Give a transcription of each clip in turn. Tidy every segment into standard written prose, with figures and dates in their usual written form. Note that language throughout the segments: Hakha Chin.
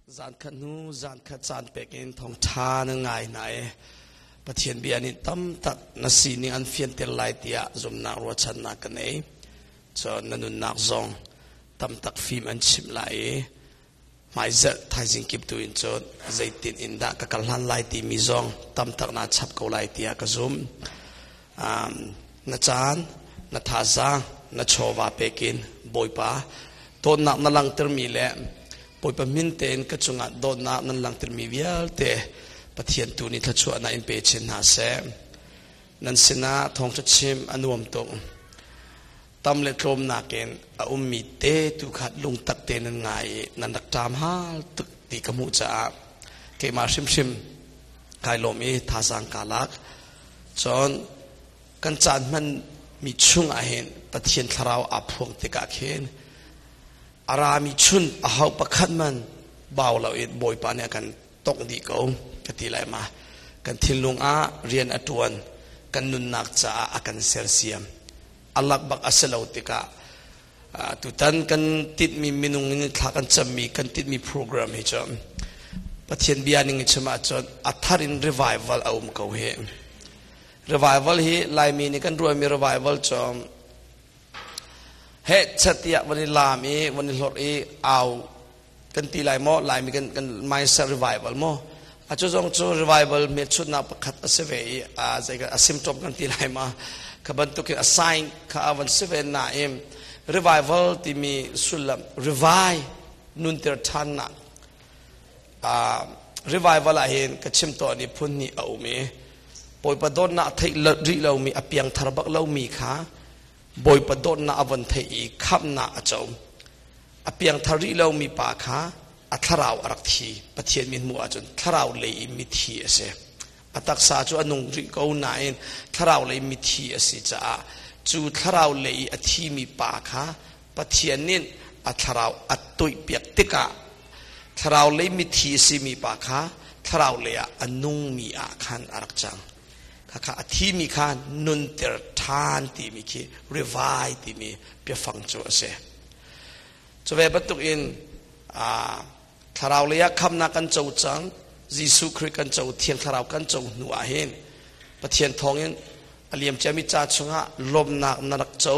Zan khat hnu zan khat caan pek in thawngṭha nan ngai hna i Pathian bia nih tam tak na sining an fianter lai tiah zumhnak ruahchannak ka nei. Cun na nunnak zong tam tak fim an chimh lai i hmaizarh thaizing kip tu in cun zeitin in dah ka kal hlan lai timi zong tam tak naa chap ko lai tiah ka zumh. Na caan, na thazaang, na chawva pekin Bawipa dawtnak na langhtermi le Bawipa min tein ka cungah dawtnak nan langhtermi vialte Pathian tu nih thluachuahnak in pe chin hna seh. Nan sinah thawngṭha chim a nuam tuk. Tam le tlawm nakin a ummi te tu kha lungtak te nan ngai i nan rak ṭam hal tuk ti ka hmuh caah keimah hrimhrim kai lawm i thazaang kaa lak. Cun kan caan hmanmi chung ah hin Pathian thlarau aa phuang tikah khin a rami chun a hau pakhat man bau lo in Bawipa nih a kan tongh dih ko ka ti lai ma. Kan thinlung ah rian a ṭuan, kan nunnak caah a kan sersiam. A lak bak a si lo tikah tutan kan tinhmi minung in thla kan cammi kan tinhmi program hi cu Pathian bia ning in chim ahcun a thar in revival a um ko hi. Revival hi Laimi nih kan ruahmi revival cu he chat tiah van i laam i van i hlorh i au kan ti lai maw Laimi kan kan mindset revival maw a cu zong cu revival hmelchunhnak pakhat a si ve i a zei a symptom kan ti lai ma kha bantuk in a sign kha a van si ve nain revival timi sullam revive nunter ṭhannak revival ah hin ka chim tawn i phun hnih a um i Bawipa dawtnak theih rih lomi a piangthar bak lomi kha Bawipa dawtnak a von theih i khamhnak a co. A piangthar rih lomi pa kha a thlarau a rak thi. Pathian min hmuh ahcun thlarau lei i mithi a si. A taksa cu a nung rih ko nain thlarau lei mithi a si caah cu thlarau lei i a thimi pa kha Pathian nih a thlarau a toihpiak tikah thlarau lei mithi a simi pa kha thlarau lei ah a nungmi ah khan a rak cang. Khakha a thimi kha nunter ṭhan timi khi revive timi biafang cu a si. Cu ve bantuk in thlarau lei ah khamnak kan co cang, Jesuh Khrih kan co, Thiang Thlarau kan co hnu ah hin Pathian thawngin a liam ciami ca chungah lawmnak na rak co,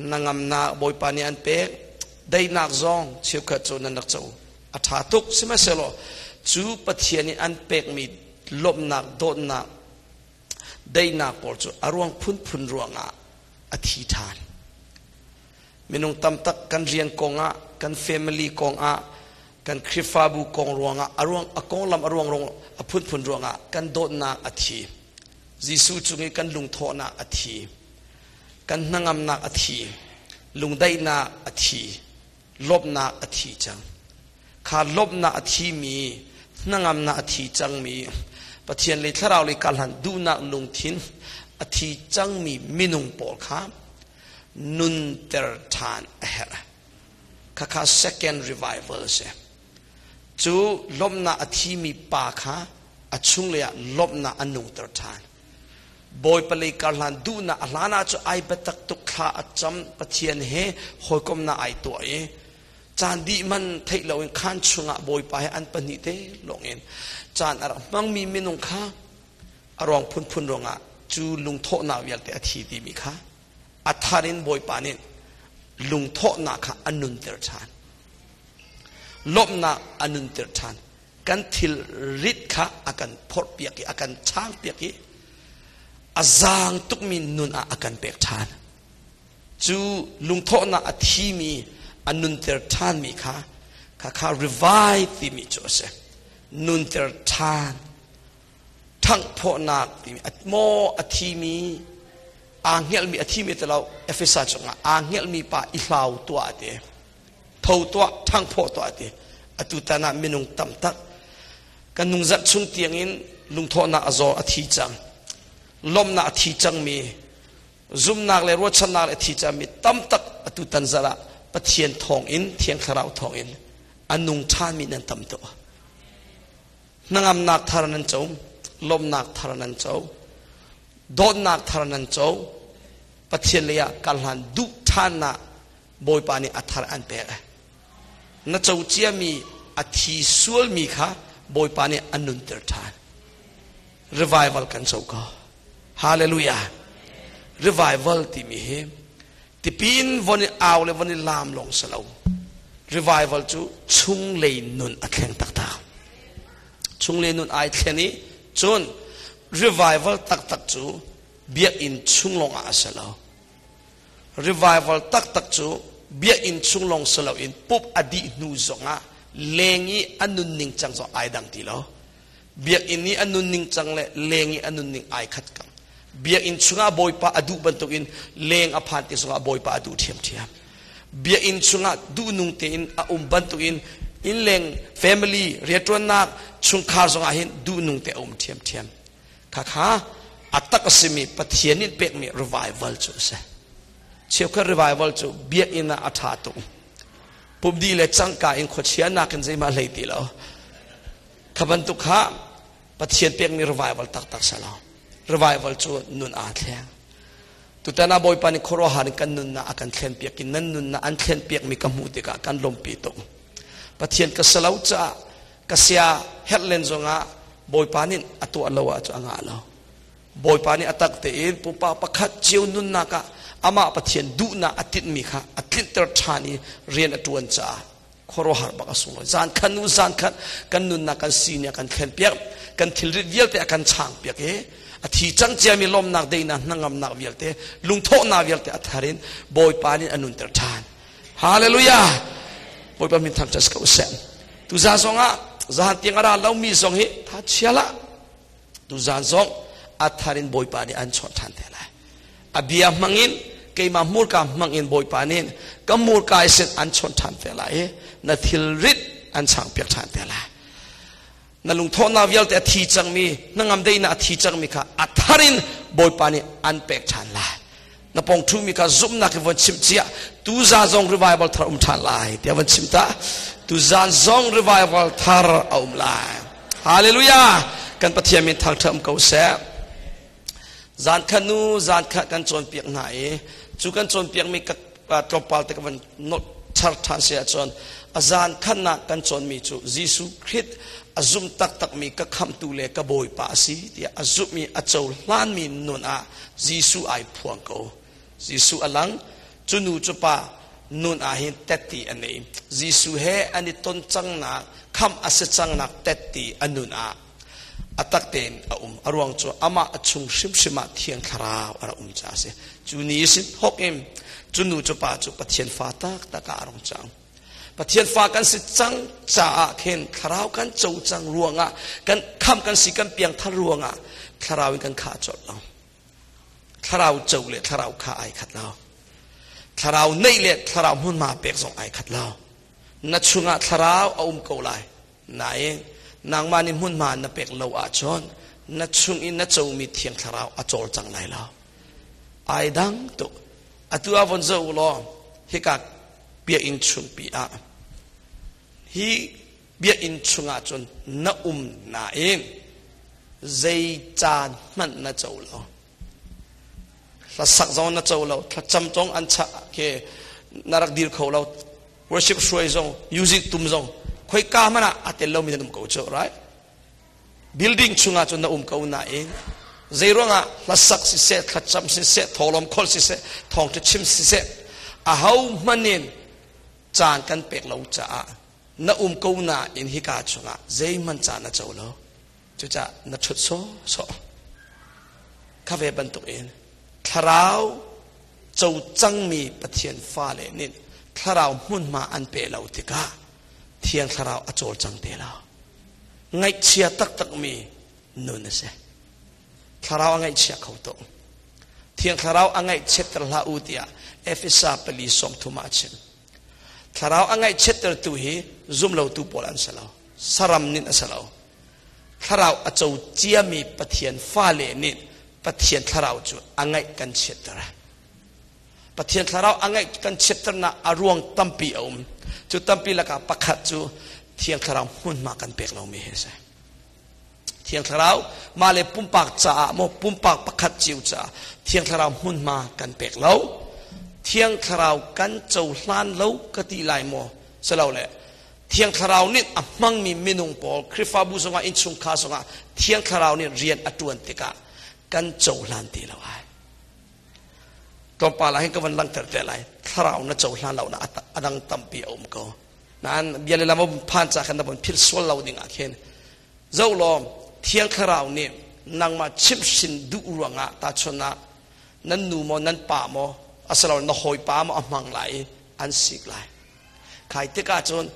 na ngamnak Bawipa nih an pek, daihnak zong cheukhat cu nan rak co. A ṭha tuk sihmanhsehlaw cu Pathian nih an pekmi lawmhnak, dawtnak, daihnak pawl cu a ruang phunphun ruangah a thi ṭhan. Minung tamtak kan rian kongah, kan family kongah, kan Khrihfabu kong ruangah, a ruang a konglam a ruang ruang a phunphun ruangah kan dawtnak a thi. Jesuh cung i kan lungthawhnak a thi. Kan hnangamnak a thi. Lungdaihnak a thi. Lawmhnak a thi cang. Kha lawmhnak a thimi, hnangamnak a thi cangmi, Pathian lei thlarau lei karhlan duhnak lungthin a thi cangmi minung pawl kha nunter ṭhan a herh. Khakha second revival a si. Cu lawmhnak a thimi pa kha a chunglei ah lawmhnak a nungter ṭhan. Bawipa lei karhlan duhnak a hlan ah cu ai biatak tuk thla a cam Pathian he hawikomnak ai tuah i caan dih man theih loin khaan chungah Bawipa he an pahnih te lawngin caan a rak hmangmi minung kha a ruang phunphun ruangah cu lungthawhnak vialte a thi timi kha a thar in Bawipa nih lungthawhnak kha a nunter ṭhan. Lawmhnak a nunter ṭhan. Kan thil rit kha a kan phorhpiak i a kan changpiak i a zaang tukmi nun ah a kan pek ṭhan. Cu lungthawhnak a thimi a nunter ṭhanmi kha kha kha revive timi cu a si. Nunter ṭhan. Ṭhanghphawhnak timi maw a thimi aa hngelhmi a thimi ti lo Efesa chungah aa hngelhmi pa i hlau tuah ti tho tuah ṭhangphawh tuah ti atu tan ah minung tam tak kan nungzarh chung tiangin lungthawhnak a zaw a thi cang lawmhnak a thi cangmi zumnak le ruahchannak le a thi cangmi tam tak atu tan zarh ah Pathian thawngin Thiang Thlarau thawngin a nung ṭhanmi nan tam tuk hnangamnak thar nan co lawmhnak thar nan co dawtnak thar nan co Pathian lei ah kal hlan duh ṭhannak Bawipa nih a thar an pek na co ciami A thi sualmi kha Bawipa nih a nunter ṭhan. Revival kan co ko. Hallelujah. Revival timi hi tipin von i au le von i laam lawng si lo. Revival cu chunglei nun a thleng taktak. Chunglei nun ai thlen i cun revival taktak cu biakinn chung lawng ah a si lo. Revival taktak cu biakinn chung lawng si loin pup a dih hnu zongah leng i a nunning cang zong ai dang ti lo. Biakinn i a nunning cang le leng i a nunning ai khat kang. Biakinn chungah Bawipa a duh bantukin leng a phan ti zongah Bawipa a duh ṭhiamṭhiam. Biakinn chungah duhnung tein a um bantukin innleng family rianṭuannak chungkhar zongah hin duhnung te a um ṭhiamṭhiam. Khakha a tak a simi Pathian nih pekmi revival cu a si. Cheukhat revival cu biakinn ah a ṭha tuk. Pumdi le cangka in khuachia nakin zeihmah hlei ti lo. Kha bantuk kha Pathian pekmi revival taktak si lo. Revival cu nun aa thleng. Tutan ah Bawipa nih khuaruahhar in kan nunnak a kan thlenpiak i nan nunnak an thlenpiakmi ka hmuh tikah kan lawmpi tuk. Pathian ka si lo caah ka sia herh len zongah Bawipa nih a tuah lo ahcun a ngah lo. Bawipa nih a tak tein pupa pakhat cio nunnak ah amah Pathian duhnak a tinhmi kha a tlinhter ṭhan i rian a ṭuan caah khuaruahhar bak a sunglawi. Zan khat nu zan khat kan nunnak kan sining a kan thlenpiak, kan thilrit vialte a kan changpiak i a thi cang ciami lawmnak deinak hnangamnak vialte lungthawhnak vialte a thar in Bawipa nih a nunter ṭhan. Hallelujah! Bawipa min thangṭhat si ko seh. Tuzan zongah zahan tiang a ra lomi zong hi tha chia lah. Tuzan zong a thar in Bawipa nih an chawnh ṭhan te lai. A bia hmangin keimah hmurka hmangin Bawipa nih ka hmurka sin an chawnh ṭhan te lai i na thilrit an changpiak ṭhan te lai. Na lungthawhnak vialte a thi cangmi, hnangam deinak a thi cangmi kha a thar in Bawipa nih an pek ṭhan lai. Na pong ṭhumi kha zumhnak in von chimh cia, tuzan zong revival thar um ṭhan lai tiah von chim ta. Tuzan zong revival thar a um lai. Hallelujah! Kan Pathian min thangṭhat um ko seh. Zan khat nu zan khat kan cawnpiak hna i cu kan cawnpiakmi ka tlawmpal te ka van not char ṭhan si ahcun a zan khatnak kan cawnmi cu Jesuh Khrih a zum taktakmi ka khamhtu le ka Bawipa a si tiah a zumhmi a cohlanmi nun ah Jesuh ai phuang ko. Jesuh a lang. Cu nu cu pa nun ah hin tetti a nei. Jesuh he an i ton cangnak, khamh a si cangnak tetti a nun ah a tak tein a um. A ruang cu amah a chung hrimhrim ah Thiang Thlarau a rak um caah a si. Cu ni sin thawk in cu nu cu pa cu Pathian fa taktak ah a rung cang. Pathian fa kan si cang caah khin thlarau kan co cang ruangah kan kham kan si kan piangthar ruangah thlarau in kan khah colh lo. Thlarau co le thlarau kha ai khat lo. Thlarau neih le thlarau hmunhma pek zong ai khat lo. Na chungah thlarau a um ko lai. Nain nangmah nih hmunhma na pek lo ahcun na chung i na comi Thiang Thlarau a cawlcang lai lo. Ai dang tuk. Atu ah von zoh u law hika biakinn chungpi ah hi biakinn chungah cun na um nain zei caan hmanh na co lo. Hlasak zong na co lo, thlacam zong an chah ke na rak dir kho lo, worship hruai zong music tum zong khoika hmanh ah a tel lomi nan um ko cu right building chungah cun na um ko nain zeiruangah hlasak siseh thlacam siseh thawlawm kholh siseh thawngṭha chim siseh aho hmanh in caan kan pek lo caah na um ko nain hika chungah zeihmanh caan na co lo cucaah na ṭhut sawhsawh kha ve bantuk in thlarau co cangmi Pathian fale nih thlarau hmunhma an pe lo tikah Thiang Thlarau a cawlcang te lo. Ngaihchia taktakmi nun a si. Thlarau a ngaihchia kho tuk. Thiang Thlarau a ngaihchiatter hlah u tiah Efesa 4:30 ah a chim. Thlarau a ngaihchiattertu hi zumlotu pawl an si lo. Saram nih a si lo. Thlarau a co ciami Pathian fale nih Pathian thlarau cu a ngaih kan chiatter. Pathian thlarau a ngaih kan chiatternak a ruang tampi a um. Cu tampi lakah pakhat cu Thiang Thlarau hmunhma kan pek lomi hi a si. Thiang Thlarau mah le pumpak caah maw pumpak pakhat cio caah Thiang Thlarau hmunhma kan pek lo. Thiang Thlarau kan cohlan lo ka ti lai maw? Silole. Thiang Thlarau nih a hmangmi minung pawl Khrihfabu zongah innchungkhar zongah Thiang Thlarau nih rian a ṭuan tikah kan cohlan ti lo ai. Tlawmpal ah hin ka van langhter te lai. Thlarau na cohlan lo na a dang tampi a um ko. Nain bia le lam phan ca khan na von philh sual lo ding ah khin zo law Thiang Thlarau nih nangmah chimhhrin duh ruangah tahchun ah nan nu maw nan pa maw asilo na hawipa maw a hmang lai i an sik lai. Khai tikah cun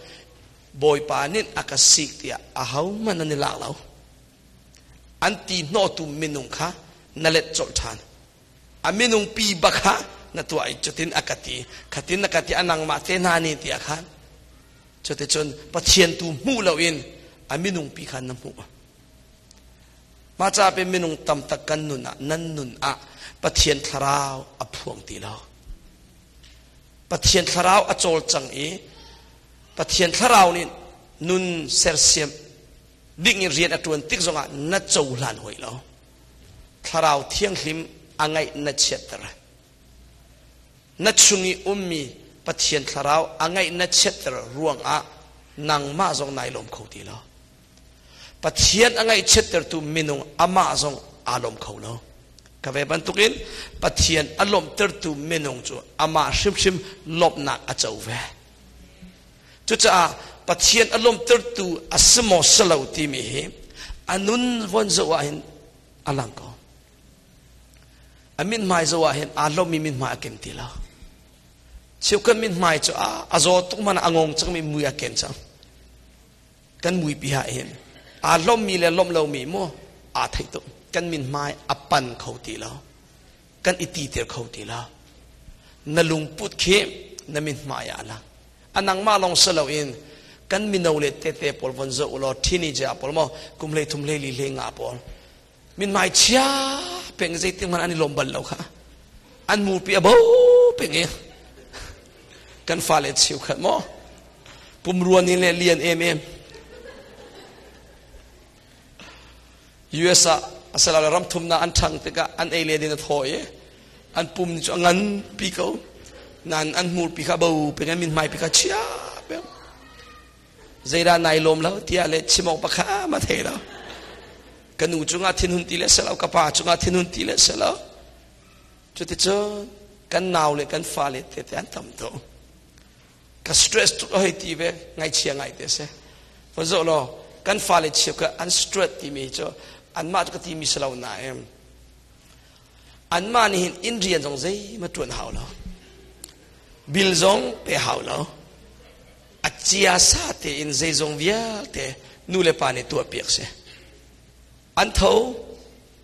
Bawipa nih a ka sik tiah ahohmanh nan i lak lo. An ti hnawhtu minung kha na let colh ṭhan. A minung pi bak kha na tuah i cutin a ka ti. Khatin a ka ti a nangmah te hna nih tiah khan. Cuticun Pathian tu hmuh loin a minung pi kha na hmuh. Mah ca pe minung tam tak kan nun ah nan nun ah Pathian thlarau a phuang ti lo. Pathian thlarau a cawlcang i Pathian thlarau nih nun sersiam ding in rian a ṭuan tik zongah na cohlan hoi lo. Thlarau thianghlim a ngaih na chiatter. Na chung i ummi Pathian thlarau a ngaih na chiatter ruangah nangmah zong nai lawm kho ti lo. Pathian a ngaihchiattertu minung amah zong aa lawm kho lo. Ka ve bantukin Pathian a lawmhtertu minung cu amah hrimhrim lawmhnak a co ve. Cucaah Pathian a lawmhtertu a si maw si lo timi hi a nun von zoh ah hin a lang ko. A mithmai zoh ah hin aa lawmmi mithmai a ken ti lo. Cheukhat mithmai cu a zaw tuk hmanh ah a ngong cangmi mui a ken cang. Kan muipi ah hin aa lawmmi le lawmh lomi mu aa theih tuk. Kan min hmai a pan kho ti lo. Kan i titer kho ti lo. Na lungput khi na min hmai ah lang. A nangmah lawng si loin kan mino le tete pawl von zoh ulaw teenager pawl maw kum hlei thum hlei li hlei nga pawl min hmai chia peng zeitin hmanh an i lawm bal lo kha. An mupi a bo peng i kan fale cheukhat maw pumrua nih le lian em em US ah asalale ram thumnak an ṭhang tikah an ei le din a thaw i an pum cu a ngan pi ko nan an hmur pi kha bo peng an min hmai pi kha chia peng zeidah nai lawm lo tiah le chim awk pakha ma thei lo ka nu cungah thinhun ti le selo ka pa cungah thinhun ti le selo cuticun kan nau le kan fale tete an tam tuk Ka stress tuk a hei ti ve, ngaihchia ngai te si. Va zoh law, kan fale cheu ka an stress timi cu anmah cu ka timi si lo nain anmah nih hin inn rian zong zeihmanh ṭuan hau lo. Bil zong pe hau lo. A cia sa tein zeizong vialte nu le pa nih tuah piak si. An tho,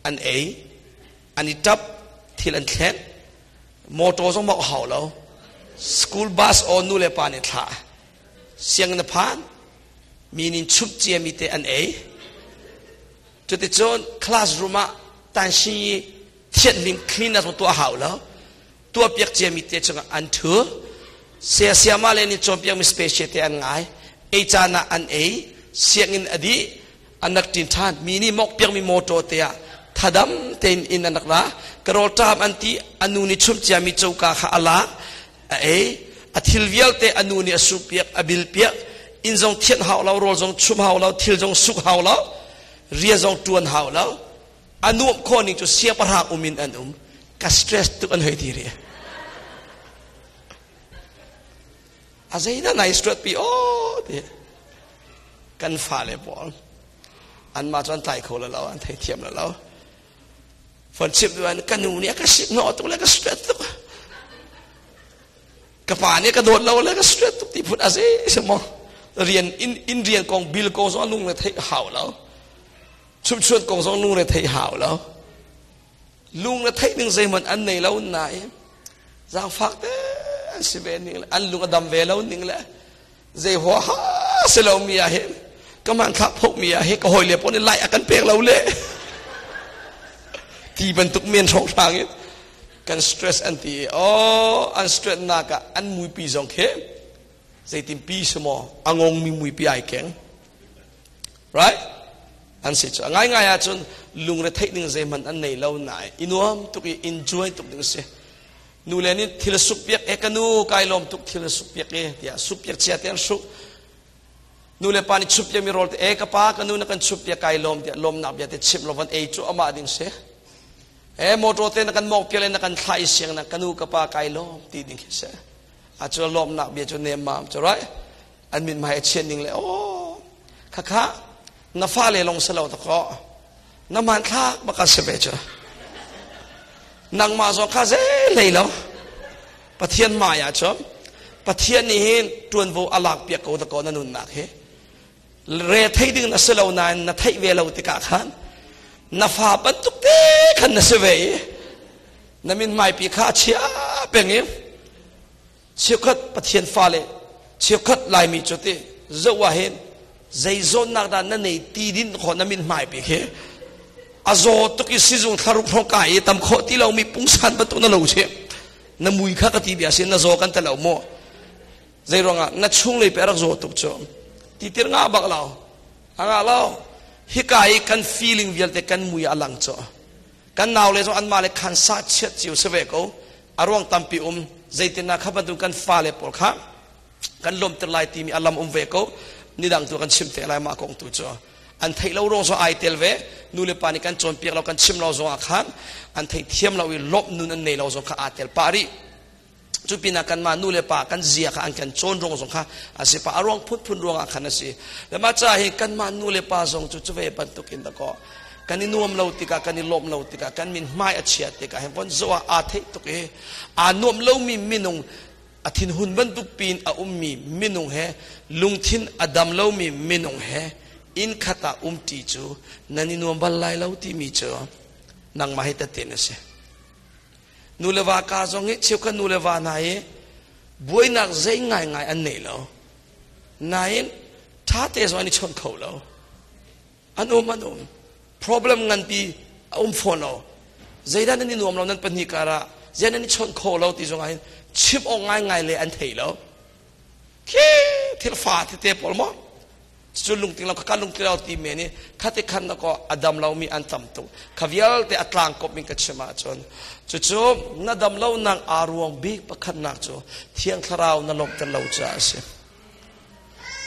an ei, an i ṭap, thil an thlen, motor zong mawk hau lo school bus aw nu le pa nih thlah sianginn na phan mi nin chumh cia mi te an ei cuticun classroom ah tanshi thianh ning clean na tuah hau lo tuah piak cia mi te chungah an thu sia siama le nih cawnpiak mi special te an ngai ei caan ah an ei sianginn a dih an rak ṭin ṭhan mi nih mok piakmi motor te ah thadam tein inn an rak ra ka rawlṭam an ti a nu nih chumh ciami coka kha a lak a ei a thil vialte a nu nih a suk piak a bil piak inn zong thianh hau lo rawl zong chum hau lo thil zong suk hau lo rian zong ṭuan hau lo a nuamh khawh ning cu siangpahrang um in an um ka stress tuk an hoi ti rih a zeidah nai stress pi aw ti kan fale pawl anmah cu an tlai kho lo an theithiam lo lo fon chimh duh ka nu nih a ka sik hnawh tuk le ka stress tuk ka pa nih ka dawt lo le ka stress tuk ti phun a zei si maw rian in in rian kong bil kong zong lung le theih hau lo chumchuan kong zong lung le theih hau lo lung le theih ning zeihmanh an nei lo nain zaangfak te an si ve ning le an lung a dam ve lo ning le zei huaha si lo mi ah hin ka hmanthlak phoh mi ah hin ka hawi le pawl nih lai a kan pek lo le ti bantuk men hrawnghrang in kan stress an ti oh an stress nak ah an muipi zong khi zeitin pi si maw a ngong mi muipi ai keng right an si cu ngai ngai ahcun lungre theih ding zeihmanh an nei lo nain i nuam tuk i enjoy tuk ding si nu le nih thil suk piak e ka nu kai lawm tuk thil suk piak e tiah suk piak chia te an suk. Nu le pa nih chup mi rawl te e ka pa ka nu na kan chup pia kai lawm tiah lawmnak bia te chimh lo van ei cu amah ding si. E motor te na kan mok pia le na kan thlah i siang na ka nu ka pa kai lawm ti ding khi si. A cu lawmnak bia cu nem mam cu right? An min hmai a chian ning le oh khakha na fale long si lo ta ko na hmanthlak baka si ve cu nangmah zong kha zei hlei lo Pathian hmai ah cun Pathian nih hin ṭuanvo a lak piak ko dakaw na nunnak hi re thei ding na si lo nain na theih ve lo tikah khan na fa bantuk te khan na si ve i na min hmaipi kha a chia peng i Cheukhat Pathian fale cheukhat Laimi cu ti zoh ah hin zei zawnnak dah na nei ti din khawh na min hmai pi khi a zaw tuk i sizung thlaruk hrawng ka i tam khawh ti lomi pungsan bantuk na lo si na mui kha ka ti bia sin na zaw kan te lo mu zei ruangah na chung lei pe rak zaw tuk cu ti tir nga bak lo anga lo hika i kan feeling vialte kan mui a lang cu kan nau le zong anmah le khan sa chiat cio si ve ko a ruang tampi um zeitinah kha bantuk kan fale pawl kha kan lawmter lai timi a lam um ve ko nidang tu kan chim te lai mah kong tu cu an theih lo ruang zong ai tel ve nu le pa nih kan cawnpiak lo kan chim lo zong ah khan an theih thiam lo i lawmh nun an nei lo zong kha aa tel pah rih cu pinah kanmah nu le pa kan zia kha an kan cawn ruang zong kha a si pa a ruang phunphun ruang ah khan a si le mah ca hi kanmah nu le pa zong cu cu ve bantuk in dakaw kan i nuam lo tikah kan i lawm lo tikah kan min hmai a chiat tikah hin von zoh ah aa theih tuk i aa nuam lomi minung a thinhun bantuk pin a ummi minung he lungthin a dam lomi minung he inn khat ah umṭi cu nan i nuam bal lai lo timi cu nangmah hi tatin a si Nu le va ka zong hi cheukhat nu le va hna hi buainak zei ngaingai an nei lo. Nain ṭha te zong an i chawn kho lo. An um an um. Problem nganpi a um fawn lo. Zeidah nan i nuam lo nan pahnih karah zei nan i chawn kho lo ti zong ah hin chim awk ngaingai le an thei lo. Khi thil fa tete pawl maw Cu lungtling lo ka lungtling lo ti men i khati khan na ko a dam lomi an tam tuk. Kha vialte a tlangkop in ka chim ahcun cucu na dam lonak aa ruang bik pakhatnak cu Thiang Thlarau na lawmhter lo caah a si.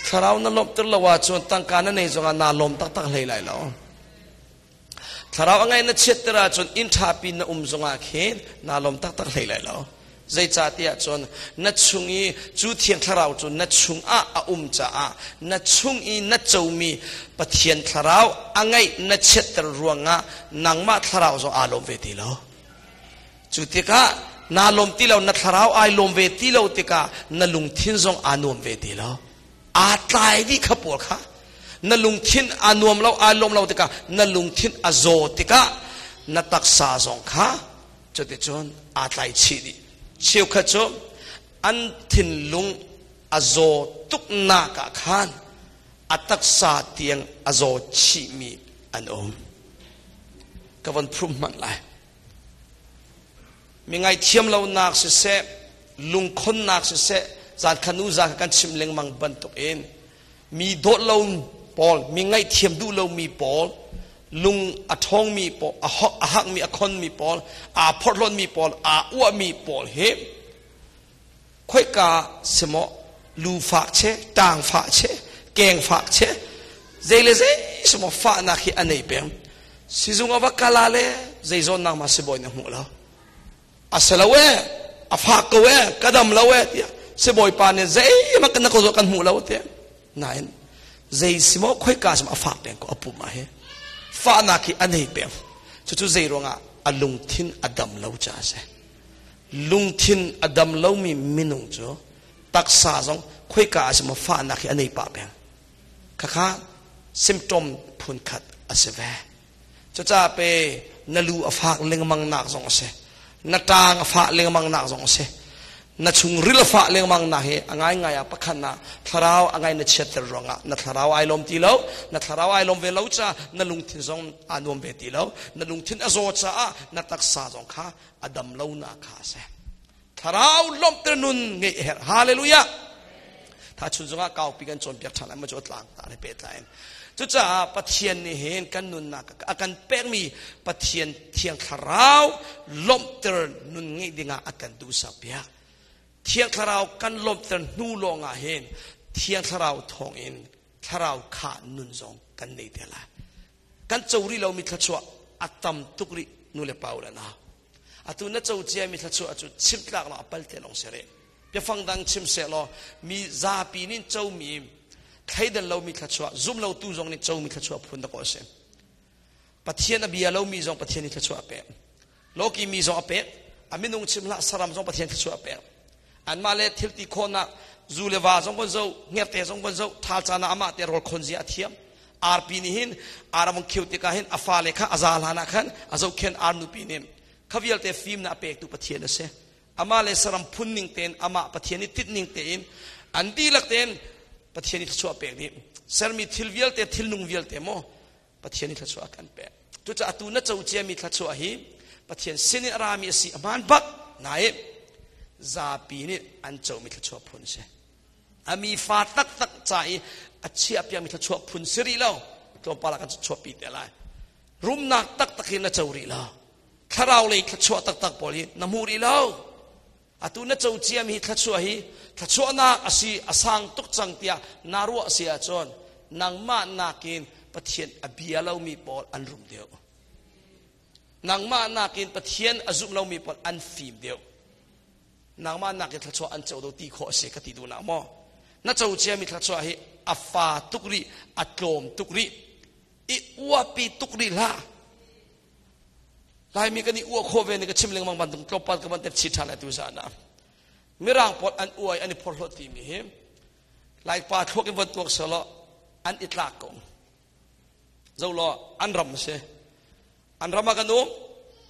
Thlarau na lawmhter lo ahcun tangka na nei zongah naa lawm taktak hlei lai lo. Thlarau a ngai na chiatter ahcun inn ṭhapi na um zongah khin naa lawm taktak hlei lai lo. Zeicahtiah cun na chung i cu Thiang Thlarau cu na chungah a um caah na chung i na comi Pathian Thlarau a ngeih na chiatter ruangah nangmah Thlarau zong aa lawm ve ti lo. Cu tikah naa lawm ti lo, na Thlarau ai lawm ve ti lo tikah na lungthin zong aa nuam ve ti lo. Aa tlai dih kha pawl kha na lungthin aa nuam lo aa lawm lo tikah na lungthin a zaw tikah na taksa zong kha cuticun aa tlai chih dih cheukhat cu an thinlung a zaw tuknak ah khan a taksa tiang a zaw chihmi an um ka von phrum hmanh lai Mi ngaihthiam lonak siseh, lungkhonnak siseh, zan khan nu zan kan chim lengmang bantuk in mi dawt lo pawl, mi ngaihthiam duh lomi pawl, lung a ṭhawngmi pawl, a hakmi, a khonmi pawl, aa phorhlawtmi pawl, aa uahmi pawl hi khoika simaw lu fak che, ṭang fah che, keng fak che, zei le zei simaw fahnak hi a nei peng. Sizung a va kala le zei zawnnak ma sibawi na hmuh lo. A si lo e, a fak ko e, ka dam lo e tiah sibawi pa nih zei ma kan ko kan hmuh lo tiah. Nain zei simaw khoika sim a fak peng ko a pum ah hi. Fahnak hi a nei peng. Cucu zei ruangah a lungthin a dam lo caah a si. Lungthin a dam lomi minung cu taksa zong khoika ah semaw fahnak hi a nei pah peng. Khakha symptom phunkhat a si ve. Cucaah pe na lu a fak lengmang nak zong a si. Na ṭang a fah lengmang nak zong a si. Na chungril a fah lengmang nak hi a ngaingai ah pakhat ah thlarau a ngai na chiatter ruangah na thlarau ai lawm ti lo, na thlarau ai lawm ve lo caah na lungthin zong aa nuam ve ti lo. Na lungthin a zaw caah na taksa zong kha a dam lo nak kha a si. Thlarau lawmhter nun ngeih a herh. Hallelujah. Tha chun zongah kaupi kan cawnpiak ṭhan lai ma cu tlang ta le pehtlai in. Cucaah Pathian nih hin kan nunnak a kan pekmi Pathian Thiang Thlarau lawmhter nun ngeih dingah a kan duhsak piak. Thiang Thlarau kan lawmhter hnu lawngah hin Thiang Thlarau thawngin Thlarau kha nun zong kan nei te lai. Kan co rih lomi thluachuah a tam tuk rih nu le pa u le nau. Atu na co ciami thluachuah cu chim tlak lo a pal te lawng si rih. Biafang dang chim seh law mi zapi nih comi thleidan lomi thluachuah zum lotu zong nih comi thluachuah phun dakaw a si. Pathian a bia lomi zong Pathian nih thluachuah a pek. Loki mi zong a pek. A minung chim hlah saram zong Pathian thluachuah a pek. Anmah le thilti khawhnak zu le va zong von zo, ngerte zong von zo, thal caan ah amah te rawl khon zia a thiam. Arpi nih hin ar a vung khiu tikah hin a fale kha a za hlan ah khan a zohkhen ar nupi nih kha vialte fimnak a pektu Pathian a si. Amah le saram phun ning tein amah Pathian i tinh ning tein an dihlak tein Pathian i thluachuah pek dih. Sermi thil vialte, thilnung vialte maw Pathian i thluachuah a kan pek. Cucaah atu na co ciami thluachuah hi Pathian sin in a rami a si a hmaan bak nain zapi nih an comi thluachuah phun a si. A mi fa taktak ca i a chiah piakmi thluachuah phun si rih lo. Tlawmpal ah kan chuahpi te lai. Rumnak taktak hi na co rih lo. Thlarau lei thluachuah taktak pawl hi na hmu rih lo. Atu na co ciami hi thluachuah hi thluachuahnak a si a sang tuk cang tiah na ruah si ahcun nangmah nakin Pathian a bia lomi pawl an rum deuh. Nangmah nakin Pathian a zum lomi pawl an fim deuh. Nangmah nakin thluachuah an co do ti khawh a si ka ti duhnak maw? Na co ciami thluachuah hi a fa tuk rih, a tlawm tuk rih, i uapi tuk rih hlah. Laimi kan i uah khawh ve ni ka chim lengmang bantuk tlawmpal ka van tep chih ṭhan lai tu zan ah. Mirang pawl an uai an i phorhlawt timi hi Laipa thluak in van tuak selaw an i tlak ko. Zo law an ram a si. An ram ah kan um,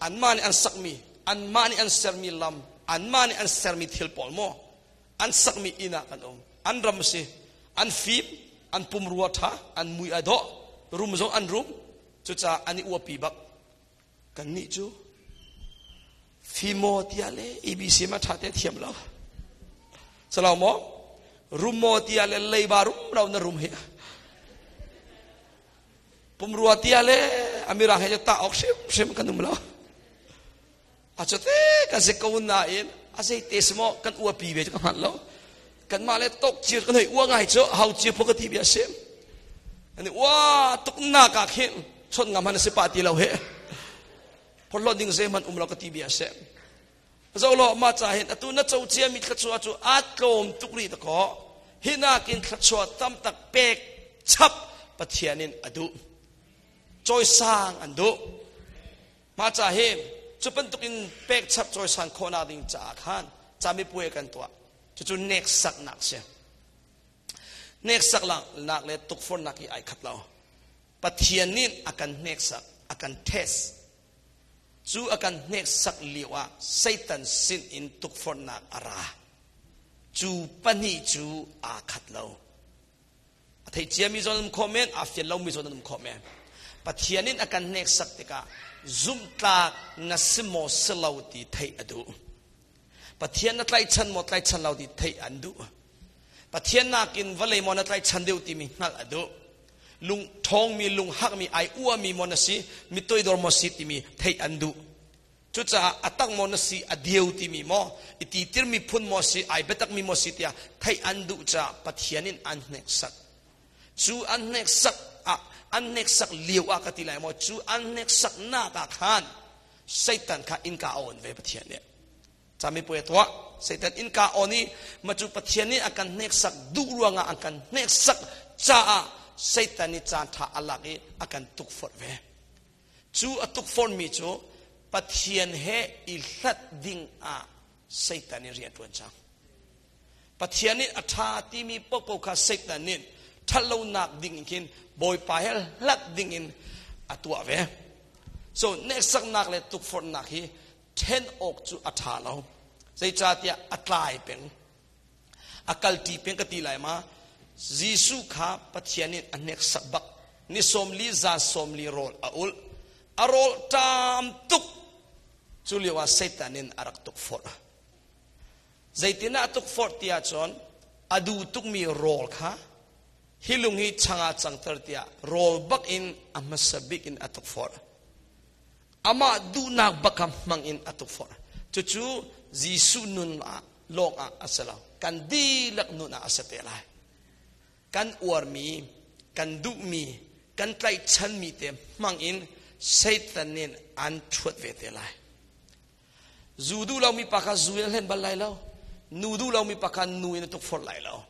anmah nih an sakmi, anmah nih an sermi lam, anmah nih an sermi thil pawl maw an sakmi inn ah kan um. An ram a si. An fim, an pumrua ṭha, an mui ai dawh, rum zong an rum, Cucaah an i uapi bak. Kannih cu fimo tiah le ABC ma ṭha te thiam lo. Salau maw? Rumo tiah le leiba rum lo na rum hi. Pumrua tiah le amirang he ta ok hrim hrim kan um lo. A cu te kan si ko nain a zei te si maw kan uapi ve cu ka hngal lo. Kanmah le tok cir kan hei ua ngai cu hau cir phu ka ti bia sim. Ani ua tuk nak ah khin chon ngam han si pa ti lo he. Phorhlawt ding zei hmanh um lo ka ti bia sim. Zo lo ma cha hin atu na co cia mi thluachuah cu a tlawm tuk rih ta ko. Hi nakin thluachuah tam tak pek chap Pathian in a duh. Cawisang an duh. Mah ca hi cu bantuk in pekchap cawisan khawhnak ding caah khan camipuai kan tuah. Cucu neksaknak si. Neksaknak le tukforhnak hi ai khat lo. Pathian nih a kan hneksak, a kan test. Cu a kan hneksak lio ah Satan sin in tukforhnak a ra. Cu pahnih cu aa khat lo. A thei ciami zawn um khawh men, aa fian lomi zawn an um khawh men. Pathian in a kan hneksak tikah zumhtlak na si maw si lo ti theih a duh. Pathian na tlaihchan maw tlaihchan lo ti theih an duh. Pathian nakin vawlei maw na tlaihchan deuh timi hngalh a duh. Lung ṭhawngmi, lung hakmi, ai uami maw na si, mi toidor maw si timi theih an duh. Cucaah a tak maw na si, a deu timi maw, i titirmi phun maw si, ai biatakmi maw si tiah theih an duh caah Pathian in an hneksak. Cu an hneksak ah, an hneksak lio ah ka ti lai maw, cu an hneksaknak ah khan Satan kha innka a on ve Pathian nih. Camipuai a tuah. Satan innka on i ma cu Pathian nih a kan hneksak duh ruangah an kan hneksak caah Satan nih caan ṭha a lak i a kan tukforh ve. Cu a tukforhmi cu Pathian he i hlat ding ah Satan nih rian ṭuan cang. Pathian nih a ṭha timi paohpaoh kha Satan nih ṭhatlonak ding in khin Bawipa he hlat ding in a tuah ve. So neksaknak le tukforhnak hi ṭhen awk cu a ṭha lo. Zeicahtiah a tlai peng. A kalṭi peng ka ti lai ma. Jesuh kha Pathian nih a hneksak bak. Ni 40 zan 40 rawl a ulh. A rawl ṭam tuk. Cu lio ah Satan in a rak tukforh. Zeitin ah a tukforh ti ahcun a duh tukmi rawl kha hi lung hi chang ah cangter tiah rawl bak in a hmasa bik in a tukforh. Amah duhnak bak kha hmang in a tukforh. Cucu Jesuh nun ah lawng ah a si lo. Kan dihlak nun ah a si te lai. Kan uarmi, Kan duhmi, kan tlaihchanmi te hmang in Satan nih an ṭhuat ve te lai. Zu duh lomi pa kha zu in a hlen bal lai lo. Nu duh lomi pa kha nu in a tukforh lai lo.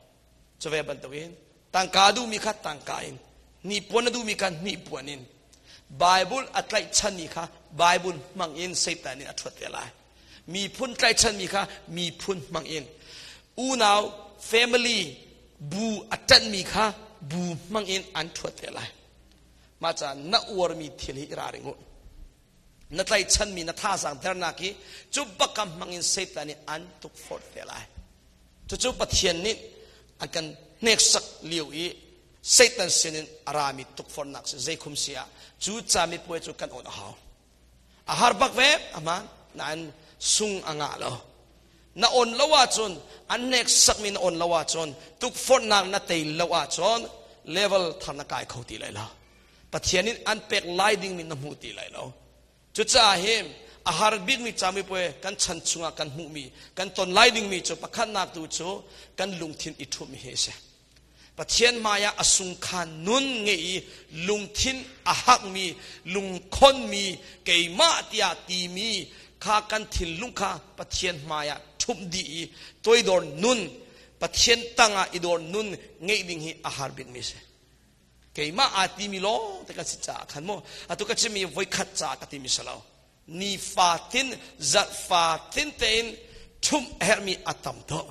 Cu ve bantukin tangka duhmi kha tangka in, hnipuan a duhmi kha hnipuan in, Bible a tlaihchanmi kha Bible hmang in Satan nih a ṭhuat te lai. Miphun tlaihchanmi kha miphun hmang in, unau family bu a ṭanhmi kha bu hmang in an ṭhuat te lai. Mah caah na uarmi thil hi i ralring u. Na tlaihchanmi na thazaang dernak hi cu bakam hmang in Satan nih an tukforh te lai. Cucu Pathian nih an kan hneksak lio i Satan sinin a rami tukforhnak si zeikhum si ah cu camipuai cu kan awn a hau. A har bak ve aman nain sung a ngah lo. Na on lo ahcun an hneksakmi na on lo ahcun tukforhnak na tei lo ahcun level thar na kai kho ti lai lo. Pathian in an pek lai dingmi na hmu ti lai lo. Cucaah hi a har bikmi camipuai kan chan chungah kan hmuhmi, kan ton lai dingmi cu pakhatnak tu cu kan lungthin i ṭhumh hi a si. Pathian hmaiah a sungkhan nun ngei i lungthin a hakmi, lungkhonmi, keimah tiah timi kha kan thinlung kha Pathian hmaiah ṭhumh dih i toidor nun, Pathian tangah i dor nun ngeih ding hi a har bikmi a si. Keimah aa timi lawng te kan si caah khan mu atu ka chimmi voikhat caah ka timi si lo. Nifatin, zarh fatin tein ṭhumh a herhmi a tam tuk.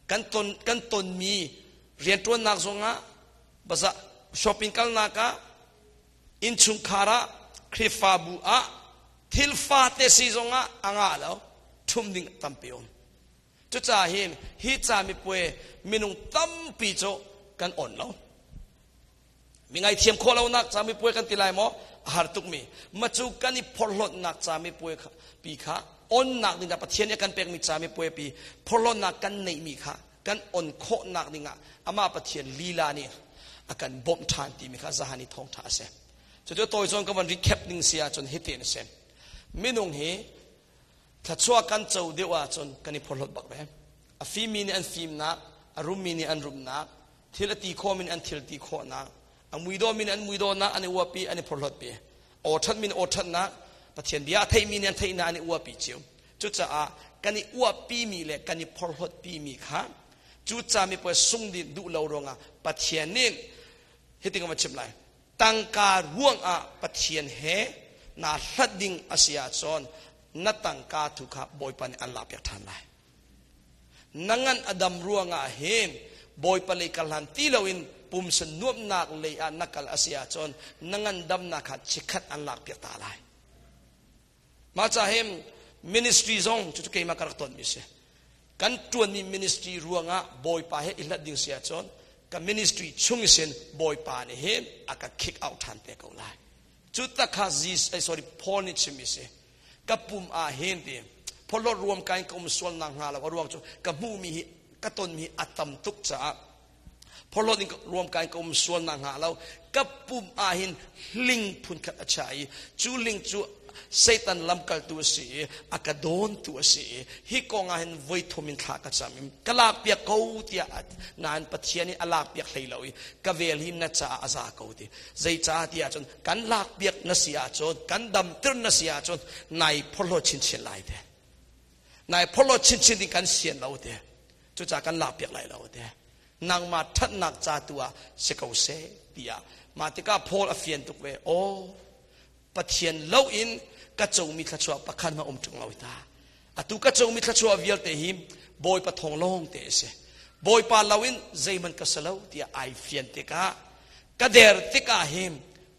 Kan ton kan tonmi rianṭuannak zongah baza shopping kalnak ah innchungkhar ah Khrihfabu ah thil fate si zongah a ngah lo ṭhumh ding tampi um. Cucaah hin hi camipuai minung tampi cu kan on lo. Mi ngaithiam khawh lonak camipuai kan ti lai maw? A har tukmi. Macu kan i phorhlawtnak camipuai pi kha onnak dingah Pathian nih a kan pekmi camipuai pi phorhlawtnak kan neihmi kha kan on khawhnak dingah amah Pathian lila nih a kan bawmh ṭhan timi kha zahan i thawngṭha a si. Cucu tawi zawn ka van recap ning si ahcun hitin a si. Minung hi Thluachuah kan co deuh ahcun kan i phorhlawt bak ve. A fimmi nih an fimnak, a rummi nih an rumnak, thil a ti khawhmi nih an thil ti khawhnak, a muidawmi nih an muidawnak an i uapi, an i phorhlawtpi. Aw ṭhatmi nih aw ṭhatnak, Pathian bia a theihmi nih an theihnak an i uapi cio. Cucaah kan i uapimi le kan i phorhlawtpimi kha cu cami puai sung dih duh lo ruangah Pathian nih hitin ka va chim lai. Tangka ruangah Pathian he naa hlat ding a si ahcun na tangka tu kha Bawipa nih an lakpiak ṭhan lai. Na ngan a dam ruangah hin Bawipa lei kal hlan ti loin pumsa nuamhnak lei ah na kal a si ahcun na ngandamnak kha chikkhat an lakpiak ta lai. Mah ca hin ministry zong cucu keimah ka rak tonmi si. Kan ṭuanmi ministry ruangah Bawipa he i hlat ding si ahcun ka ministry chung sin Bawipa nih hin a ka kick out ṭhan te ko lai. Cu tak kha Jesus, sorry, Paul nih chimmi si. Ka pum ah hin ti phawlawt ruam ka in ka um sual nak hnga lo a ruang cu ka hmuhmi hi ka tonmi hi a tam tuk caah phawlawt in ruam ka in ka um sual nak hnga lo ka pum ah hin hling phunkhat a chia i cu hling cu Satan lamkaltu a si i a ka dawntu a si i hi kong ah hin voi thum in thla ka cam i ka lakpiak ko tiah nain Pathian nih a lakpiak hlei lo i ka vel hi na caah a za ko ti Zeicah ti ahcun kan lakpiak na si ahcun kan damter na si ahcun nai phorhlawt chinchin lai te. Nai phorhlawt chinchin ding kan sian lo te. Cucaah kan lakpiak lai lo te. Nangmah ṭhatnak ca tu ah si ko seh tiah mah tikah Paul a fian tuk ve. Aw Pathian lo in ka comi thluachuah pakhat hmanh um ṭung lo ta. Atu ka comi thluachuah vialte hi Bawipa thawng lawng te a si. Bawipa lo in zeihmanh ka si lo tiah ai fian tikah ka der tikah hin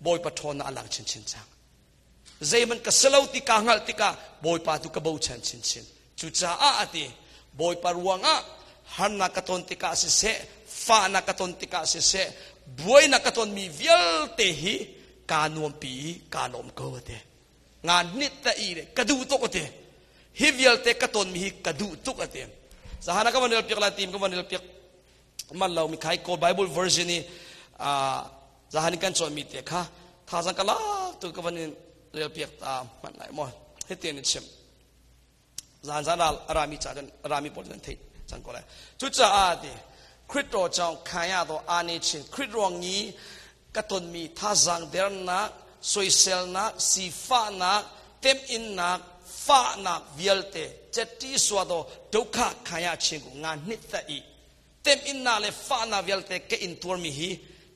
Bawipa ṭhawnnak a lang chinchin cang. Zeihmanh ka si lo ti kaa hngalh tikah Bawipa tu ka bochan chinchin. Cucaah a ti, Bawipa ruangah harnak ka ton tikah siseh, fahnak ka ton tikah siseh, buainak ka tonmi vialte hi kaa nuampi i kaa lawm ko a ti. Nga nit ta i le ka duh tuk a ti. Hi vialte ka tonmi hi ka duh tuk a ti. Zahana ka van rel piak lai tim ka van rel piak man lo mi khai ko Bible version i zahan kan cawnmi te kha thazang ka lak tu ka van in rel piak ta hman lai maw hitin in chim zan zan rami ca rami pawl nan theih cang ko lai cucaah ti. ခရစ်တော်ကြောင့်ခံရသောအာနေခြင်းခရစ်တော်ငီကတွန်မီသာဇางเดรนักဆွေဆယ်นักစီဖာนักเต็มอินนักဖာนักวิลเตเจติสวดဒုက္ခခံရခြင်းကိုငါနှစ်သက်၏เต็มอินนาเลฟานาวิลเตเกอินตัวมีฮี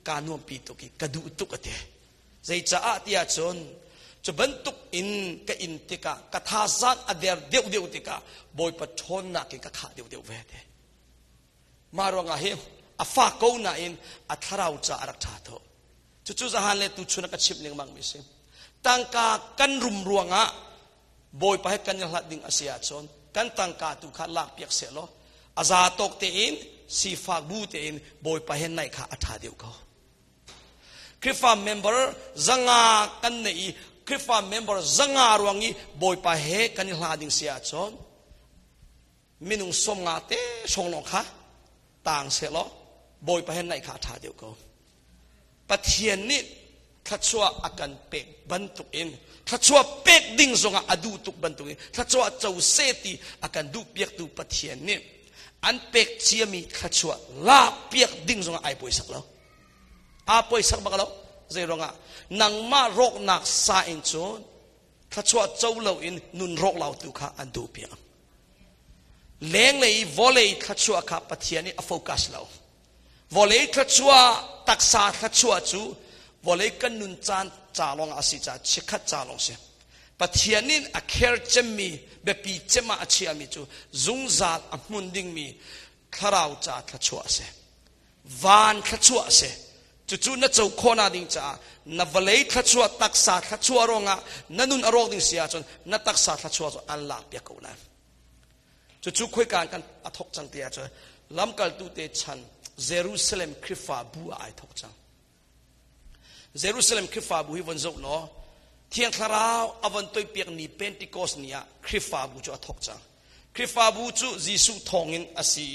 กานุมปีตุกิกระดูตุกเตใจจะอาติอาชนจะบรรทุกอินกอินติกากะทาซักอเดรเดียวเดียวติกาบอยปะทนนักกะขาเดียวเดียวเวเตมารวงอาเฮอฟาโกนาอินอัทราวจะอารักษาโตจู่ๆจะหันเลตุชุนกะชิบเลียงมังมิสิตั้งกากันรุมรวงอะบอยไปให้กันยังหลัดดิ่งอาเซียชนกันตั้งกาตุขาลากเปียกเสลออาซาตกเตอินสีฟากบูเตอินบอยไปเห็นในขาอัฐาเดียวเขาคริฟาเมมเบอร์จังากันในคริฟาเมมเบอร์จังารวงนี้บอยไปเฮกันหลาดิ่งเสียชนมินุงสมงาเตชงลงค่ะต่างเสลอบอยไปเห็นในขาอัฐาเดียวเขาปะเทียนนี่ทัชัวอาการเป็กบรรทุกอินทัชัวเป็กดิ่งสงอดูตุกบรรทุกอินทัชัวเจ้าเซตีอาการดูเปียกดูปะเทียนนี่อันเป็กเชียมีทัชัวลาเปียกดิ่งสงไอป่วยสักแล้วอาป่วยสักบักแล้วเจรองะนังมาโรคหนักซาอินจนทัชัวเจ้าเหล่าอินนุนโรคเหล่าตุขาอันดูเปียกเลี้ยงเลยวอลเลยทัชัวขาปะเทียนนี่โฟกัสเราวอลเลยทัชัวตักษาทัชัวจูวอลเลยกันนุนจานจาลงอาศิจาชิขัดจาลงเสียปะเทียนินอเคร์เจมีเบปีเจมาอาชียมีจูซุงซาลอมุนดิ่งมีคราวจาทัชัวเสวานทัชัวเสจู่ๆนัเจ้าโคนาดิ่งจ้านับเลยทัชัวตักษาทัชัวรองะนันุนอรกดิ่งเสียจนนัตักษาทัชัวจนอันลาเปียกเอาจู่ๆคุยกันกันอทกจังเตียจนลำกัลตูเตชันเยรูซาเล็มคริฟาบัวไอทกจังเยรูซาเล็มคริฟาบูฮิวันจบเนาะเทียงคราวอวันตุยเปียกนีเพนติโกสเนียคริฟาบูจูอทกจังคริฟาบูจูยิสุทองอินอาศี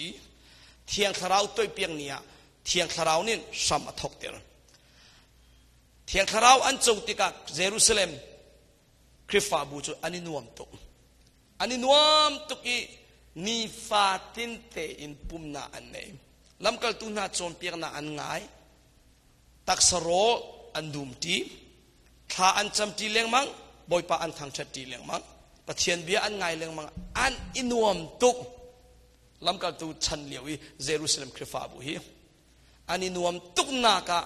เทียงคราวตุยเปียกเนียเทียงคราวนี่สัมอทกเตอร์เทียงคราวอันจูติกะเยรูซาเล็มคริฟาบูจูอันนี้นวมตุกอันนี้นวมตุกีนีฟาตินเตอินปุ่มนาอันเนลำกัลตุนาจนเปียกนาอันง่ายตักสโรอันดุมตีถ้าอันจำตีเลี้ยงมังบอยปาอันทางชัดตีเลี้ยงมังปะเทียนเบียอันไงเลี้ยงมังอันอินวมตุกลำกัลตูชันเหลียวเยรูซาเล็มคริฟาบุฮีอันอินวมตุกนากะ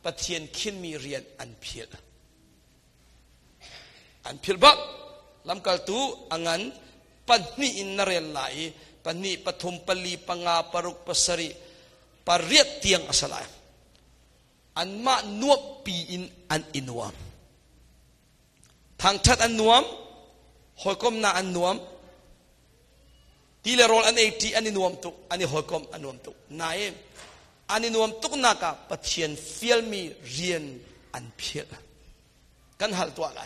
ปะเทียนขินมีเรียนอันเพียลอันเพียลบักลำกัลตูอังันปันนี่อินนเรลไลปันนี่ปฐุมปลีปังาปรุกปสริปเรียเตียงอสลายอันมานวบปีอินอันอินวมทางชัดอันนวมหอยกมนาอันนวมตีเลรอลอันเอทีอันนวมตุกอันนี้หอยกมอันนวมตุกนายอันนวมตุกนากะปะเทียนเฟียลมีเรียนอันเพียลกันหัลตัวอะไร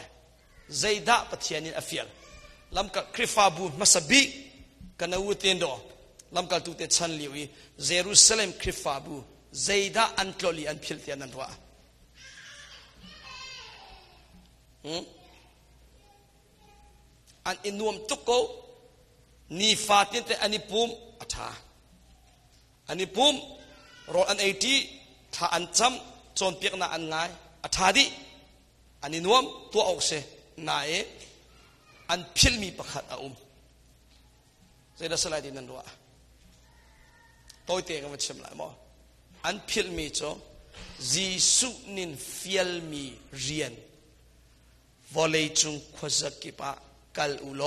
ใจดาปะเทียนินอเฟียลลำกัคริฟาบูมาสบีกันอูเตียนดอลำกัตุเตชันลิวีเยรูซาเล็มคริฟาบูใจดาอันตลลีอันเพียลเตียนันตัวอันอินวมตุกโกนีฟาตินเตอันนี้ปุ่มอัฐาอันนี้ปุ่มรออันเอทีถ้าอันจำจนเปียกนาอันไงอัฐาดิอันนี้นวมตัวออกเสนายอันพิลมีประคัดอาอุมเจดสไลดินันรัวตัวเตะกันมาเชื่อมหลายมั้งอันพิลมีโจจีสุนินฟิลมีเรียนวอลเลย์จุงขวสักิปะกัลอุโล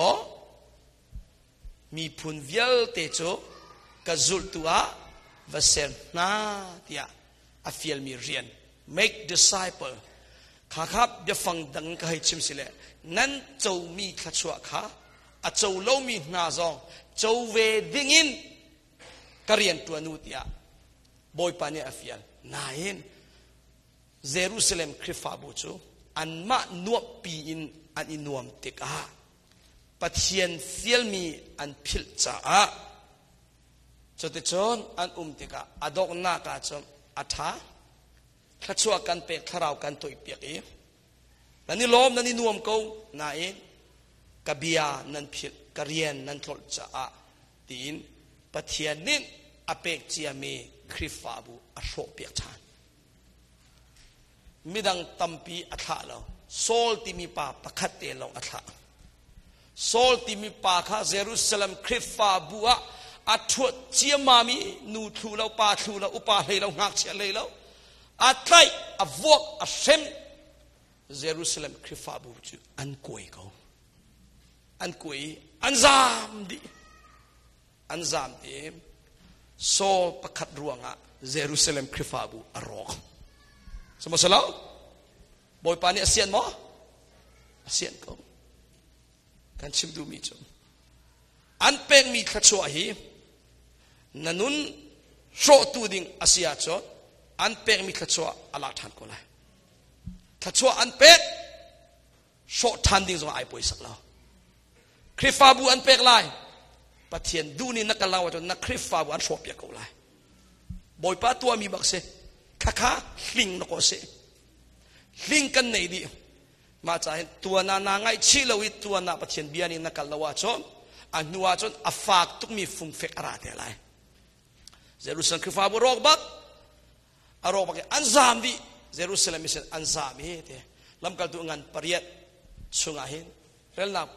มีพุนเวลเตโจกจุลตัววเซนนาเตียอฟิลมีเรียน make disciple ข้าครับเดี๋ยวฟังดังก็ให้ชิมสิเลนั้นเจ้ามีขัดชัวข้าอาเจ้าเล่ามีนาซองเจ้าเวดิ่งินกเรียนตัวนูเตียบอยปานีอฟิลนายนเยรูซาเล็มคริฟาบูจูอันมานวบปีอินอันอินวมติกาปะเทียนเฟียลมีอันพิลจ้าจดจนอันอุมติกาอดอกนากาจนอัฐาขัดชัวกันเป็กขราวกันตัวเปียกอีนันนี่ล้มนันนี่นวมกูนายกบียานันพิลกเรียนนันทลจ้าตีนปะเทียนนิน A pek ciami Khrihfabu a hrawhpiak ṭhan. Midang tampi a thlah lo. Saul timi pa pakhat te lawng a thlah. Saul timi pa kha Jerusalem Khrihfabu ah a ṭhuat ciammam i nu thlu lo, pa thlu lo, upa hlei lo, ngakchia hlei lo, a tlaih, a vuak, a hrem. Jerusalem Khrihfabu cu an kuai ko. An kuai i an zaam dih. An zaam i Saul pakhat ruangah Jerusalem Khrihfabu a rawk. Sihmanhsehlaw Bawipa nih a sian maw? A sian ko. Kan chim duhmi cu an pekmi thluachuah hi na nun hrawhtu ding a si ahcun an pekmi thluachuah a lak ṭhan ko lai. Thluachuah an pek hrawh ṭhan ding zong ai pawisak lo. Khrihfabu an pek lai. Pathian duh nih na kal lo ahcun na Khrihfabu an hrawhpiak ko lai. Bawipa tuahmi bak si. Khakha hling na ko si. Hling kan nei dih. Mah ca hin tuan ah naa ngaihchih lo i tuan ah Pathian bia nih na kal lo ahcun a hnu ahcun a fak tukmi fungfek a ra te lai. Jerusalem Khrihfabu rawk bak a rawk bak i an zaam dih. Jerusalem i an zaam i te lamkaltu ngan pariat chungah hin relnak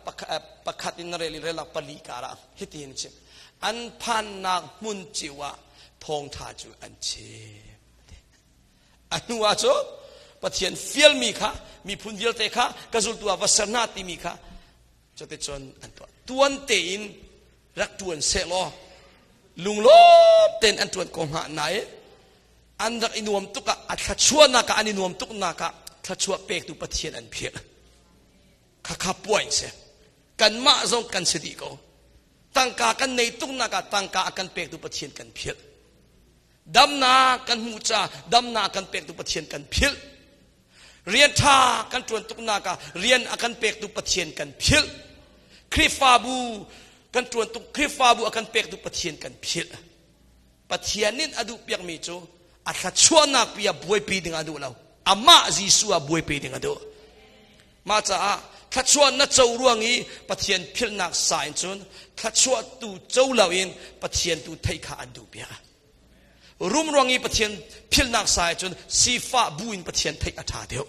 pakhat in na rel i relnak pali karah hitin chim an phannak hmun cio ah thawngtha cu an chim. A hnu ah cun Pathian fialmi kha miphun vialte kha ka zultu ah va ser hna timi kha cuticun an tuah. Tuan tein rak tuan seh law lunglawm tein an tuan ko hnga nain an rak i nuam tuk ah a thluachuahnak ah an i nuam tuk nak ah thluachuah pektu Pathian an philh. Khakha puai si. Kanmah zong kan si dih ko. Tangka kan nei tuk nak ah tangka a kan pektu Pathian kan philh. Damnak kan hmuh ca damnak kan pektu Pathian kan philh. Rian ṭha kan ṭuan tuknak ah rian a kan pektu Pathian kan philh. Khrihfabu kan ṭuan tuk Khrihfabu a kan pektu Pathian kan philh. Pathian nih a duh piakmi cu a thluachuahnak pi ah buaipi ding a duh lo. Amah Jesuh ah buaipi ding a duh. Mah caah thluachuah na co ruang i Pathian philhnak sa in cun thluachuah tu co loin Pathian tu theih kha an duh piak. Rum ruang i Pathian philhnak sa cun sifah bu in Pathian theih a ṭha deuh.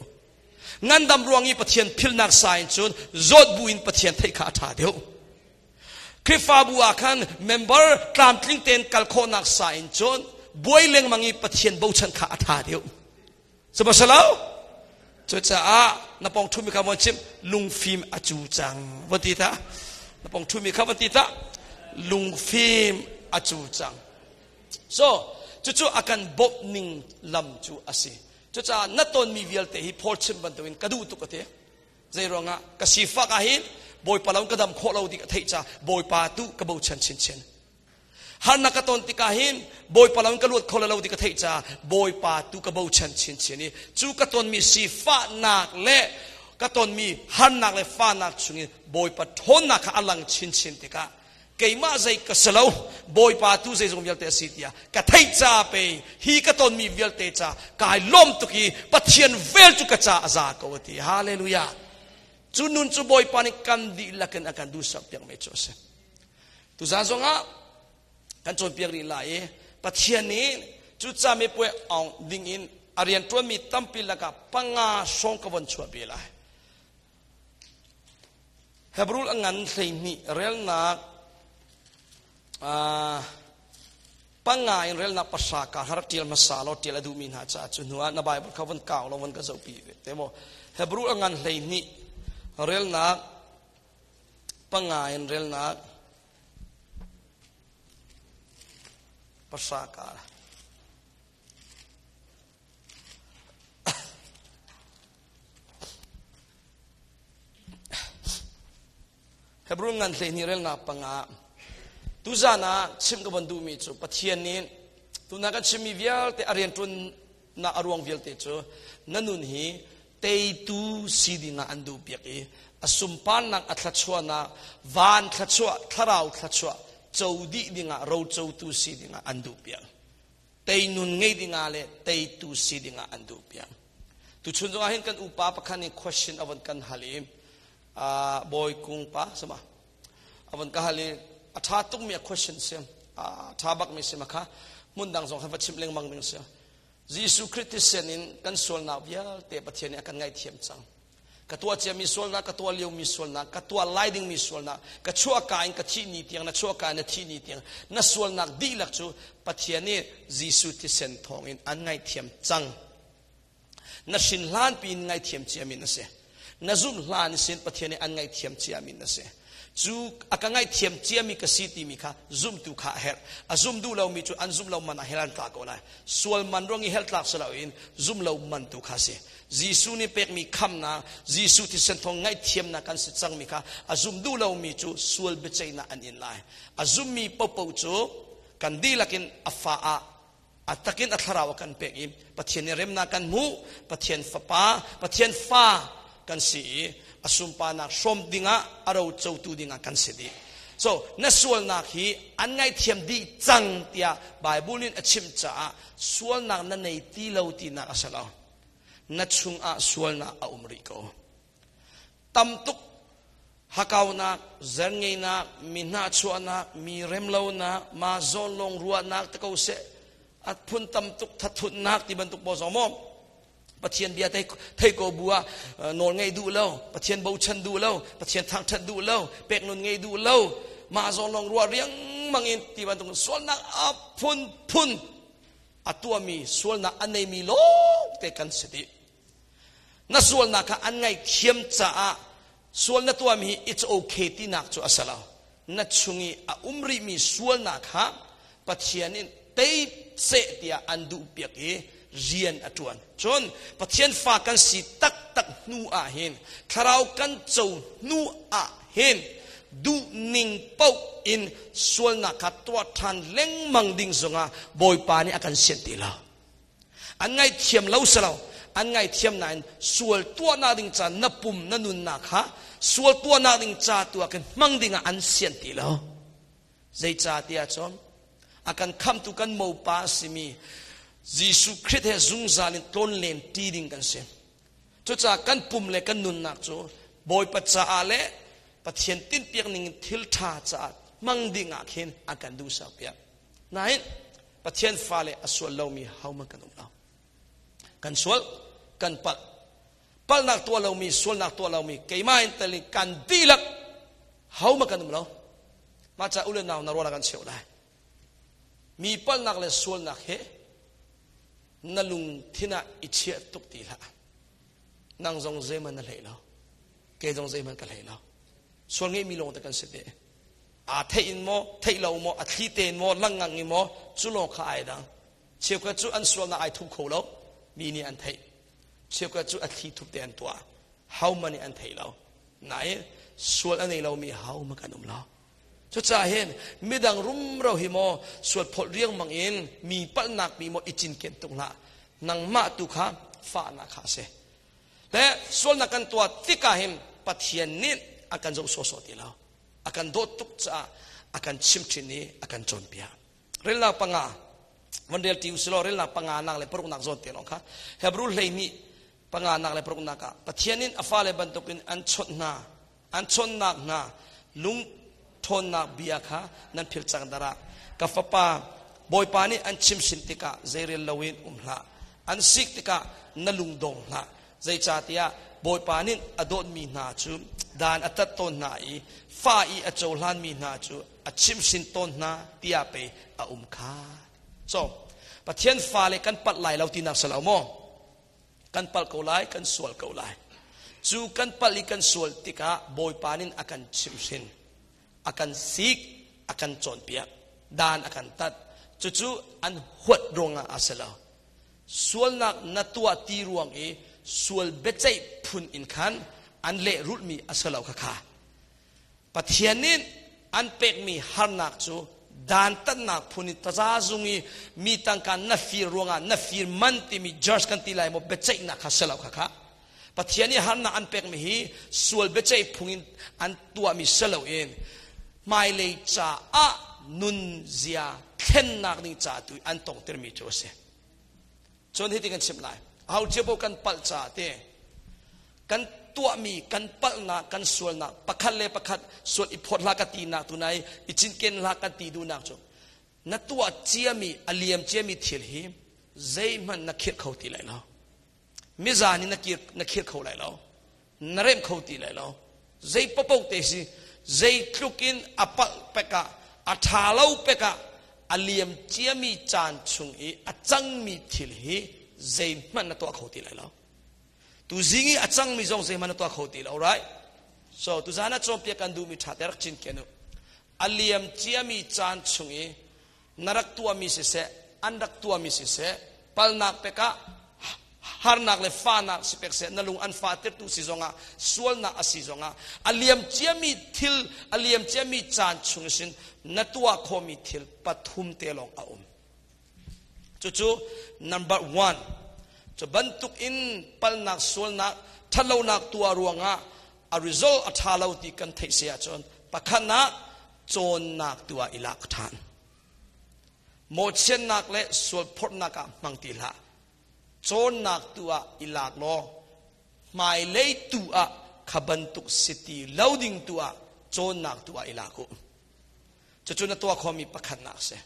Ngandam ruang i Pathian philhnak sa in cun zawt bu in Pathian theih kha a ṭha deuh. Khrihfabu ah khan member tlamtling tein kal khawhnak sa in cun buai lengmang i Pathian bochan kha a ṭha deuh. Sihmanhsehlaw cucaah na pong ṭhumi kha von chim lungfim a cu cang von ti ta na pong ṭhumi kha von ti ta lungfim a cu cang so cucu a kan bawmh ning lam cu a si cucaah na tonmi vialte hi Paul chim bantukin ka duh tuk a ti zei ruangah ka sifak ah hin Bawipa lo ka dam khawh lo ti ka theih ca Bawipa tu ka bochan chinchin Harnak ka ton tikah hin Bawipa lo in ka luat kho lo ti ka theih caah Bawipa tu ka bochan chinchin i cu ka tonmi sifahnak le ka tonmi harnak le fahnak chungin Bawipa ṭhawnnak kha a lang chinchin tikah keimah zei ka si lo Bawipa tu zeizong vialte a si tiah ka theih ca pe hi ka tonmi vialte ca kai lawm tuk i Pathian vel cu ka ca a za ko a ti hallelujah cu nun cu Bawipa nih kan dihlak in a kan duhsak piak mi cu a si Tuzaan zongah kan cawnpiak rih lai i Pathian nih cu camipuai awng dingin a rianṭuanmi tampi lakah panga hrawng ka von chuahpi lai. Hebrew a ngan 12 relnak panga in relnak pahra ka har ṭial hmasa law ṭial a duhmi hna caah cu hnu ah na Bible kha von kau law von ka zohpi te maw Hebrew a ngan 12 relnak panga in relnak pahra kar Hebrew ngan 12 relnak panga tuzan ah chim ka von duhmi cu Pathian nih tuna kan chimmi vialte a rianṭuan na a ruang vialte cu na nun hi teitu si dingah an duhpiak i a sunparnak a thluachuahnak van thluachuah thlarau thluachuah co dih dingah rocotu si dingah an duhpiak teinun ngei dingah le teitu si dingah an duhpiak tuchun zongah hin kan upa pakhat nih question a von kan hal i bawi kung pa sama a von ka hal i a ṭha tukmi a question si. Tha bak mi si ma kha mun dang zong khan va chim lengmang ding si. Jesuh Khrih thisen in kan sualnak vialte Pathian nih a kan ngaihthiam cang. Ka tuah ciami sualnak, ka tuah liomi sualnak, ka tuah lai dingmi sualnak, ka chuahka in ka thih ni tiang, na chuahka in na thih ni tiang, na sualnak dihlak cu Pathian nih Jesuh thisen thawngin an ngaihthiam cang. Na hrin hlan piin ngaihthiam ciami na si. Na zumh hlan sin Pathian nih an ngaihthiam ciami na si. Cu a ka ngaihthiam ciami ka si timi kha zumtu kha a herh. A zum duh lomi cu an zum lo man ah hell an tla ko lai. Sual man ruang i hell tlak si loin zum lo man tu kha si. Jesuh nih pekmi khamnak, Jesuh thisen thawng ngaihthiamnak kan si cangmi kha a zum duh lomi cu sual biaceihnak an in lai. A zummi popo cu kan dihlak in a fa ah a takin a thlarau a kan pek i Pathian nih remnak kan hmuh, Pathian fapa, Pathian fa kan si i a sunparnak hrawm dingah a ro cotu dingah kan si dih. So na sualnak hi an ngaihthiam dih cang tiah Bible in a chim caah sualnak na nei ti lo tinak a si lo. Na chungah sualnak a um rih ko. Tam tuk hakaunak, zerngeinak, mi hnahchuahnak, mi remlonak, ma zawn lawng ruahnak te ko seh, a phun tam tuk thathutnak ti bantuk pawl zong maw Pathian bia thei ko bu ah nawl ngei duh lo, Pathian bochan duh lo, Pathian thangthat duh lo, pek nun ngei duh lo, mah zawn lawng ruah riangmang in ti bantuk sualnak a phun phun a tuahmi sualnak a neimi lawng te kan si dih. Na sualnak kha an ngaihthiam caah sual na tuahmi hi it's okay tinak cu a si lo. Na chung i a um rihmi sualnak kha Pathian in tei seh tiah an duhpiak i rian a ṭuan. Cun Pathian fa kan si taktak hnu ah hin thlarau kan co hnu ah hin duhning paoh in sualnak kha tuah ṭhan lengmang ding zongah Bawipa nih a kan sianh ti lo. An ngaihthiam lo si lo. An ngaihthiam nain sual tuahnak ding ca na pum na nunnak kha sual tuahnak ding ca tu ah khin hmang ding ah an sianh ti lo. Zeicahtiah cun a kan khamtu kan mopa a simi Jesuh Khrih he zungzal in tlawnlen ṭi ding kan si. Cucaah kan pum le kan nunnak cu Bawipa caah le Pathian tinhpiak ning in thil ṭha caah hmang ding ah khin a kan duhsak piak. Nain Pathian fale a sual lomi hohmanh kan um lo. Kan sual, kan palh. Palhnak tuah lomi, sualnak tuah lomi, keimah in tel in kan dihlak hohmanh kan um lo. Mah ca u le nau na rual ah kan cheuh lai. Mi palhnak le sualnak he na lungthin ah i chiah tuk ti hlah. Nang zong zeihmanh na hlei lo. Kei zong zeihmanh ka hlei lo. Sual ngeimi lawng te kan si te. Aa theih in maw, theih lo maw, a thli tein maw, langngang in maw, cu lawng kha ai dang. Cheukhat cu an sualnak ai thup kho lo, mi nih an theih. Cheukhat cu a thli thup te an tuah. Hohmanh nih an thei lo. Nain sual a nei lomi hohmanh kan um lo. Cucaah hin midang rumro hi maw sual phawt riangmang in mi palhnak mi maw i cinken tuk hlah. Nangmah tu kha fahnak kha a si. Le sualnak kan tuah tikah hin Pathian nih a kan zoh sawhsawh ti lo. A kan dawt tuk caah a kan chimchin i a kan cawnpiak. Relnak panga van rel ti usilaw relnak panga nak le paruknak zawn te lawng kha Hebrew 12 panganak le paruknak ah Pathian in a fale bantukin an chawnh hna an chawnhnak hna lung ṭhawnnak bia kha nan philh cang darah ka fapa Bawipa nih an chimhsin tikah zeirel loin um hlah an sik tikah na lung dong hlah zeicahtiah Bawipa nih a dawtmi hna cu dan a tat tawn hna i fa i a cohlanmi hna cu a chimhsin tawn hna tiah pei a um kha so Pathian fale kan palh lai lo tinak si lo maw Kan palh ko lai, kan sual ko lai. Cu kan palh i kan sual tikah Bawipa nih a kan chimhhrin, a kan sik, a kan cawnpiak, dan a kan tat. Cucu an huat ruangah a si lo. Sualnak na tuah ti ruang i sual biaceih phun in khan an lehrulhmi a si lo khakha. Pathian nih an pekmi harnak cu dantatnak phun in tazazung i mi tangka na fir ruangah na fir man timi judge kan ti lai maw biaceihnak kha si lo kha kha Pathian nih harnak an pekmi hi sual biaceih phung in an tuahmi si loin hmailei caah nunzia thlennak ding ca tu an tongtermi cu a si. Cun hitin kan chim lai. Aho cio paoh kan palh caah te kan tuahmi kan palhnak kan sualnak pakhat le pakhat sual i phawt hlah ka tinak tu nai i cinken hlah kan ti duhnak cu. Na tuah ciami a liam ciami thil hi zeihmanh na khirh kho ti lai lo. Mizan in na kir na khirh kho lai lo. Na remh kho ti lai lo. Zei papo te si zeitluk in a palh pek ah a ṭha lo pek ah a liam ciami caan chung i a cangmi thil hi zeihmanh na tuah kho ti lai lo. Tu zing i a cangmi zong zeihmanh na tuah kho ti lo, right? So tuzan ah cawnpiak kan duhmi ṭha te rak cinken u. A liam ciami caan chung i na rak tuahmi siseh, an rak tuahmi siseh, palnak pek ah harnak le fahnak si pek seh, na lung an fahtertu si zongah, sualnak a si zongah, a liam ciami thil, a liam ciami caan chung sin na tuah khawhmi thil pathum te lawng a um. Cucu number one, cu bantuk in palnak sualnak ṭhatlonak tuah ruangah a result a ṭha lo ti kan theih si ahcun pakhatnak cawnnak tu ah i lak ṭhan. Mawhchiatnak le sualphorhnak ah hmang ti hlah. Cawnnak tu ah i lak law hmailei tu ah kha bantuk si ti lo ding tu ah cawnnak tu ah i lak u. Cucu na tuah khawhmi pakhatnak a si.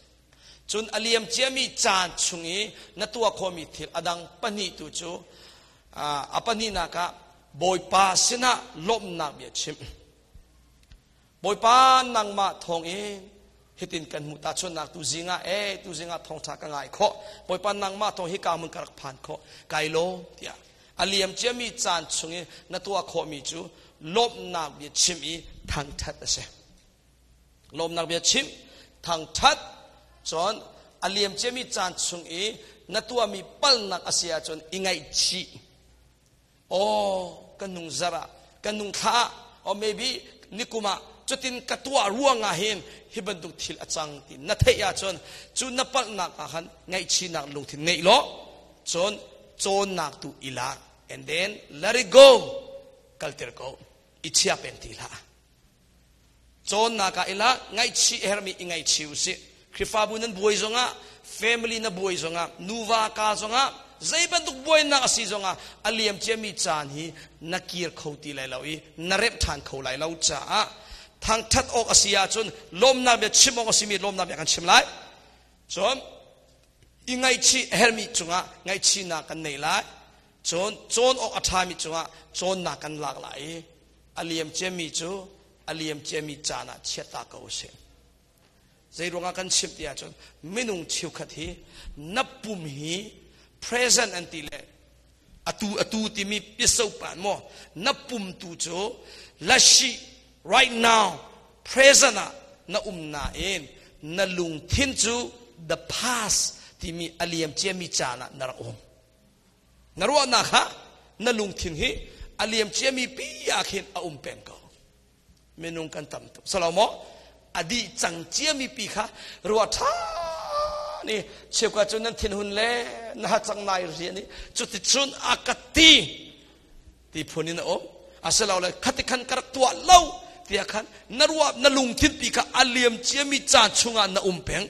Cun a liam ciami caan chung i na tuah khawhmi thil a dang pahnih tu cu a pahnihnak ah Bawipa sinah lawmhnak bia chim. Bawipa nangmah thawng in hitin kan hmuh tahchunhnak tu zingah e tu zingah thawngṭha ka ngai khawh. Bawipa nangmah thawng hi ka mun ka rak phan khawh. Kai lawm tiah a liam ciami caan chung i na tuah khawhmi cu lawmhnak bia chim i thangṭhat a si. Lawmnak bia chim, thangṭhat, cun a liam ciami caan chung i na tuahmi palnak a si ahcun i ngaihchih. Aw, ka nung zarh ah, ka nung thla ah, or maybe nikum ah cutin ka tuah ruangah hin hi bantuk thil a cang ti na theih ahcun cu na palhnak ah khan ngaihchihnak lungthin ngeih law cun cawnnak tu i lak and then let it go kalter ko i chia peng ti hlah. Cawnnak ah ilah ngaihchih hermi i ngaihchih usih. Khrihfabu nan buai zongah, family na buai zongah, nuva ka zongah, zei bantuk buainak a si zongah a liam ciami caan hi na kir kho ti lai lo i na remh ṭhan kho lai lo caah thangṭhat awk a si ahcun lawmnak bia chim awk a simi lawmnak bia kan chim lai. Cun i ngaihchih hermi cungah ngaihchihnak kan nei lai. Cun cawn awk a ṭhami cungah cawnnak kan lak lai i a liam ciami cu a liam ciami caan ah chiata ko usih. Zei ruangah kan chimh ti ahcun minung cheukhat hi na pum hi present an ti le atu atu timi piasopan maw na pum tu cu lashi right now present ah na um nain na lungthin cu the past timi a liam ciami caan ah na rak um. Na ruahnak kha na lungthin hi a liam ciami pi ah khin a um peng ko. Minung kan tam tuk. Salo maw? A dih cang ciami pi kha ruah ṭha ni cheuka cu nan thinhun le na ha cang nai rian i cuticun a ka ti ti phun in a um. Asilole khati khan ka rak tuah lo tiah khan na ruah na lungthin pi kha a liam ciami caan chungah na um peng.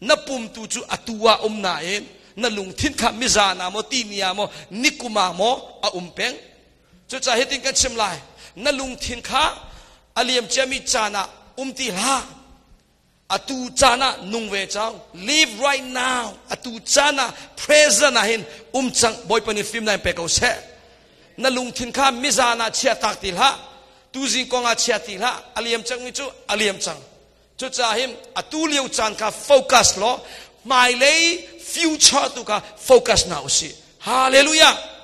Na pum tu cu atu ah um nain na lungthin kha mizan ah maw tini ah maw nikum ah maw a um peng. Cucaah hitin kan chim lai. Na lungthin kha a liam ciami caan ah um ti hlah. Atu caan ah nung ve cang. Live right now. Atu caan ah present ah hin um cang. Bawipa nih fimnak in pe ko seh. Na lungthin kha mizan ah chia tak ti hlah. Tuzing kong ah chia ti hlah. A liam cangmi cu a liam cang. Cucaah hin atu lio caan kha focus law hmailei future tu kha focus hna usih. Hallelujah!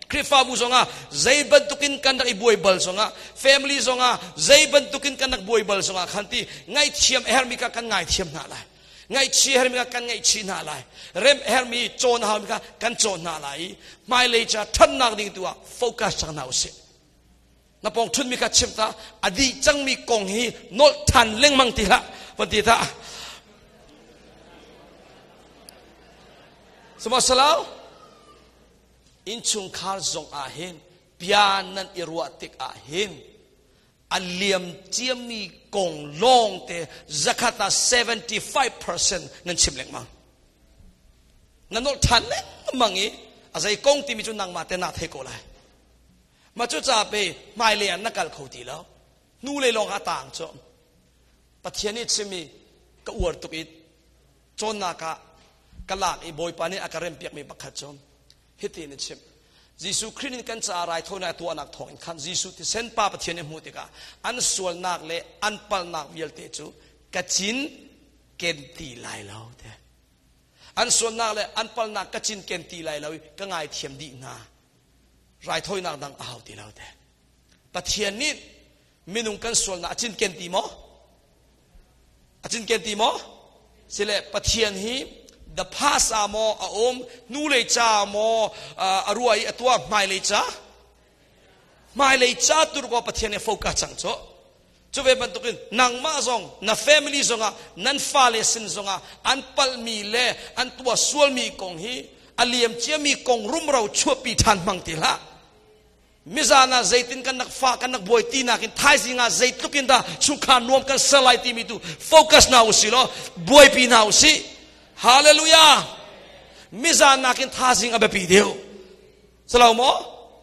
Khrihfabu zongah zei bantukin kan rak i buai bal zongah family zongah zei bantukin kan rak buai bal zongah khan ti ngaihthiam a hermi kha kan ngaithiam hna lai. Ngaihchi hermi kha kan ngaihchi hna lai. Rem hermi cawn haumi kha kan cawn hna lai i hmailei ca ṭhatnak ding tu ah focus cang hna usih. Na pawng ṭhutmi kha chim ta a dih cangmi kong hi nolh ṭhan lengmang ti hlah van ti ta. Sihmanhsehlaw innchungkhar zong ah hin bia nan i ruah tik ah hin a liam ciami kong lawng te zakhat ah 75% nan chim lengmang. Na nolh ṭhan lengmang i a zei kong timi cu nangmah te na thei ko lai. Mah cu ca pe hmailei ah na kal kho ti lo. Hnulei lawng ah taang cu. Pathian nih chimmi ka uar tuk i Cawnnak ah ka lak i Bawipa nih a ka rempiakmi pakhat cu hitin a chim. Jesuh Khrih nih kan caah raithawinak tuahnak thawngin khan Jesuh thisen Pa Pathian nih hmuh tikah an sualnak le an palhnak vialte cu ka cin ken ti lai lo te. An sualnak le an palhnak ka cin ken ti lai lo i ka ngaithiam dih hna. Raithawinak dang a hau ti lo te. Pathian nih minung kan sualnak a cinken ti maw? A cinken ti maw? Sile Pathian hi the past ah maw a um hnulei ca maw a ruah i a tuah hmailei ca hmailei ca tur ko Pathian nih focus cang cu cu ve bantukin nangmah zong na family zongah nan fale sin zongah an palhmi le an tuah sualmi kong hi a liam ciami kong rumro chuahpi ṭhan hmang ti hlah Mizan ah zeitin kan nak fa kan nak buai ti nakin thaizing ah zeitluk in dah chungkhar nuam kan ser lai timi tu focus na usih law buaipi hna usih. Hallelujah! Mizan nakin thazing a biapi deuh. Salo maw?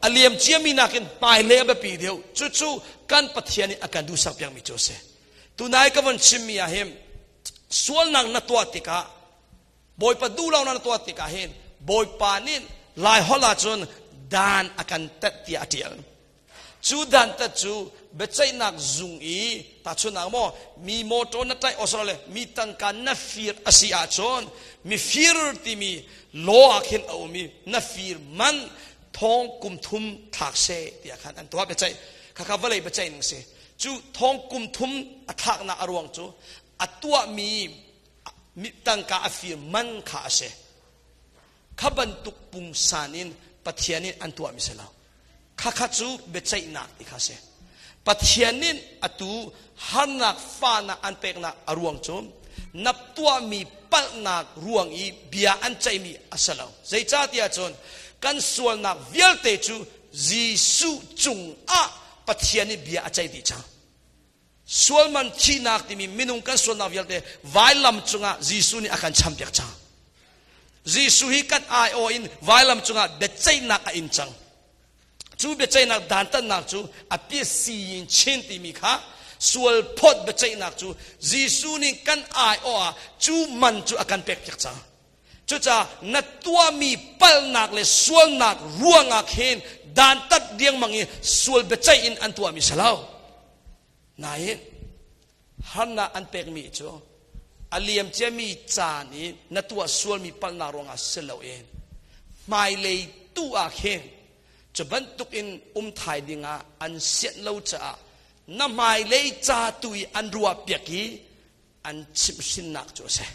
A liam ciami nakin hmailei a biapi deuh. Cucu kan Pathian nih a kan duhsak piakmi cu a si. Tunai ka von chimmi ah hin sualnak na tuah tikah Bawipa duh lo na tuah tikah hin Bawipa nih Lai holh ahcun dan a kan tat tiah a ṭial. Cu dan tat cu biaceihnak zung i tahchunhnak maw mi motor na tlaih osawle mi tangka na fir a si ahcun mi fir timi law ah khin a um i na fir man thong kum thum thlak seh tiah khan an tuah biaceih khakha vawlei biaceih ning si cu thong kum thum a thlaknak a ruang cu a tuahmi tangka a fir man kha a si. Kha bantuk pungsan in Pathian nih an tuahmi si lo. Khakha cu biaceihnak ti kha si. Pathian nih atu harnak fahnak an peknak a ruang cu na tuahmi palhnak ruang i bia an ceihmi a si lo. Zeicahtiah cun kan sualnak vialte cu Jesuh cungah Pathian nih bia a ceih dih cang. Sualman thihnak timi minung kan sualnak vialte vailam cungah Jesuh nih a kan champiak cang. Jesuh hi kan aiawh in vailam cungah biaceihnak a in cang. Cu biaceihnak dantatnak cu a piasi in chin timi kha sual phawt biaceihnak cu Jesuh nih kan aiawh ah cu man cu a kan pekpiak cang. Cucaah na tuahmi palhnak le sualnak ruangah khin dantat riangmang i sual biaceih in an tuahmi si lo. Nain harnak an pekmi cu a liam ciami caan i na tuah sualmi palhnak ruangah si loin hmailei tu ah khin cu bantuk in um thai dingah an sianh lo caah na hmailei ca tu i an ruah piak i an chimhhrinnak cu a si.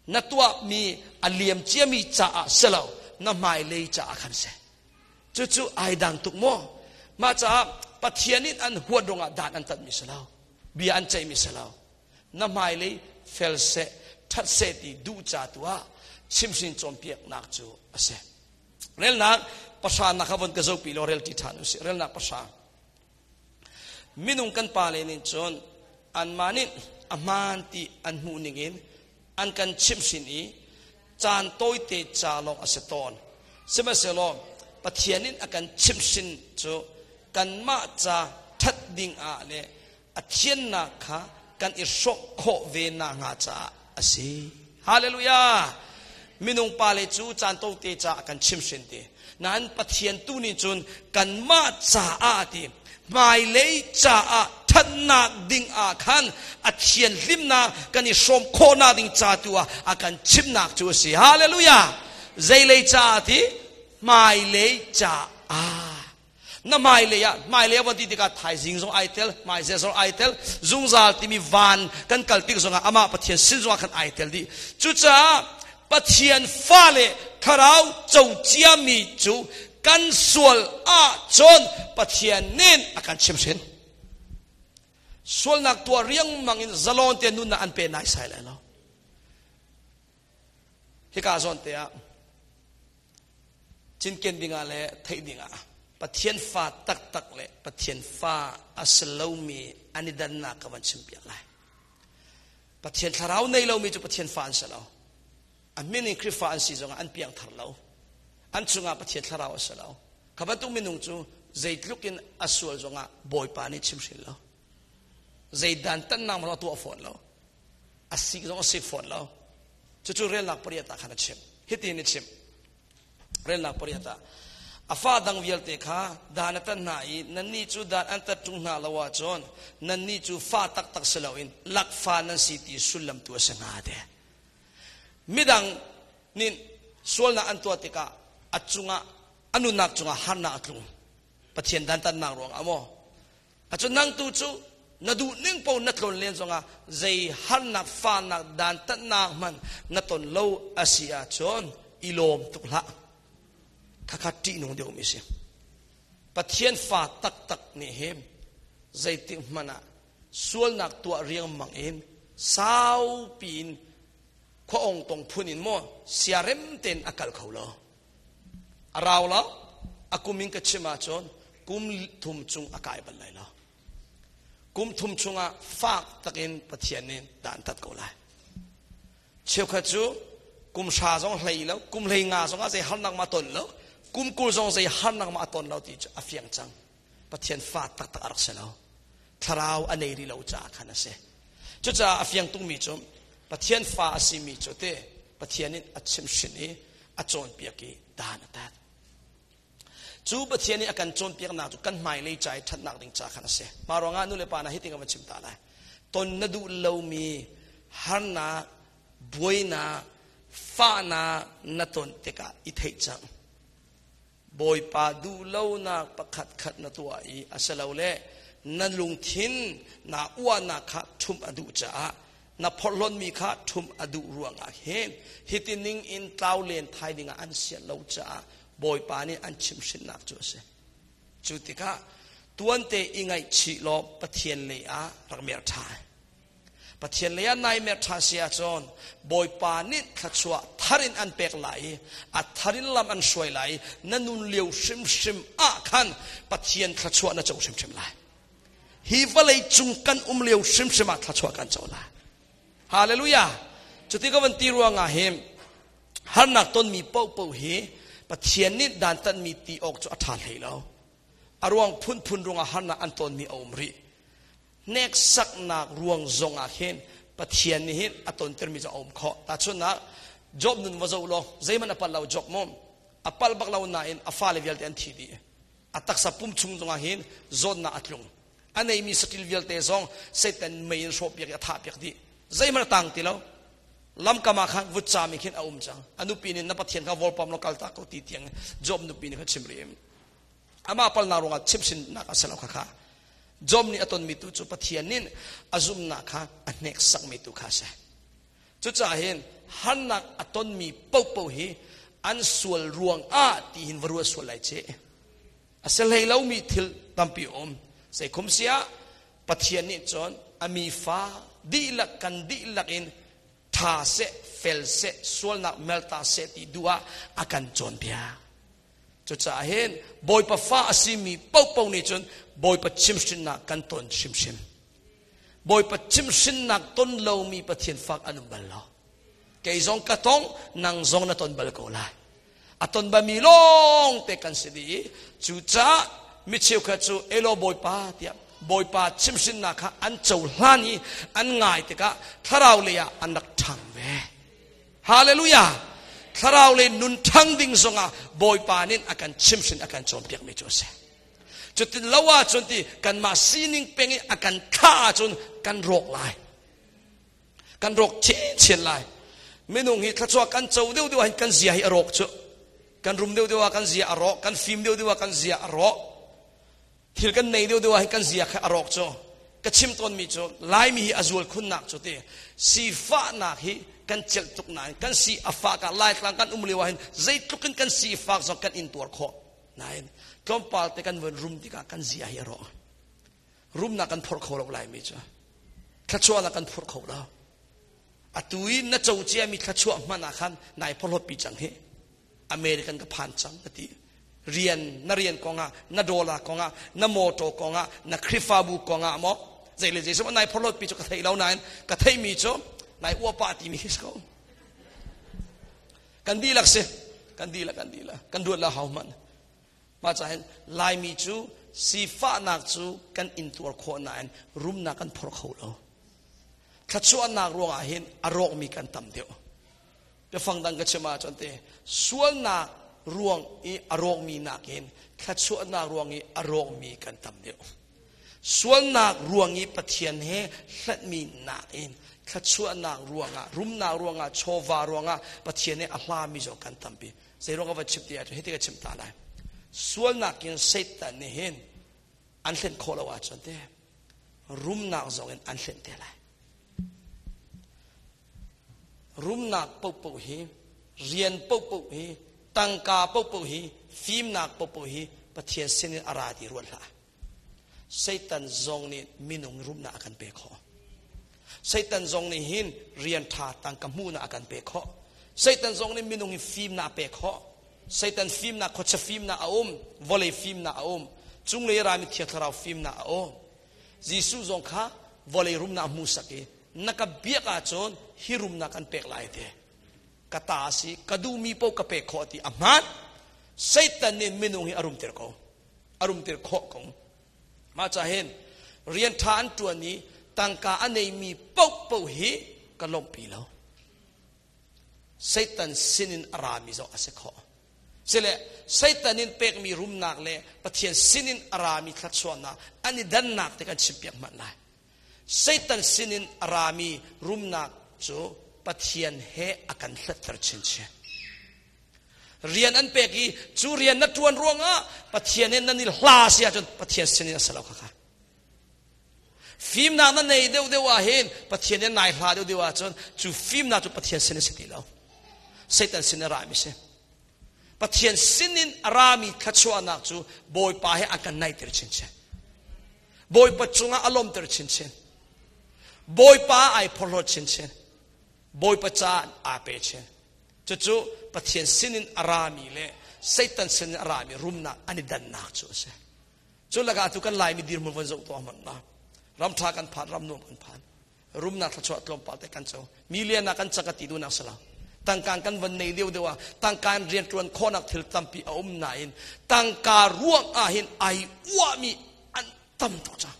Na tuahmi a liam ciami caah si lo, na hmailei caah khan si. Cucu ai dang tuk maw? Mah caah Pathian in an huat ruangah dan an tatmi si lo, bia an ceihmi si lo. Na hmailei fel seh, ṭhat seh ti duh ca tu ah chimhhrin cawnpiaknak cu a si. Relnak pahra nak kha von ka zopi law rel ṭi ṭhan usih. Relnak pahra. Minung kan pale nih cun anmah nih a hmaan ti an hmuh ningin an kan chimhhrin i caan tawite ca lawng a si tawn. Sihmanhsehlaw Pathian in a kan chimhhrin cu kanmah ca ṭhat ding ah le a thiannak kha kan i hrawmh khawh ve nakhnga caah a si. Hallelujah! Minung pale cu caan tawite ca a kan chimhhrin ti. Nain Pathian tu nih cun kanmah caah ti hmailei caah ṭhatnak ding ah khan a thianhlimnak kan i hrawm khawhnak ding ca tu ah a kan chimnak cu a si. Hallelujah! Zeilei caah ti? Hmailei caah. Na hmailei ah hmailei ah von ti tikah thaizing zong ai tel, hmaizeh zong ai tel, zungzal timi van kan kal tik zongah amah Pathian sin zongah khan ai tel dih. Cucaah Pathian fale thlarau co ciami cu kan sual ahcun Pathian nih a kan chimhhrin. Sualnak tuah riangmang in zalon te nunnak an pe naisai lai lo. Hika zawn te ah cinken dingah le theih dingah Pathian fa taktak le Pathian fa a si lomi an i dannak ka van chimpiak lai. Pathian thlarau nei lomi cu Pathian fa an si lo. A min in Khrihfa an si zongah an piangthar lo. An chungah Pathian thlarau a si lo. Kha bantuk minung cu zeitluk in a sual zongah Bawipa nih chimhrin lo. Zei dan tannak ma tuah fawn lo. A sik zong a sik fawn lo. Cucu relnak pariat ah khan a chim. Hitin a chim. Relnak pariat ah a fa dang vialte kha dan a tan hna i nannih cu dan an tat ṭung hna lo ahcun nannih cu fa taktak si loin lakfa nan si ti sullam tu a si hnga te. Midang nih sualnak an tuah tikah a cungah a nunnak cungah harnak a tlung. Pathian dantatnak ruangah maw? Acun nang tu cu na duh ning po na tlon len zongah zei harnak fahnak dantatnak hmanh na ton lo a si ahcun i lawm tuk hlah. Khakha ṭihnung deuh mi si. Pathian fa taktak nih hin zeitik hmanh ah sualnak tuah riangmang in saupi in khua ong tong phun in maw siarem tein a kal kho lo. A rau lo. A kum in ka chim ahcun kum thum chung a kai bal lai lo. Kum thum chungah fak takin Pathian nih dan tat ko lai. Cheukhat cu kum hra zong hlei lo, kum hlei nga zong ah zei harnak ma ton lo, kum 20 zong zei harnak ma ton lo ti cu a fiang cang. Pathian fa taktak a rak si lo. Thlarau a nei rih lo caah khan a si. Cucaah a fiang tungmi cu Pathian fa a simi cu te Pathian in a chimhhrin i a cawnpiak i dan a tat. Cu Pathian nih a kan cawnpiaknak cu kan hmailei ca i ṭhatnak ding ca khan a si. Mah ruangah nu le pa hna hitin ka van chim ta lai. Ton na duh lomi harnak, buainak, fahnak na ton tikah i theih cang. Bawipa duhlonak pakhat khat na tuah i a si lo le na lungthin naa uahnak kha ṭhumh a duh caah na phorhlonmi kha ṭhumh a duh ruangah hin hiti ning in tlau len thai dingah an sian lo caah Bawipa nih an chimhhrinnak cu a si. Cu tikah tuante i ngaihchih law Pathian lei ah rak mer ṭha. Pathian lei ah nai mer ṭhan si ahcun Bawipa nih thluachuah thar in an pek lai i a thar in lam an hruai lai i na nun lio hrimhrim ah khan Pathian thluachuah na co hrimhrim lai. Hi vawlei cung kan um lio hrimhrim ah thluachuah kan co lai. Hallelujah! Cuti ka van ti ruangah hin harnak tonmi paohpaoh hi Pathian nih dantatmi ti awk cu a ṭha hlei lo. A ruang phunphun ruangah harnak an tonmi a um rih. Hneksaknak ruang zongah hin Pathian nih hin a tontermi cu a um khawh. Tahchunhnak, Job nun va zoh law zeihmanh a palh lo Job mu. A palh bak lo nain a fale vialte an thi dih. A taksa pum chung zongah hin zawtnak a tlung. A neimi saṭil vialte zong Satan mei in hrawhpiak i a thahpiak dih. Zeihmanh a tang ti lo. Lamkam ah khan vutcam in khin a um cang. A nupi nih na Pathian kha vawlpam law kaltak ko ti tiang Job nupi nih khan chim rih. Amah palnak ruangah chimhhrinnak a si lo khakha. Job nih a tonmi tu cu Pathian nih a zumhnak kha a hneksakmi tu kha a si. Cucaah hin harnak a tonmi paohpaoh hi an sual ruangah ti hin va ruat sual lai ci. A si hlei lomi thil tampi um. Zeikhum siah Pathian nih cun a mi fa dihlak kan dihlak in ṭha seh, fel seh, sualnak melta seh ti duh ah a kan cawnpiak. Cucaah hin Bawipa fa a simi paohpaoh nih cun Bawipa chimhhrinnak kan ton hrimhrim. Bawipa chimhhrinnak ton lomi Pathian fak an um bal lo. Kei zong ka tong, nang zong na ton bal ko lai. A ton bami lawng te kan si dih i cucaah mi cheukhat cu elo Bawipa tiah Bawipa chimhhrinnak kha an cohlan i an ngai tikah thlarau lei ah an rak ṭhang ve. Hallelujah! Thlarau le nun ṭhang ding zongah Bawipa nih a kan chimhhrin a kan cawnpiakmi cu a si. Cutin lo ahcun ti kanmah sining peng i a kan thlah ahcun kan rawk lai. Kan rawk chinchin lai. Minung hi thluachuah kan co deuhdeuh ah hin kan zia hi a rawk cu. Kan rum deuhdeuh ah kan zia a rawk, kan fim deuhdeuh ah kan zia a rawk. Thil kan nei deuhdeuh ah hin kan zia kha a rawk cu. Ka chim tawnmi cu Laimi hi a zual khunnak cu ti sifahnak hi kan celh tuk nain kan si a fak ah Laitlang kan um lio ah hin zeitluk in kan si fak zong kan intuar khawh nain tlawmpal te kan vun rum tikah kan zia hi a rawk. Rumnak kan phorh kho lo Laimi cu. Thluachuahnak kan phorh kho lo. Atu i na co ciami thluachuah hmanh ah khan nai phorhlawt pi cang hi. American ka phan cang ka ti. Rian na rian kongah na dollar kongah na motor kongah na Khrihfabu kongah maw zei le zei nai phorhlawt pi cu ka thei lo nain ka theimi cu nai uapa timi hi si ko. Kan dihlak si kan dihlak kan dihlak kan duat la hau man. Mah caah hin Laimi cu sifahnak cu kan intuar khawh nain rumnak kan phor kho lo. Thluachuahnak ruangah hin a rawkmi kan tam deuh. Biafang dang ka chim ahcun te sualnak ruang i a rawkmi nakin thluachuahnak ruang i a rawkmi kan tam deuh. Sualnak ruang i Pathian he hlatmi nakin thluachuahnak ruangah, rumnak ruangah, chawva ruangah Pathian he a hlami zong kan tampi. Zei ruang ka van chim ti ahcun hiti ka chim ta lai. Sualnak in Satan nih hin an hlen khawh lo ahcun te rumnak zong in an hlen te lai. Rumnak paohpaoh hi, rian paohpaoh hi, tangka paohpaoh hi, fimnak paohpaoh hi Pathian sinin a ra ti ruat hlah. Satan zong nih minung rumnak a kan pe khawh. Satan zong nih hin rian ṭha tangka hmuhnak a kan pe khawh. Satan zong nih minung hi fimnak a pek khawh. Satan fimnak, khuachia fimnak a um, vawlei fimnak a um, cunglei rami thiang thlarau fimnak a um. Jesuh zong kha vawlei rumnak a hmuhsak i na ka biak ahcun hi rumnak kan pek lai te. Ka ta a si, ka duhmi paoh ka pek khawh ti a hmaan. Satan nih minung hi a rumter ko. A rumter khawh ko. Mah ca hin rian ṭha an ṭuan i tangka a neimi paohpaoh hi ka lawmhpi lo. Satan sinin a rami zong a si khawh. Sile Satan in pekmi rumnak le Pathian sinin a rami thluachuahnak an i dannak te kan chimpiak hmanh lai. Satan sinin a rami rumnak cu Pathian he a kan hlatter chinchin. Rian an pek i cu rian na ṭuan ruangah Pathian he nan i hla si ahcun Pathian sinin a si lo khakha. Fimnak na nei deuh deuh ah hin Pathian he nai hla deuh deuh ahcun cu fimnak cu Pathian sin a si ti lo. Satan sin a rami si. Pathian sinin a rami thluachuahnak cu Bawipa he a kan naihter chinchin. Bawipa cungah a lawmter chinchin. Bawipa ai phorhlawt chinchin. Bawipa caah aa pe chin. Cucu Pathian sinin a rami le Satan sinin a rami rumnak an i dannak cu a si. Cu lakah tu kan Laimi dirhmun von zoh tuah hmanh na. Ram ṭha kan phan, ram nuam kan phan. Rumnak thluachuah tlawmpal te kan co. Million ah kan cak a ti duhnak si lo. Tangka kan van nei deuh deuh ah tangka in rianṭuan khawhnak thil tampi a um nain tangka ruang ah hin ai uahmi an tam tuk cang.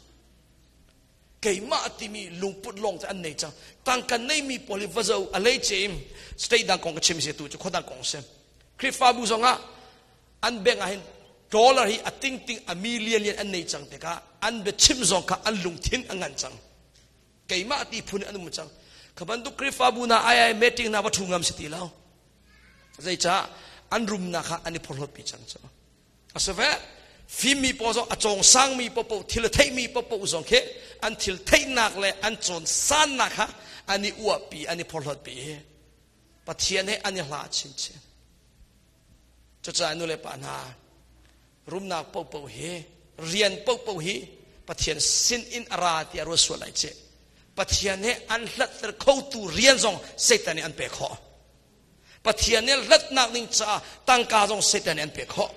Keimah timi lungput lawng te an nei cang. Tangka neimi pawl hi va zo a lei ce in state dang kong ka chim si tu cu khua dang kong si. Khrihfabu zongah an bank ah hin dollar hi a tingting a million lian an nei cang tikah an biachim zong kha an lungthin a ngan cang keimah ti phun an um cang kha bantuk Khrihfabu na ai ai meeting na va thu ngam si ti lo zeicah an rumnak kha an i phorhlawt pi cang cu a si ve fimmi pawl zong a cawng sangmi popo thil a theihmi popo zong khi an thil theihnak le an cawn sannak kha an i uahpi an i phorhlawt pi Pathian he an i hla chinchin Cucaah nu le pa hna, rumnak paohpaoh hi, rian paohpaoh hi Pathian sin in a ra tiah ruat sual lai cih. Pathian he an hlatter khotu rian zong Satan nih an pek khawh. Pathian nih hlatnak ding caah tangka zong Satan nih an pek khawh.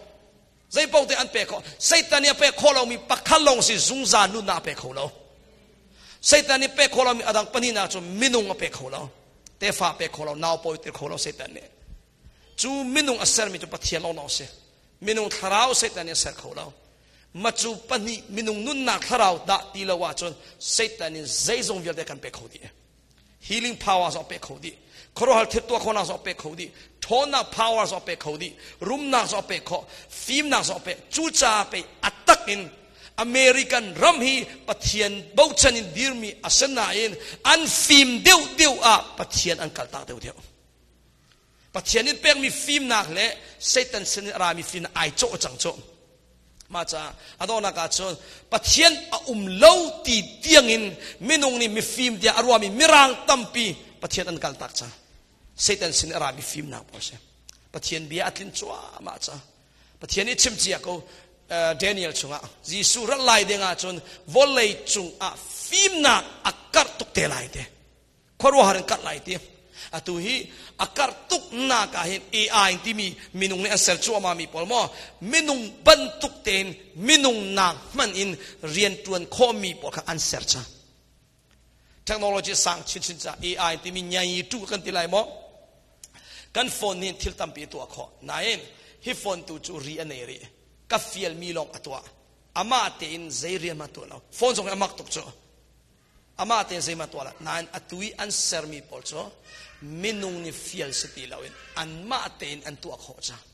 Zei paoh te an pek khawh. Satan nih a pek khawh lomi pakhat lawng si zungzal nunnak a pek kho lo. Satan nih pek khawh lomi adang pahnihnak cu minung a pek kho lo. Tefa pek kho lo, nau pawi ter kho lo Satan nih. Cu minung a sermi cu Pathian lawnglawng a si. Minung thlarau Satan nih a ser kho lo. Macu pahnih minung nunnak thlarau dah ti lo ahcun Satan in zeizong vialte kan pe kho dih. Healing power zong pe kho dih. Khuaruahhar thil tuah khawhnak zong pe kho dih. Ṭhawnnak power zong pe kho dih. Rumnak zong pe kho. Fimnak zong pe. Cucaah pei a tak in American ram hi Pathian bochan in dirmi a si nain an fim deuhdeuh ah Pathian an kaltak deuhdeuh. Pathian in pekmi fimnak le Satan sin in a rami fimnak ai cawh cang cu. Mah caah a donghnak ah cun Pathian a um lo ti tiangin minung nih mifim tiah a ruahmi mirang tampi Pathian an kaltak cang. Satan sin a rami fimnak pawl si. Pathian bia a tlin cuahmah cang. Pathian nih chim cia ko Daniel chungah Jesuh rat lai ding ahcun vawlei cungah fimnak a karh tuk te lai te. Khuaruahhar in karh lai ti. Atu hi a karh tuknak ah hin AI timi minung nih an ser cuahmah mi pawl maw minung bantuk tein minung nak hmanh in riantuan khawhmi pawl kha an ser cang. Technology sang chinchin ca AI timi nyai tu kan ti lai maw? Kan phone nih thil tampi a tuah khawh. Nain hi phone tu cu ri a nei rih. Ka fialmi lawng a tuah. Amah tein zei rian hmanh tuah lo. Phone zong hi a mak tuk cu. Amah tein zeihmanh tuah lo. Nain atu i an sermi pawl cu minung nih fial si ti loin anmah tein an tuah khawh cang.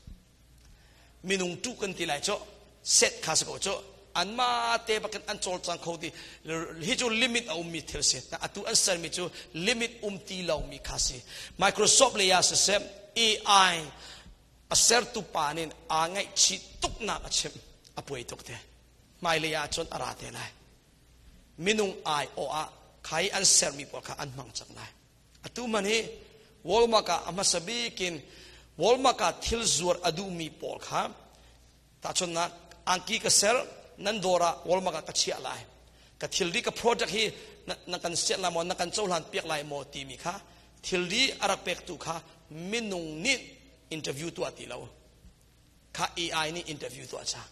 Minung tu kan ti lai cu set kha si ko cu anmah te bakin an cawlcang kho ti hi cu limit a ummi thil si. Atu an sermi cu limit um ti lomi kha si. Microsoft lei ah siseh AI a sertu pa nih aa ngaihchih tuknak a chim a puai tuk te. Hmailei ah cun a ra te lai. Minung ai awh ah khai an sermi pawl kha an hmang cang lai. Atu man hi Walmart ah a hmasa bik in Walmart ah thil zuar a duhmi pawl kha tahchunhnak angki ka ser nan dawr ah Walmart ah ka chiah lai. Ka thilri ka product hi na kan sianh lai maw na kan cohlan piak lai maw timi kha thilri a rak pektu kha minung nih interview tuah ti lo. Kha AI nih interview tuah cang.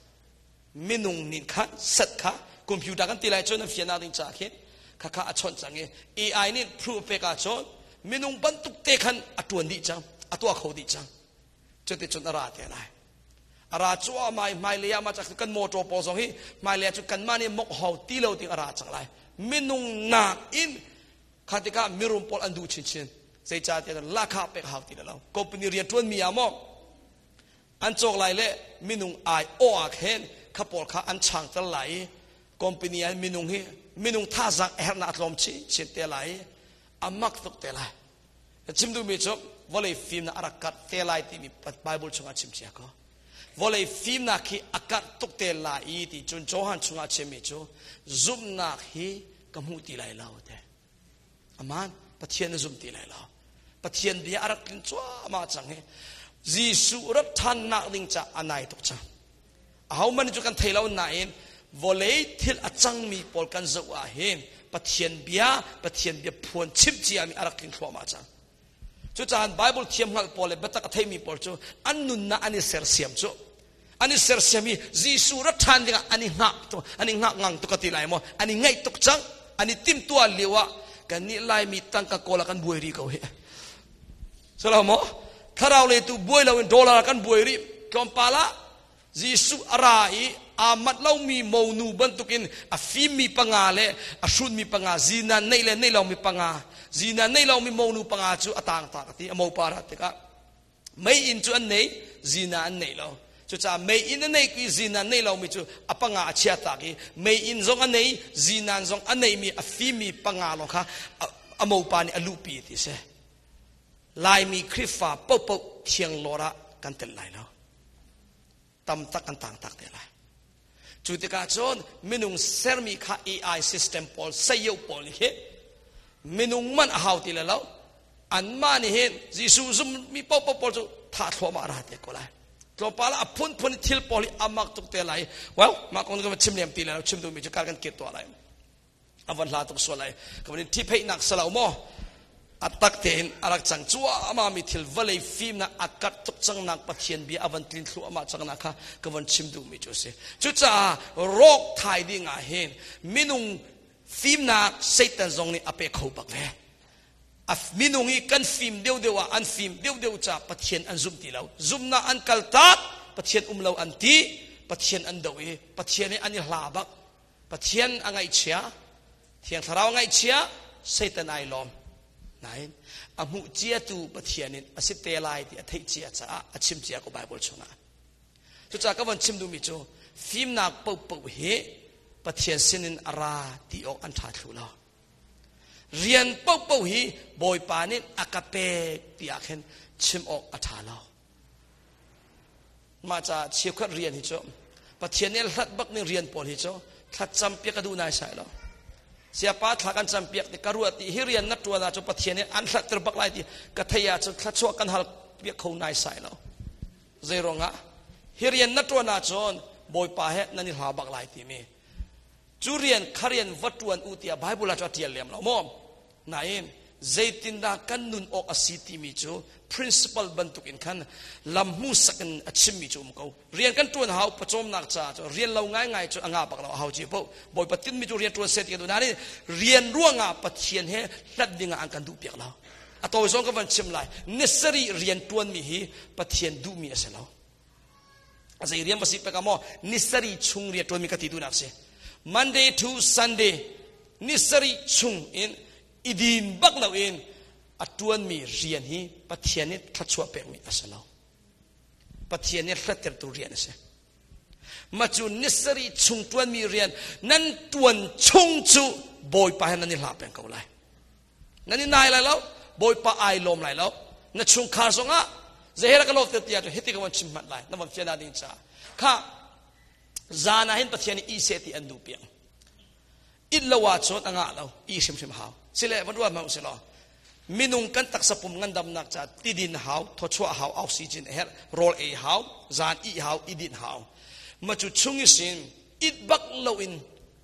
Minung nih khan set kha computer kan ti lai cun an fian ding ca khin kha kha a chawnh cang i AI nih proof pek ahcun minung bantuk te khan a tuan dih cang a tuah kho dih cang cuti cun a ra te lai a ra cuahmah i hmailei ah mah cak kan motor pawl zong hi hmailei ah cun kanmah nih mok hau ti lo ding a ra cang lai minung nak in kha tikah mirum pawl an duh chinchin zeicahtiah lahkhah pek hau ti lo company rian ṭuan mi ah maw an cawk lai le minung ai aw ah khin kha pawl kha an changter lai i company ah minung hi minung thazaang a herhnak a tlawm chin chin te lai i a mak tuk te lai chim duhmi cu vawlei fimnak a rak karh te lai timi Bible chungah chim cia ko vawlei fimnak hi a karh tuk te lai i ti cun Johan chungah chimmi cu zumhnak hi ka hmu ti lai lo te Aman Pathian na zum ti lai lo. Pathian bia a rak tlin cuahmah cang hi. Jesuh rat ṭhannak ding ca a nai tuk cang. Aho man cu kan thei lo nain vawlei thil a cangmi pawl kan zoh ah hin Pathian bia Pathian bia phuan chim ciami a rak tling thluahmah cang. Cucaah Bible thiam hngalh pawl le biatak a theimi pawl cu an nunnak an i sersiam cu an i sersiam i Jesuh rat ṭhan dingah an i hngah an i hngah ngang tuk ka ti lai maw an i ngaih tuk cang an i timhtuah lio ah kannih Laimi tangka kawl ah kan buai rih ko hi silo maw thlarau lei tu buai loin dollar kan buai rih tlawmpal ah Jesuh a ra i aa manh lomi monu bantukin a fimmi panga le a hrutmi panga zinan neih le neih lomi panga zinan neih lomi monu panga cu a tang ta ka ti a mopa rat tikah mei inn cu an nei zina an nei lo cucaah mei inn a nei i zina nei lomi cu a panga a chia tak i mei inn zong a nei zinan zong a neimi a fimi panga lawng kha a mopa nih a luhpi ti si Laimi Khrihfa paohpaoh thiang lawr ah kan tel lai lo tam tak kan tang tak te lai cu tikah cun minung sermi kha AI system pawl sayo pawl nih hin minung man a hau ti le lo anmah nih hin Jesuh zummi paohpaoh pawl cu thah thluahmah ra te ko lai tlawmpal ah a phunphun thil pawl hi amak tuk te lai well mah kong kan chim lem ti le lo chim duhmi cu kar kan kir tuah lai a van hla tuk sual lai ka van in ṭhipheihnak salo maw a tak tein a rak cang cuahmah mi thil vawlei fimnak a karh tuk cangnak Pathian bia a van tlin thluahmah cangnak kha ka van chim duhmi cu a si cucaah rawk thai ding ah hin minung fimnak Satan zong nih a pe kho bak ve a minung i kan fim deuhdeuh ah an fim deuhdeuh caah Pathian an zum ti lo zumnak an kal tak Pathian um lo an ti Pathian an doh i Pathian i an i hla bak Pathian a ngaihchia, Thiang Thlarau a ngaihchia, Satan ai lawm. Nain a hmuh ciatu Pathian in a si te lai ti a theih cia caah a chim cia ko Bible chungah. Cucaah ka von chim duhmi cu fimnak paohpaoh hi Pathian sinin a ra ti awk an ṭha thlu lo. Rian paohpaoh hi Bawipa nih a ka pek ti ah khin chim awk a ṭha lo. Mah caah cheukhat rian hi cu Pathian nih hlat bak ning rian pawl hi cu thlacam piak ka duh nai sai lo. Siapa thla kan cam piak ti ka ruah ti hi rian na tuan ahcun Pathian nih an hlat ter bak lai ti ka thei ahcun thlachuah kan hal piak kho nai sai lo. Zei ruangah hi rian na tuan ahcun Bawipa he nan i hla bak lai timi cu rian kha rian va tuan u tiah Bible ah cu a tial lem lo maw? Nain zeitindah kan nun awk a si timi cu principle bantuk in khan lam hmuhsak in a chimmi cu um ko. Rian kan tuan hau pawcawmnak caah cu rian lo ngaingai cu a ngah bak lo a hau ci po. Bawipa tinmi cu rian tuan seh ti kan duh nain rian ruangah Pathian he hlat dingah an kan duh piak lo. A tawi zong ka van chim lai. Nisarih rian tuanmi hi Pathian duhmi a si lo. A zei rian va si pek ah maw nisarih chung rian tuanmi ka ti duhnak si. Monday to Sunday. Ni sarih chung in i din bak lo in a ṭuanmi rian hi Pathian nih thluachuah pekmi a si lo. Pathian nih hlattertu rian a si. Ma cu ni sarih chung ṭuanmi rian nan ṭuan chung cu Bawipa he nan i hlah peng ko lai. Nan i nai lai lo, Bawipa ai lawm lai lo. Na chungkhar zongah zehera ka lawm tiah cu hiti ka von chim hmanh lai. Na von fian ding caah. Kha zan ah hin Pathian nih i seh ti an duh piak. It lo ahcun a ngah lo, i hrimhrim hau. Sile van ruat hmang usih law, minung kan taksa pum ngandamnak ca tidin hau, thawchuah hau, oxygen a herh, rawl ei hau, zan ih hau, i dinh hau. Ma cu chung i sin it bak lo in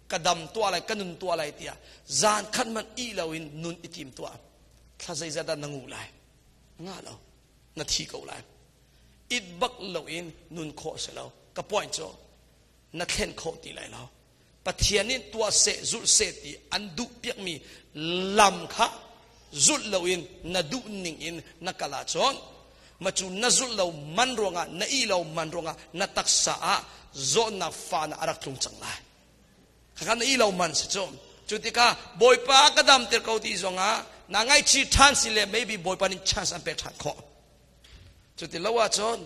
ka dam tuah lai, ka nun tuah lai tiah zan khat man ih lo in nun i tim tuah. Thla zeizat dah na ngu lai? Ngah lo. Na thi ko lai. It bak lo in nun khawh si lo. Ka point cu na thlen khawh ti lai lo. Pathian nih tuah seh zulh seh ti an duh piakmi lam kha zulh loin na duh ning in na kal ahcun ma cu na zulh lo man ruangah na ih lo man ruangah na taksa ah zawtnak fa na a rak tlung cang lai. Khakha na ih lo man si cu. Cu tikah Bawipa ka damter ko ti zongah na ngaihchih ṭhan si le maybe Bawipa nih chance an pek ṭhan khawh. Cu ti lo ahcun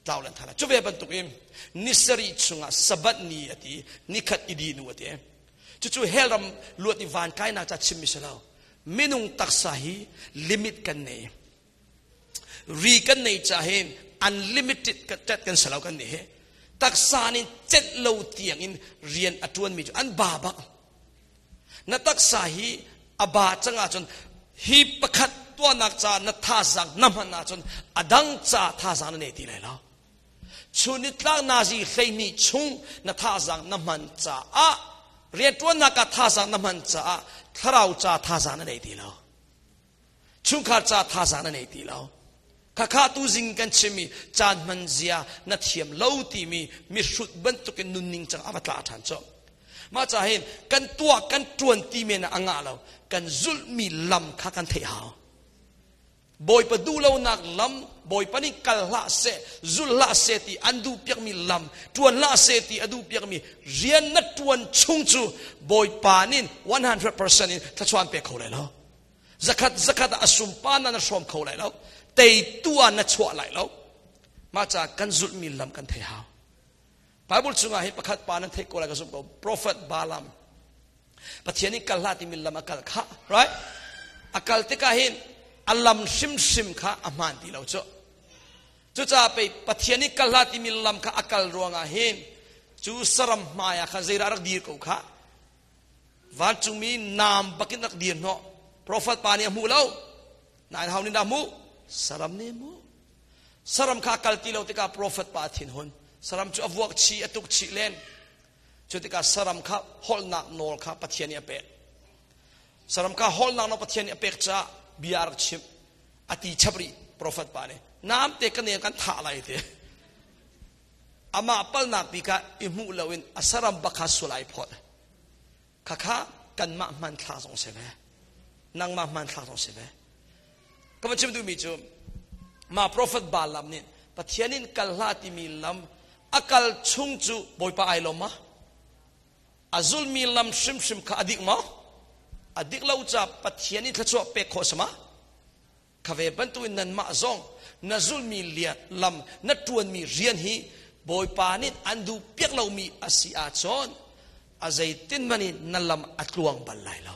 tlau lan thana. Cu ve bantuk in ni sarih chungah Sabbath ni a ti, nikhat i di nu a ti. Cucu hell ram luat i van kainak ca chimmi si lo. Minung taksa hi limit kan nei. Ri kan nei ca hin unlimited tet kan si lo kan nih hi. Taksa nih celh lo tiang in rian a tuanmi cu an ba bak. Na taksa hi a ba cang ahcun hi pakhat tuahnak ca na thazaang na hman ahcun a dang ca thazaang na nei ti lai lo. Chun nitlak nazi 12 chung na thazaang na hman caah rianṭuannak ah thazaang na hman caah thlarau ca thazaang na nei ti lo. Chungkhar ca thazaang na nei ti lo. Khakha tu zing kan chimmi caan hman zia na thiam lo timi mihrut bantukin nunning cang a va tla ṭhan cu. Mah ca hin kan tuah kan ṭuan ti men ah a ngah lo. Kan zulhmi lam kha kan theih hau. Bawipa duhlonak lam, Bawipa nih kal hlah seh, zul hlah seh ti an duh piakmi lam, ṭuan hlah seh ti a duh piakmi rian na ṭuan chung cu Bawipa nih 100% in thluachuah an pek kho lai lo. Zakhat zakhat ah a sumpa na na hrawm kho lai lo. Teitu ah na chuah lai lo. Mah caah kan zulhmi lam kan thei hau. Bible chungah hi pakhat pa nan theih ko lai ka zumh ko. Prophet Balaam. Pathian nih kal hlah timi lam a kal kha, right? A kal tikah hin a lam hrimhrim kha a hmaan ti lo cu. Cucaah pei Pathian nih kal hlah timi lam kha a kal ruangah hin cu saram hmai ah khan zeidah rak dir ko kha vancungmi naam bakin rak dir hnawh profet pa nih a hmu lo nain hau nih dah hmuh saram nih hmuh saram kha a kal ti lo tikah profet pa a thinhun saram cu a vuak chih a tuk chih len Cu tikah saram kha holhnak nawl kha Pathian nih a pek. Saram kha holhnak nawl Pathian nih a pek caah bia a rak chimh. A ti chap rih profet pa nih. Nam te kan kan thah lai ti. Amah palnak pi kha i hmuh loin a saram bak kha sual ai phawt. Khakha kanmah hmanthlak zong si ve. Nangmah hmanthlak zong si ve. Ka van chim duhmi cu mah profet Balaam nih Pathian in kal hlah timi lam a kal chung cu Bawipa ai lawm ma? A zulmi lam hrimhrim kha a dik maw? A dik lo ca Pathian in thluachuah pek khawh si ma? Kha ve bantukin nanmah zong na zulmi lam na ṭuanmi rian hi Bawipa nih an duh piak lomi a si ahcun a zeitin hmanh in na lam a tluang bal lai lo.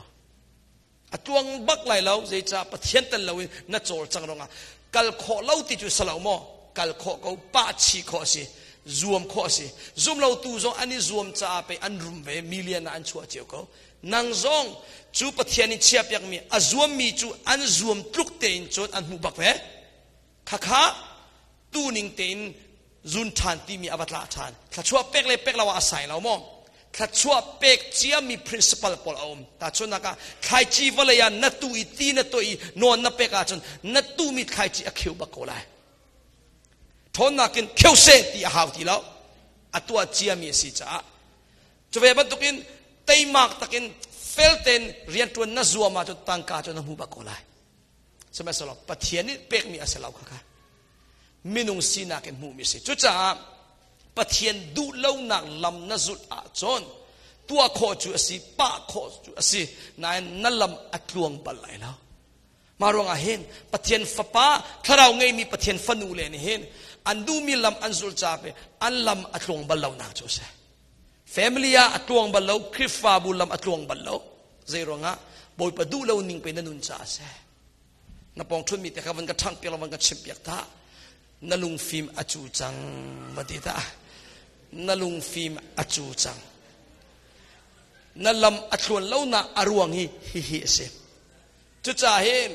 A tluang bak lai lo zeicah Pathian tel loin na cawlcang ruangah kal khawh lo ti cu salo maw kal khawh ko pah chih khawh a si zuam khawh a si zum lo tu zong an i zuam caah pei an rum ve million ah an chuah cio ko nang zong cu Pathian in chia piakmi a zuammi cu an zuam tluk tein cun an hmuh bak ve khakha tu ning tein zun ṭhan timi a va tla ṭhan thluachuah pek le pek lo ah a sai lo maw thluachuah pek ciami principle pawl a um tahchunhnak ah thlaici vawlei ah na tu i ti na tuah i nawn na pek ahcun na tuhmi thlaici a kheu bak ko lai ṭhawnnak in kheu seh ti a hau ti lo a tuah ciami a si caah cu ve bantukin teimak takin fel tein rianṭuan na zuam ahcun tangka cu na hmu bak ko lai sihmanhsehlaw Pathian nih pekmi a si lo kha minung sinak in hmuhmi a si. Cucaah Pathian duhlonak lam na zulh ahcun Tuah khawh cu a si, pah khawh cu a si, nain na lam a tluang bal lai lo. Mah ruangah hin Pathian fapa thlarau ngeimi Pathian fanu le nih hin an duhmi lam an zulh caah an lam a tluang bal lo nak cu a si. Family ah a tluang bal lo, Khrihfabu lam a tluang bal lo. Zei ruangah Bawipa duh lo ning pe na nun caah a si. Na pawng ṭhutmi te kha van ka ṭhangh piak van ka chimh piak ta. Na lungfim a cu cang va ti ta. Na lungfim a cu cang. Na lam a thluan lo nak a ruang hi hihi a si. Cucaah hin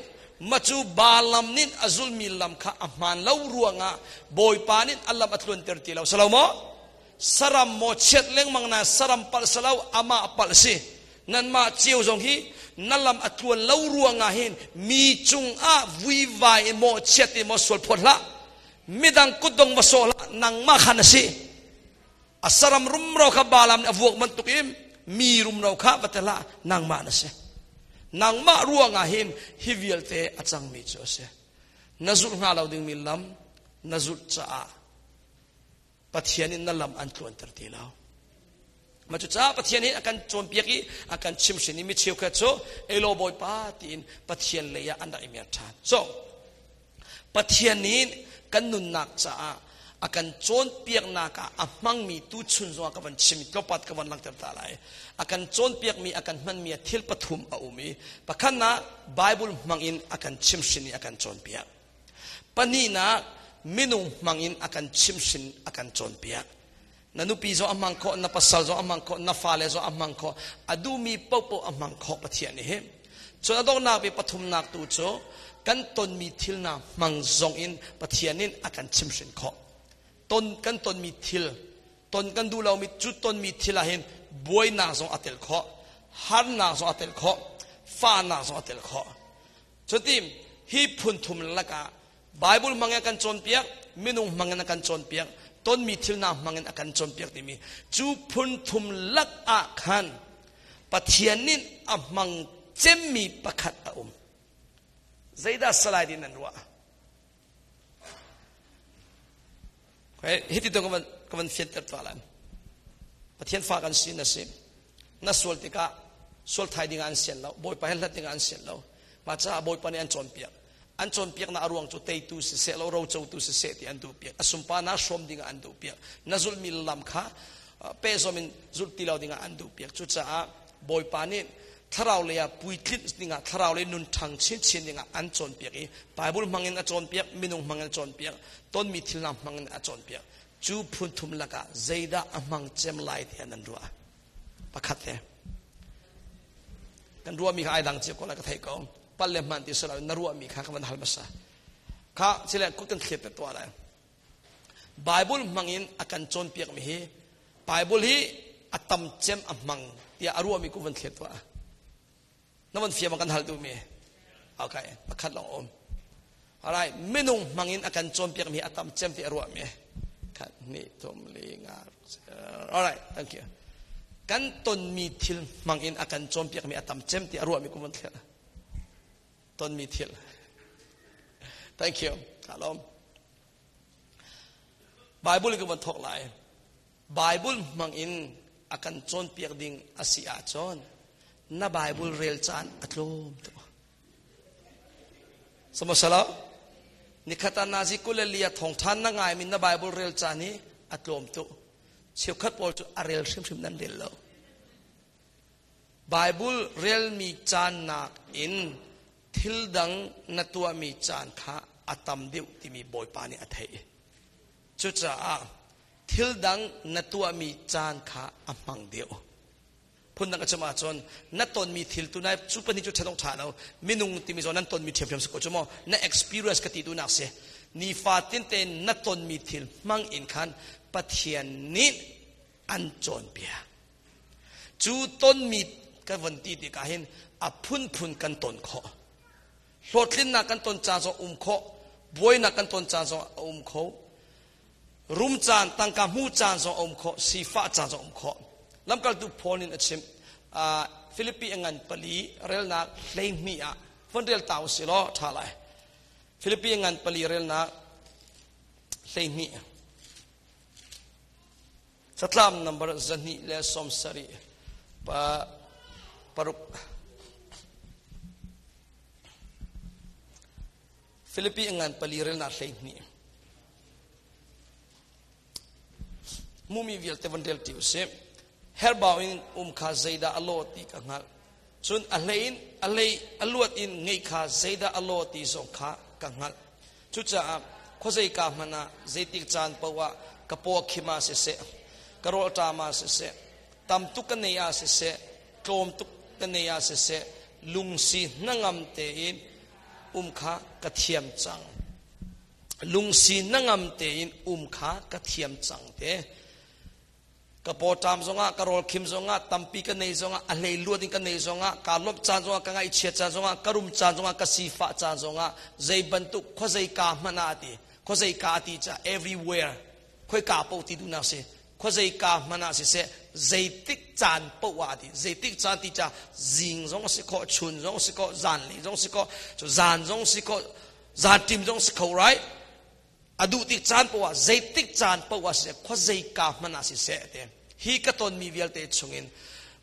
macu Balaam nih a zulmi lam kha a hmaan lo ruangah Bawipa nih a lam a tluanter ti lo. Salo maw? Saram maw chiat lengmang na saram palh salo amah palh si. Nanmah cio zong hi na lam a tluan lo ruangah hin mi cungah vuivai in maw chiat in maw sual phawt hlah. Midang kutdong va sawh hlah nangmah khan a si. A saram rumro kha Balaam nih a vuak bantuk in mi rumro kha va tel ah nangmah na si. Nangmah ruangah hin hi vialte a cangmi cu a si. Na zulh hnga lo dingmi lam na zulh caah Pathian in na lam an tluanter ti lo. Mah cucaah Pathian hi a kan cawnpiak i a kan chimhrin i mi cheukhat cu elo Bawipa tiin Pathian lei ah an rak i mer ṭhan. So Pathian nih kan nunnak caah a kan cawnpiaknak ah a hmangmi tuchun zongah ka van chim tlawpat ka van langhter ta lai. A kan cawnpiakmi a kan hmanmi ah thil pathum a um i pakhatnak Bible hmangin a kan chimhrin i a kan cawnpiak. Pahnihnak minung hmangin a kan chimhrin a kan cawnpiak. Na nupi zong a hmang khawh, na pasal zong a hmang khawh, na fale zong a hmang khawh, a duhmi paohpaoh a hmang khawh Pathian nih hi. Cun a donghnak bik pathumnak tu cu kan tonmi thil hna hmang zong in Pathian in a kan chimhrin khawh. Ton kan tonmi thil, ton kan duh lomi cu tonmi thil ah hin buainak zong a tel khawh, harnak zong a tel khawh, fahnak zong a tel khawh. Cuti hi phun thum lakah Bible hmang in a kan cawnpiak, minung hmang in a kan cawnpiak, tonmi thil hna hmang in a kan cawnpiak timi cu phun thum lak ah khan Pathian nih a hmang cemmi pakhat a um. Zeidah salai din nan ruah? Okay, hiti to ka van fianter tuah lai. Pathian fa kan si na si. Na sual tikah sual thai ding ah an sian lo. Bawipa he hlat ding ah an sian lo. Mah caah Bawipa nih an cawnpiak. An cawnpiaknak a ruang cu teitu siseh lo rocotu siseh ti an duhpiak. A sunparnak hrawm ding ah an duhpiak. Na zulhmi lam kha pehzawm in zulh ti lo ding ah an duhpiak. Cucaah Bawipa nih thlarau lei ah puitlinh ding ah thlarau lei nun ṭhang chinchin ding ah an cawnpiak i Bible hmang in a cawnpiak, minung hmang in a cawnpiak, tonmi thil hna hmang in a cawnpiak. Cu phun thum lakah zeidah a hmang cem lai tiah nan ruah? Pakhat he. Kan ruahmi kha ai dang cio ko lai ka theih ko. Pal le hman ti silo na ruahmi kha ka van hal hmasa. Kha chile kut kan thlet te tuah lai. Bible hmang in a kan cawnpiak mi hi Bible hi a tam cem a hmang tiah a ruahmi ku van thlet tuah. Na van fiam kan hal duhmi. Okay, pakhat lawng um. Alright, minung hmang in a kan cawnpiak mi a tam cem ti a ruahmi. Khat ni thum li nga. Alright, thank you. Kan tonmi thil hmang in a kan cawnpiak mi a tam cem ti a ruahmi ku van thlet. Tonmi thil. Thank you. Ka lawm. Bible ka van thawk lai. Bible hmang in a kan cawnpiak ding a si ahcun na Bible rel caan a tlawm tuk. Samasala nikhat ah nazi kul le lia thawngthan na ngai mi na Bible rel caan hi a tlawm tuk. Cheukhat pawl cu a rel hrimhrim nan rel lo. Bible relmi caan nak in thil dang na tuahmi caan kha a tam deuh timi Bawipa nih a theih. Cucaah thil dang na tuahmi caan kha a hmang deuh. Phundang a chim ahcun na tonmi thil tu nai cu pahnih cu ṭhen awk ṭha lo. Minung timi zawn nan tonmi ṭhiamṭhiam si ko cu maw? Na experience ka ti duhnak si. Nifatin tein na tonmi thil hmang in khan Pathian nih an cawnpiak. Cu tonmi kan von ti tikah hin a phunphun kan ton khawh. Hlawhtlinnak kan ton caan zong um khawh, buainak kan ton caan zong a um kho. Rum caan, tangka hmu caan zong a um khawh, sifah caan zong a um khawh. Lamkaltu Paul in a chim. Philippi a ngan pali relnak 12 ah von rel ta usih law ṭha lai. Philippi a ngan pali relnak 12. Catlam number 227. Pa paruk. Filipi ngan pali relnak 12. Mumi vialte van rel ti usih. Herbau in um kha zeidah a lawh ti ka hngalh. Cun a hlei in a hlei a luat in ngeih kha zeidah a lawh ti zong kha ka hngalh. Cucaah khuazei ka hmanh ah zeitik caan paoh ah ka paw khim ah siseh, ka rawlṭam ah siseh, tam tuk ka nei ah siseh, tlawm tuk ka nei ah siseh, lungsi hnangam tein um kha ka thiam cang. Lungsi hnangam tein um kha ka thiam cang te. Ka pawṭam zongah, ka rawl khim zongah, tampi ka nei zongah, a hlei luat in ka nei zongah, kaa lawmh caan zongah, ka ngaihchiat caan zongah, ka rum caan zongah, ka sifah caan zongah, zei bantuk khuazei ka hmanh ah ti, khuazei ka ti ca everywhere, khoi ka paoh ti duhnak si, khuazei ka hmanh ah siseh, zeitik caan paoh ah ti, zeitik caan ti ca zing zong si khawh, chun zong si khawh, zanlei zong si khawh, zan zong si khawh, zan ṭim zong si kho, right? A duh tik caan paoh ah zeitik caan paoh ah siseh khuazei ka hmanh ah siseh te hi ka tonmi vialte chungin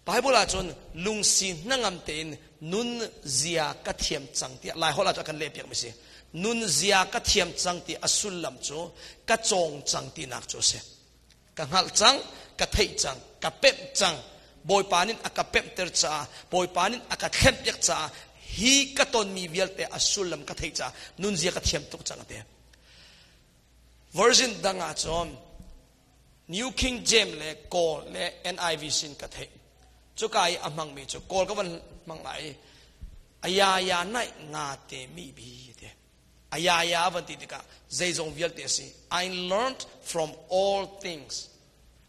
Bible ah cun lungsi hnangam tein nun zia ka thiam cang tiah Lai holh ah cun a kan lehpiak mi si. Nun zia ka thiam cang ti a sullam cu ka cawng cang tinak cu a si. Ka hngalh cang, ka theih cang, ka pemh cang. Bawipa nih a ka pemhter caah, Bawipa nih a ka thlenpiak caah hi ka tonmi vialte a sullam ka theih caah nunzia ka thiam tuk cang te. Version dang ah cun New King James le Kawl le NIV sin ka theih. Cuka i a hmangmi cu Kawl ka van hmang lai i ayaya naih nga te mi bi te. Ayaya van ti tikah zeizong vialte a si. I learned from all things.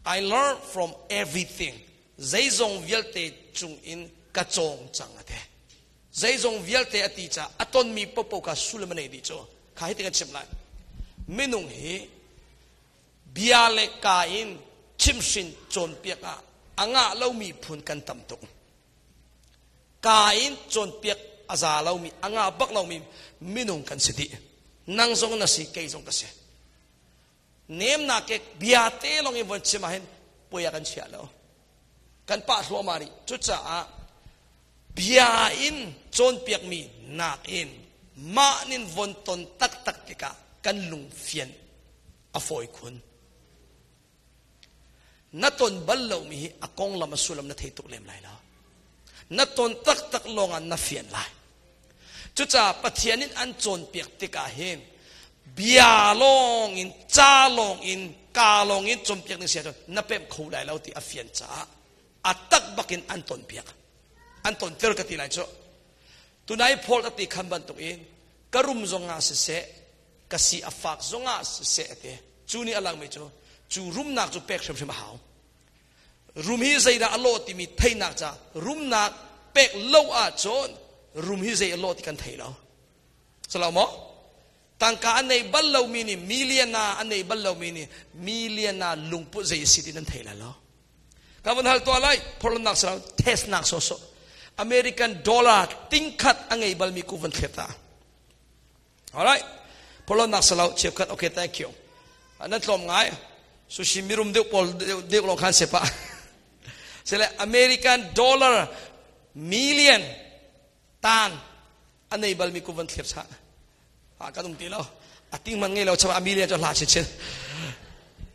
I learned from everything. Zeizong vialte cung in ka cawng cang a ti. Zeizong vialte a ti caah a tonmi popo kha sullam a nei dih cu. Kha hi kan chim lai. Minung hi bia le ka in chimhrin cawnpiak ah a ngah lomi phun kan tam tuk. Ka in cawnpiak a za lomi, a ngah bak lomi minung kan si dih. Nang zong na si, kei zong ka si. Nemnak ke bia te lawng in von chim ahhin puai ah kan chia lo. Kan pah thluahmah rih. Cucaah bia in cawnpiakmi nakin mah nin von ton taktak tikah kan lungfian a fawi khun. Na ton bal lomi hi a konglam a sullam na thei tuk lem lai lo. Na ton taktak lawngah na fian lai. Cucaah Pathian in an cawnpiak tikah hin bia lawng in ca lawng in ka lawng in cawnpiak ning si ahcun na pemh kho lai lo ti a fian caah a tak bakin an tonpiak. An tonter ka ti lai cu. Tunai Paul a ti khan bantuk in ka rum zongah siseh ka si a fak zongah siseh a ti. Cu nih a langmi cu cu rumnak cu pek hrimhrim a hau. Rum hi zeidah a lawh timi theihnak ca rumnak pek lo ahcun rum hi zei a lawh ti kan thei lo. Salo maw? Tangka a nei bal lomi nih million a nei bal lomi nih million a lungput zei a si ti nan thei lai lo. Ka vun hal tuah lai phorlonnak salo test nak sawsawh. American dollar tingkhat a ngei balmi ku van thlet ta. Alright. Phorlonnak salo cheukhat okay thank you. Nan tlawm ngai. Sushi mirum deuh pawl deuh lawng khan sepa. Sele American dollar million tan a nei balmi ku van thlir cha. A kan um ti lo. A ting man ngei lo chama a million cho hla chin chin.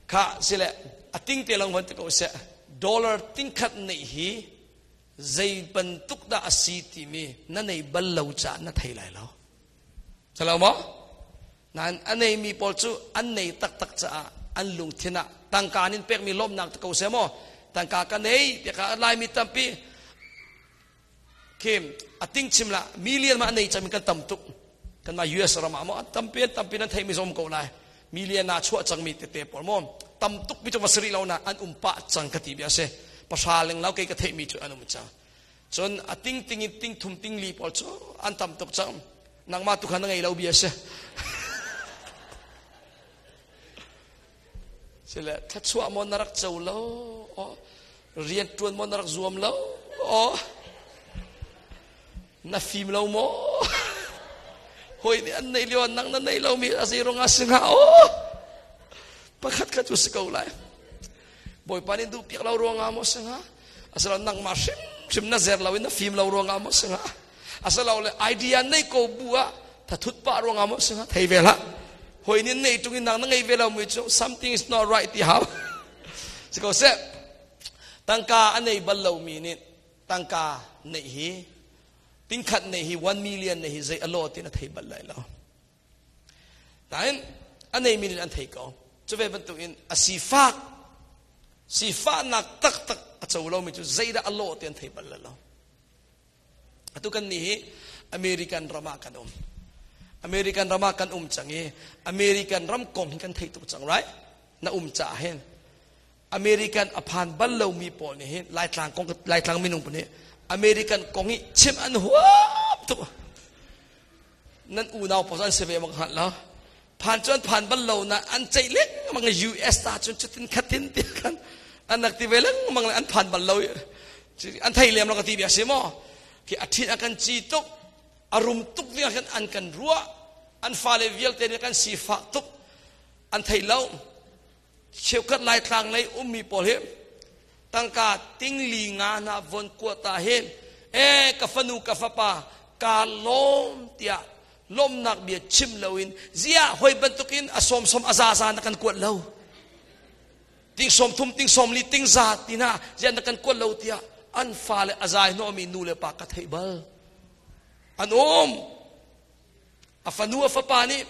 Kha sile a ting te long van te ko se dollar ting khat nei hi zei bantuk dah a si timi na nei bal lo ca na thei lai lo. Salo maw? Nain a neimi pawl cu an nei taktak caah an lungthin ah tangka nin pekmi lawmhnak te ko seh maw tangka ka nei tiah ka Laimi tampi khi a ting chim la million ma nei cami kan tam tuk kan ma US ram ah maw tampi an tampi nan theimi zong ko lai million na chuah cangmi tete pawl maw tam tuk mi cu va sari lo na an um pah cang ka ti bia si pasra leng lo kei ka theimi cu an um cang Cun a ting ting in ting thum ting li pawl cu an tam tuk cang. Nangmah tu kha na ngei lo bia si. Sile thluachuah maw na rak co lo? O rian ṭuan maw na rak zuam lo? O na fim lo maw? Hoi nih an nei lio nang na nei lomi a zei ruangah si hnga? O pakhat kha cu si ko lai. Bawipa nih duh piak lo ruangah maw si hnga? Asalo nangmah hrimhrim na zer lo in na fim lo ruangah maw singa? Asalo le idea nei ko bu ah thathut pah ruangah maw singa? Thei ve hlah. Hoi nin nei tung in nang na ngei ve lo mi cu something is not right ti hau. Si ko seh. Tangka a nei bal lo mi nih tangka neih hi tingkhat neih hi 1 million neih hi zei a law ti na thei bal lai lo. Nain a neimi nih an thei ko. Cu ve bantukin a sifak sifahnak taktak a co lomi cu zeidah a lawh ti an thei bal lo. Atu kan nih hi American ram ah kan um. American ram ah kan um cang i American ram kong hi kan thei tuk cang, right? Na um caah hin American a phan bal lomi pawl nih hin Laitlang kong Laitlang minung pawl nih American kong hi chim an huam tuk. Nan unau pawl an si ve mak hngalh lo. Phan cu an phan bal lo na an ceih lengmang US ta cun cutin khatin ti khan an rak ti ve lengmang le an phan bal lo. An thei lem lo ka ti bia si maw? Khi a thin a kan ci tuk, a rum tuk ding ah khan an kan ruah, an fale vialte nih kan sifah tuk, an thei lo. Cheukhat Laitlang lei ummi pawl hi tangka tingli nga hna von kuat ah hin e ka fanu ka fapa ka lawm tiah lawmnak bia chim loin ziah hoi bantukin a sawmsawm a zaza na kan kuat lo ting sawm thum ting sawm li ting za tina ziah na kan kuat lo tiah an fale a zai hnawhmi nu le pa ka theih bal an um. A fanu a fapa nih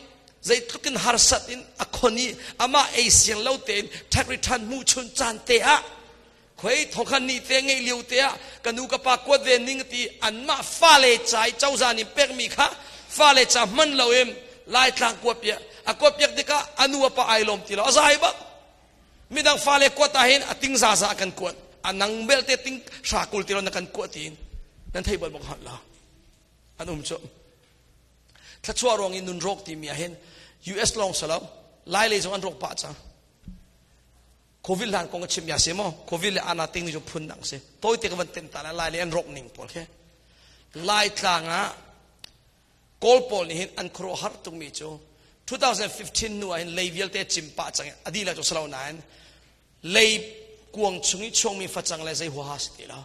zeitluk in harsat in a khon i amah ei siang lo tein tax return hmuh chun caan te ah khoi thongkhan ni te ngei lio te ah ka nu ka pa kuat ve ning ti anmah fale ca i cozah nih pekmi kha fale ca hman lo in Laitlang kuat piak a kuat piak tikah a nu a pa ai lawm ti lo, a zai bak. Midang fale kuat ah hin a ting zaza kan kuat, a nang belte ting hra kul ti lo na kan kuat tiin nan thei bal bak la an um cu. Thluachuah ruang i nun rawk timi ah hin US lawng si lo, Lai lei zong an rawk pah cang. Covid hlan kong a chim ya si maw? Covid le ana ting ni cu phun dang si. Tawi te ka van tem ta lai, Lai lei an rawk ning pawl khi. Lai tlang ah Kawl pawl nih hin an khuaruahhar tukmi cu 2015 nu ah hin lei vialte cim pah cang i a dihlak cu si lo nain lei kuang chung i chuangmi facang le zei huaha si ti lo.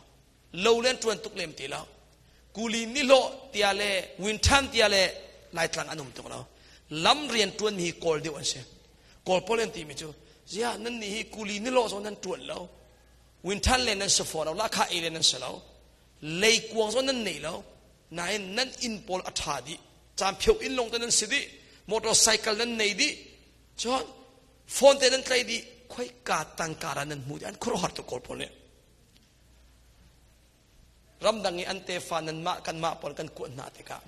Lo le an ṭuan tuk lem ti lo. Kuli nihlawh tia le winṭhan tia le Laitlang an um tuk lo. Lam rian ṭuanmi hi Kawl deuh an si. Kawl pawl an timi cu, ziah nan nih hi kuli nihlawh zong nan ṭuan lo. Winṭhan le nan si fawn lo, lahkhah ei le nan si lo. Leikuang zong nan nei lo. Nain nan inn pawl a ṭha dih. Caanphio inn lawng te nan si dih. Motorcycle nan nei dih. Cun phone te nan tlai dih. Khoika tangka dah nan hmuh dih. An khuaruahhar tuk Kawl pawl nih. Ramdang i an tefa nanmah kanmah pawl kan kuat hna tikah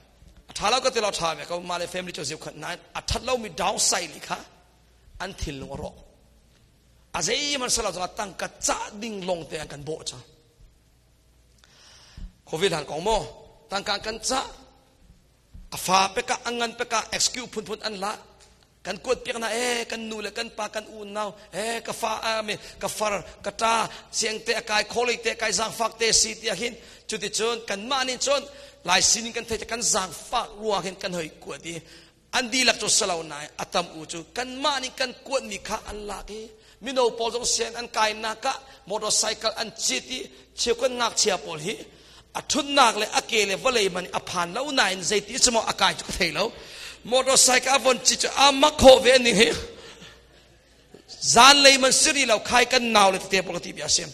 a ṭha lo ka ti lo, ṭha ve ko, mah le family cu ziu khat nain a ṭhat lomi downside kha an thinlung a rawk. A zeihmanh si lo zongah tangka cah ding lawng te an kan bawh cang. Covid han kong maw tangka kan cah, a fa peka a ngan peka excuse phunphun an la kan kuat piak na, e kan nu le kan pa kan unau, e ka fa me ka far ka ta siang te akai kholei te kai zangfak te si tia hin. Cuti cun kan mah nih cun Lai sining kan thei, kan zangfak ruang hin kan hoi kuat i an dihlak cu salo nai atam u cu kan mah nih kan kuat mi kha an lak i mino pawl zong siang an kai nak ah motorcycle an cit i cheu kan ngakchia pawl hi a thutnak le a ke le vawlei man a phan lo nain zeiti cu maw a kai cu ka thei lo, motorcycle a von ci cu a mak khawh ve ning hi. Zan lei man siri lo khai kan nau le tete pawl ka ti bia sim,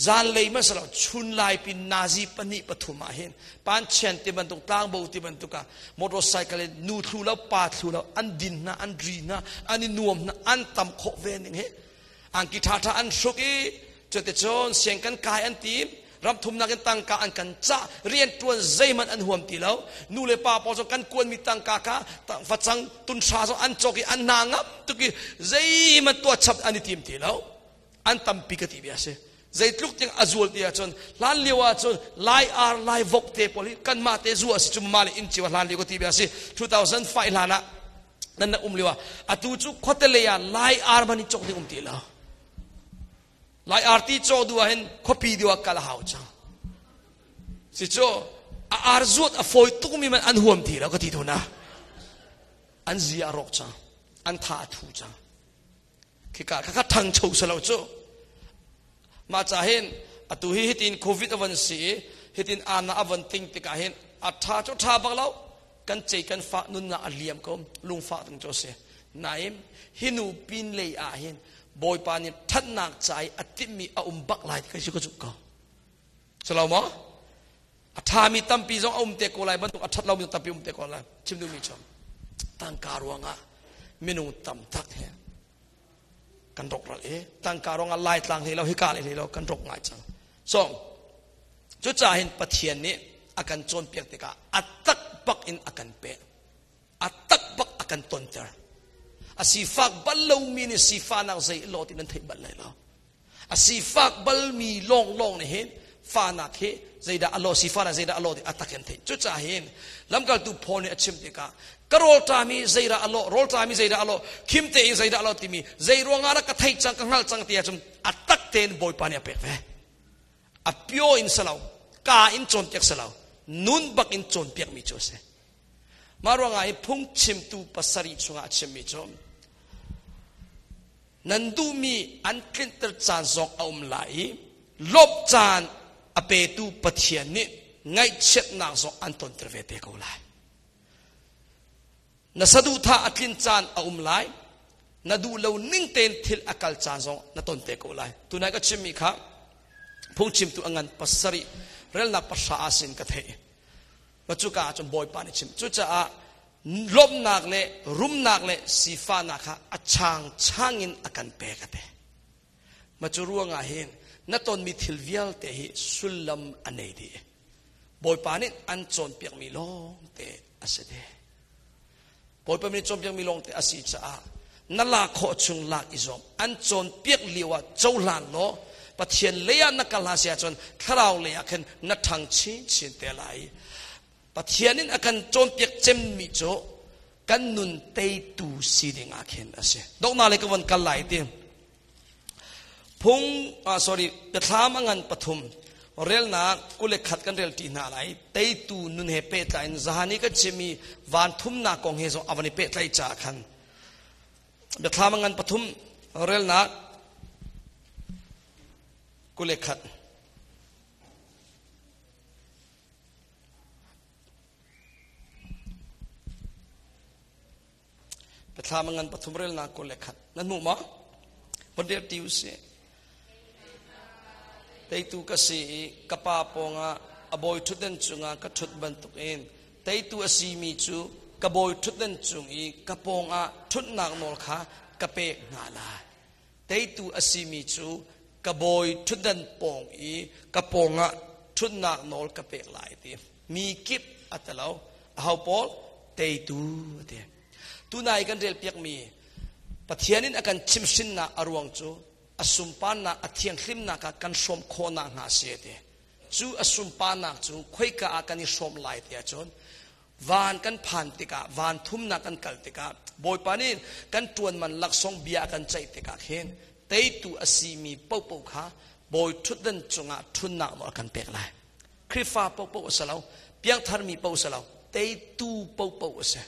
zan lei man salo chun lai pin nazi pahnih pathum ah hin pan chian ti bantuk tlangbo ti bantuk ah motorcycle in nu thlu lo pa thlu lo an din na an ri na an i nuam na an tam khawh ve ning hi. Angki tha tha an hruk i cuticun siang kan kai an ti, ram thumnak in tangka an kan cah, rian tuan zeihmanh an huam ti lo. Nu le pa pawl zong kan kuanmi tangka kha facang tun hra zong an cawk i an hna ngam tuk i zeihmanh tuah chap an i tim ti lo. An tampi ka ti bia si. Zeitluk tiang a zual ti ahcun hlan lio ahcun Lai ar Lai vok te pawl hi kanmah te zua si cu mah le inn cio hlan lio ka ti bia si. 2005 hlan ah nan na um lio ah. Atu cu khuate lei ah Lai ar man i cawk ding um ti lo. Lai ar ti caw du ah hin khuapi deuh ah kal a hau cang si cu. A ar zuat a fawi tuk mi man an huam ti lo ka ti tu na. An zia a rawk cang, an tha a thu cang. Khika kha kha thangcho salo cu. Mah ca hin Atu hi hitin COVID avan si i hitin ana avan ting tikah hin a tha cu tha bak lo kan cei kan fa nunnak a liam ko lungfah tung cu si. Nain hi nu pin lei ah hin Bawipa nih thatnak ca i a timhmi a um bak lai ti ka si ka zumh ko. Salo maw? A ṭhami tampi zong a um te ko lai bantuk a ṭhat lomi tampi um te ko lai. Chim duhmi cu tangka ruangah minung tam tak he kan rawkral i tangka ruangah laitlang hlei lo hika hlei lo kan rawk ngai cang. So cucaah hin Pathian nih a kan cawnpiak tikah a tak bak in a kan pek. A tak bak a kan tonter. A sifak bal lomi nih sifahnak zei law ti nan theih bal lai lo. A sifak balmi lawnglawng nih hin fahnak hi zeidah a law sifahnak zeidah a law ti a tak in theih. Cucaah hin lamkaltu Paul nih a chim tikah ka rawlṭam hi zeidah a lawh rawlṭam hi zeidah a lawh khim te i zeidah a lawh timi zei ruangah dah ka theih cang ka hngalh cang ti ahcun a tak tein Bawipa nih a pek ve. A pio in si lo, ka in cawnpiak si lo, nun bak in cawnpiakmi cu a si. Mah ruangah hi phungchimtu pasarih chungah a chimmi cu nan duhmi an tlinter caan zong a um lai i lawmh caan a petu Pathian nih ngaihchiatnak zong an tonter ve te ko lai. Na saduhthah a tlin caan a um lai. Na duh lo ning tein thil a kal caan zong na ton te ko lai. Tunai ka chimmi kha phungchimtu a ngan pasarih relnak pahra ah sin ka theih. Cuka ah cun Bawipa nih chim. Cucaah lawmhnak le rumnak le sifahnak kha a changchang in a kan pek a ti. Ma cu ruangah hin na tonmi thil vialte hi sullam a nei dih. Bawipa nih an cawnpiakmi lawngte a si dih. Bawipa nih cawnpiakmi lawngte a si caah na lak khawh chung lak i zuam. An cawnpiak lio ah cohlan law Pathian lei ah na kal hna si ahcun thlarau lei ah khin na ṭhang chinchin te lai. Pathian in a kan cawnpiak cemmi cu kan nun teitu si ding ah khin a si. Donghnak lei ka von kal lai ti. Phung sorry biathlam a ngan pathum relnak 21 kan rel ṭi hna lai. Teitu nun he pehtlai in zahan i kan chimmi van thumnak kong he zong a van i pehtlaih caah khan biathlam a ngan pathum relnak 21. Biathlam a ngan pathum relnak 21. Nan hmuh maw? Von rel ti usih. Teitu ka si i ka pa pawngah a bawi ṭhutdan cungah ka ṭhut bantukin teitu a simi cu ka bawi ṭhutdan cung i ka pawngah ṭhutnak nawl kha ka pek hna lai. Teitu a simi cu ka bawi ṭhutdan pawng i ka pawngah ṭhutnak nawl ka pek lai ti. Mi kip a ti lo. Aho pawl? Teitu a ti. Tunai kan relpiakmi Pathian in a kan chimhhrinnak a ruang cu a sunparnak a thianghlimnak ah kan hrawm khawhnak hnga si a ti. Cu a sunparnak cu khoika ah kan i hrawm lai ti ahcun van kan phan tikah van thumnak kan kal tikah Bawipa nih kan ṭuan man laksawng bia a kan ceih tikah khin teitu a simi paohpaoh kha bawi ṭhutdan cungah ṭhunnak nawl a kan pek lai. Khrihfa paohpaoh a si lo, piangtharmi paoh a si lo, teitu paohpaoh a si.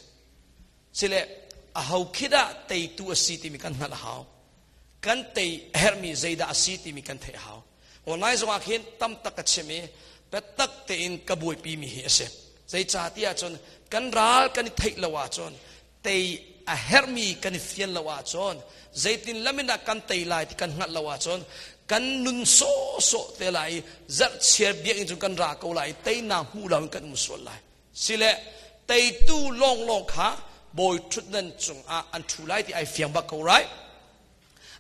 Sile aho khi dah teitu a si timi kan hngalh a hau. Kan tei a herhmi zeidah a si timi kan theih a hau. Online zongah khin tam tak ka chim i biatak tein ka buaipimi hi a si. Zeicahtiah cun kan ral kan i theih lo ahcun tei a herhmi kan i fian lo ahcun zeitin lam in dah kan tei lai ti kan hngalh lo ahcun kan nun sawhsawh te lai i zarhchiar biakinn cun kan ra ko lai i teinak hmu lo in kan um sual lai. Sile teitu lawnglawng kha bawi ṭhutdan cungah an ṭhu lai ti ai fiang bak ko right?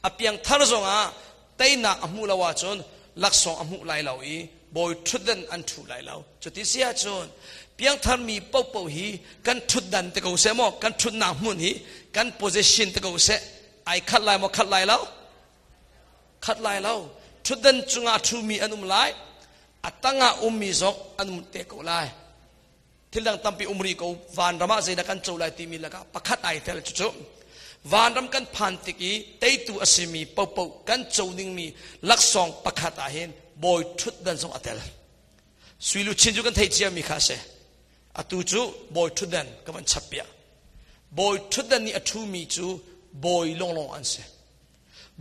A piangthar zongah teinak a hmuh lo ahcun laksawng a hmuh lai lo i bawi ṭhutdan an ṭhu lai lo. Cuti si ahcun piangthar mi paohpaoh hi kan ṭhutdan te ko seh maw kan ṭhutnak hmun hi kan position te ko seh ai khat lai maw khat lai lo? Khat lai lo. Ṭhutdan cungah ṭhumi an um lai. A tangah ummi zong an um te ko lai. Thil dang tampi um rih ko. Vanram ah zeidah kan co lai timi lakah pakhat ai tel cucu vanram kan phan tik i teitu a simi paohpaoh kan co dingmi laksawng pakhat ah hin bawi ṭhutdan zong a tel. Sui luchin cu kan theih ciami kha a si. Atu cu bawi ṭhutdan ka van chap piak. Bawi ṭhutdan nih a ṭhumi cu bawi lawnglawng an si.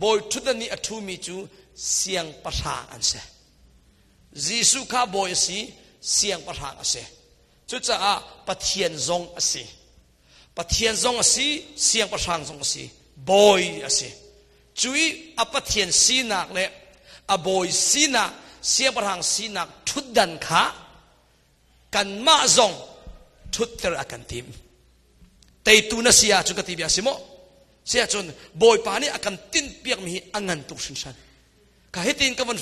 Bawi ṭhutdan nih a ṭhumi cu siangpahrang an si. Jesuh kha bawi a si, siangpahrang a si. Cucaah Pathian zong a si. Pathian zong a si, siangpahrang zong a si, bawi a si. Cui a Pathian sinak le a bawi sinak, siangpahrang sinak ṭhutdan kha kanmah zong ṭhutter a kan tim. Teitu na si ahcun ka ti bia si maw? Si ahcun Bawipa nih a kan tinhpiakmi hi a ngan tuk hringhran. Ka hitin ka von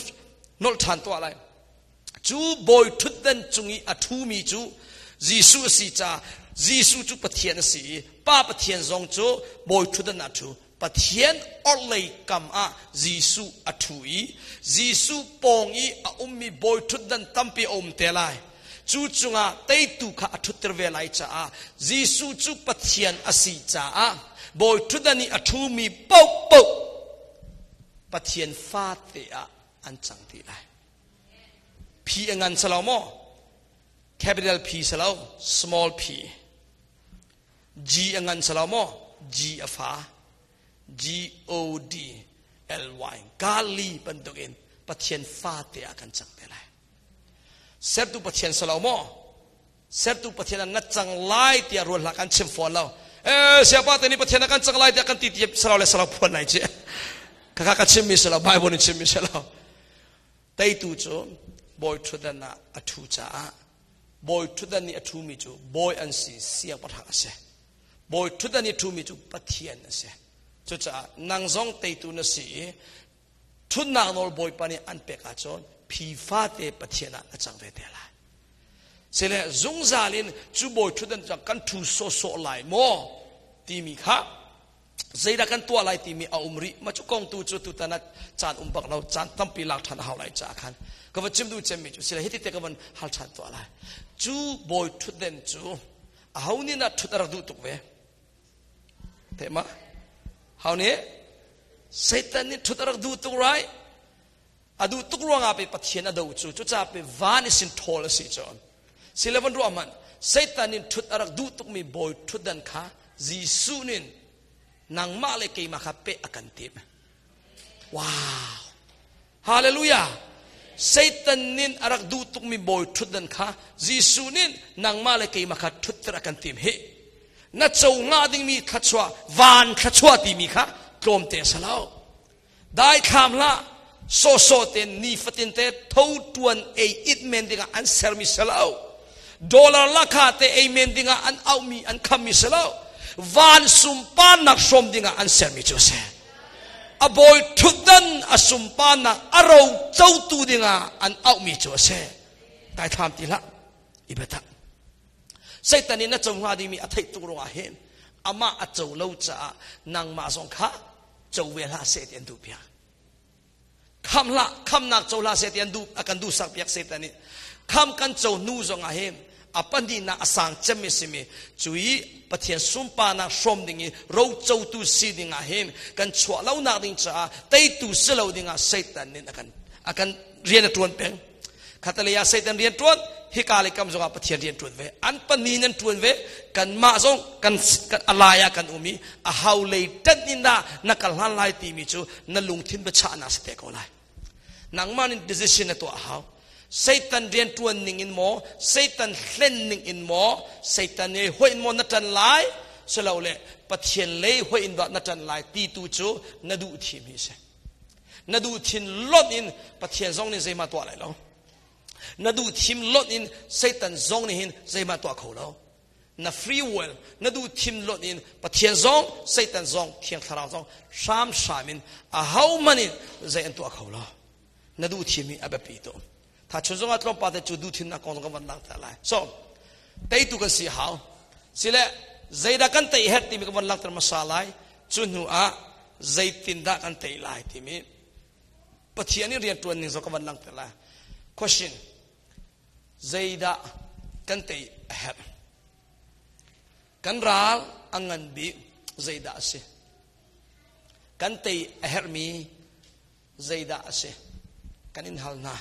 nolh ṭhan tuah lai. Cu bawi ṭhutdan cung i a ṭhumi cu Jesuh a si caah Jesuh cu Pathian a si i Pa Pathian zong cu bawi ṭhutdan ah a ṭhu. Pathian orhlei kam ah Jesuh a ṭhu i Jesuh pawng i a ummi bawi ṭhutdan tampi a um te lai. Cu cungah teitu kha a ṭhutter ve lai caah Jesuh cu Pathian a si caah bawi ṭhutdan i a ṭhumi paohpaoh Pathian fate ah an cang ti lai. P a ngan salo maw? Capital P salo, small p. G a ngan salo maw? G a fa. G O D L Y. Gali bantukin Pathian fate ah kan cang te lai. Sertu Pathian salo maw? Sertu Pathian ah na cang lai tiah rual hlah kan chim fawn lo. Eh, siapa te nih Pathian ah kan cang lai tiah kan ti ti salo le salo phuan lai ci. Kaka ka chimmi salo, Bible nih chimmi salo. Teitu cu bawi ṭhutdan ah a ṭhu caah bawi ṭhutdan nih a ṭhumi cu bawi an si, siangpahrang a si. Bawi ṭhutdan i ṭhumi cu Pathian a si. Cucaah nang zong teitu na si i ṭhutnak nawl Bawipa nih an pek ahcun phi fate Pathian ah na cang ve te lai. Sile zungzal in cu bawi ṭhutdan cu kan ṭhu sawhsawh lai maw timi kha zeidah kan tuah lai timi a um rih ma cu kong tu cu tutan ah caan um bak lo caan tampi lak ṭhan a hau lai caah khan ka va chim duh cemmi cu sile hiti te ka van hal ṭhan tuah lai cu bawi ṭhutden cu aho nih dah ṭhut a rak duh tuk ve Theih ma? Hau nih Satan nih ṭhut a rak duh tuk right? A duh tuk ruangah pe Pathian a do cu cucaah pe van i sin ṭhawl a si cun. Si le van ruah hmanh Satan nih ṭhut a rak duh tukmi bawi ṭhutdan kha Jesuh nih nangmah le keimah kha peh a kan timh. Wow! Hallelujah! Satan nin a rak duh tukmi bawi ṭhutdan kha Jesuh nih nangmah le keimah kha ṭhutter a kan tim hi. Na co hnga dingmi thluachuah, van thluachuah timi kha tlawmte a si lo. Daithlam hlah, sawsawh tein nifatin te tho ṭuan ei it men dingah an sermi si lo. Dollar lakha te ei men dingah an auhmi an khammi si lo. Van sunparnak hrawm dingah an sermi cu a si. A bawi ṭhutdan a sunparnak a ro cotu dingah an auhmi cu a si. Daithlam ti hlah, i biatak. Satan in na co hnga dingmi a theih tuk ruangah hin amah a co lo caah nangmah zong kha co ve hlah seh ti an duh piak. Kham hlah, khamnak co hlah seh ti an duh, a kan duh sak piak Satan nih. Kham kan co hnu zong ah hin a pahnihnak a sang cemmi simi cui Pathian sunparnak hrawm ding i rocotu si ding ah hin kan chuah lonak ding caah teitu si lo ding ah Satan nih a kan a kan rian a tuan peng. Khatalei ah Satan rian tuan, hika le kam zong ah Pathian rian tuan ve. An pahnih nan tuan ve, kanmah zong kan, kan alai ah kan um i a hau lei ṭanh in dah na kal hlan lai timi cu na lungthin biachahnak si te ko lai. Nangmah nih decision na tuah a hau. Satan rian ṭuan ning in maw, Satan hlen ning in maw, Satan i hoi in maw na ṭan lai, silole Pathian lei hoi in dah na ṭan lai ti tu cu na duh thim hi si. Na duh thin lonh in Pathian zong nih zeihmah tuah lai lo. Na duh thim lonh in Satan zong nih hin zeihmah tuah kho lo. Na free will, na duh thim lonh in Pathian zong, Satan zong, Thiang Thlarau zong hramhram in ahohmanh in zei an tuah kho lo. Na duh thim hi a biapi tuk. Tha chun zong ah tlawmpal te cu duh thimnak kong zong kan van langhter lai. So, teitu kan si hau. Sile, zeidah kan tei herh timi kan van langhter hmasa lai. Cu hnu ah zeitindah kan tei lai timi Pathian i rianṭuan ning zong ka van langhter lai. Question. Zeidah kan tei a herh? Kan ral a ngan bik zeidah a si? Kan tei a herhmi zeidah a si? Kan in hal hna.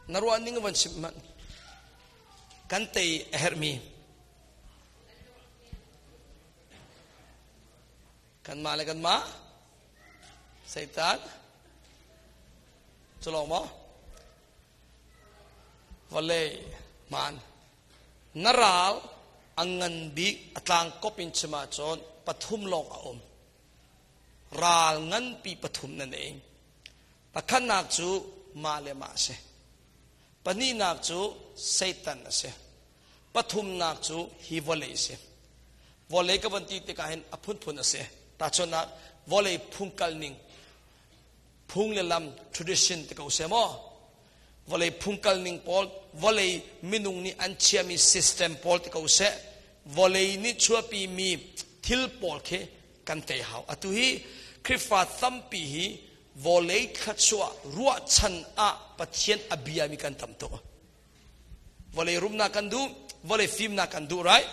Na ruah ning van chim hmanh. Kan tei a herhmi Kanmah le kanmah Satan cu lawng maw? Vawlei hmaan. Na ral a ngan bik a tlangkop in chim ahcun pathum lawng a um. Ral nganpi pathum na nei. Pakhatnak cu mah le mah a si. Pahnihnak cu Satan a si. Pathumnak cu hi vawlei a si. Vawlei ka van ti tikah hin a phunphun a si. Tahchunhnak vawlei phungkal ning phung le lam tradition ti ko seh maw vawlei phungkal ning pawl vawlei minung nih an chiami system pawl ti ko seh vawlei nih chuahpi mi thil pawl khi kan tei hau atu hi Khrihfa tampi hi vawlei thluachuah ruahchan ah Pathian a biami kan tam tuk Vawlei rumnak kan duh, vawlei fimnak kan duh, right?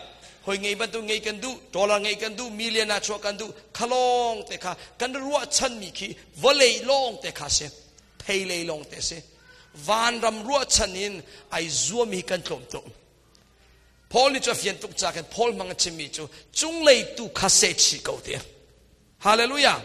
Hoi ngei bantuk ngei kan duh, dollar ngei kan duh, million ah chuah kan duh, khalong te kha kan ruahchanmi khi vawlei lawng te kha si, pheilei lawng te si. Vanram ruahchan in ai zuami kan tlawm tuk. Paul nih cu a fian tuk ca khan Paul hmang a chimmi cu cunglei tu kha seh chih ko ti. Hallelujah.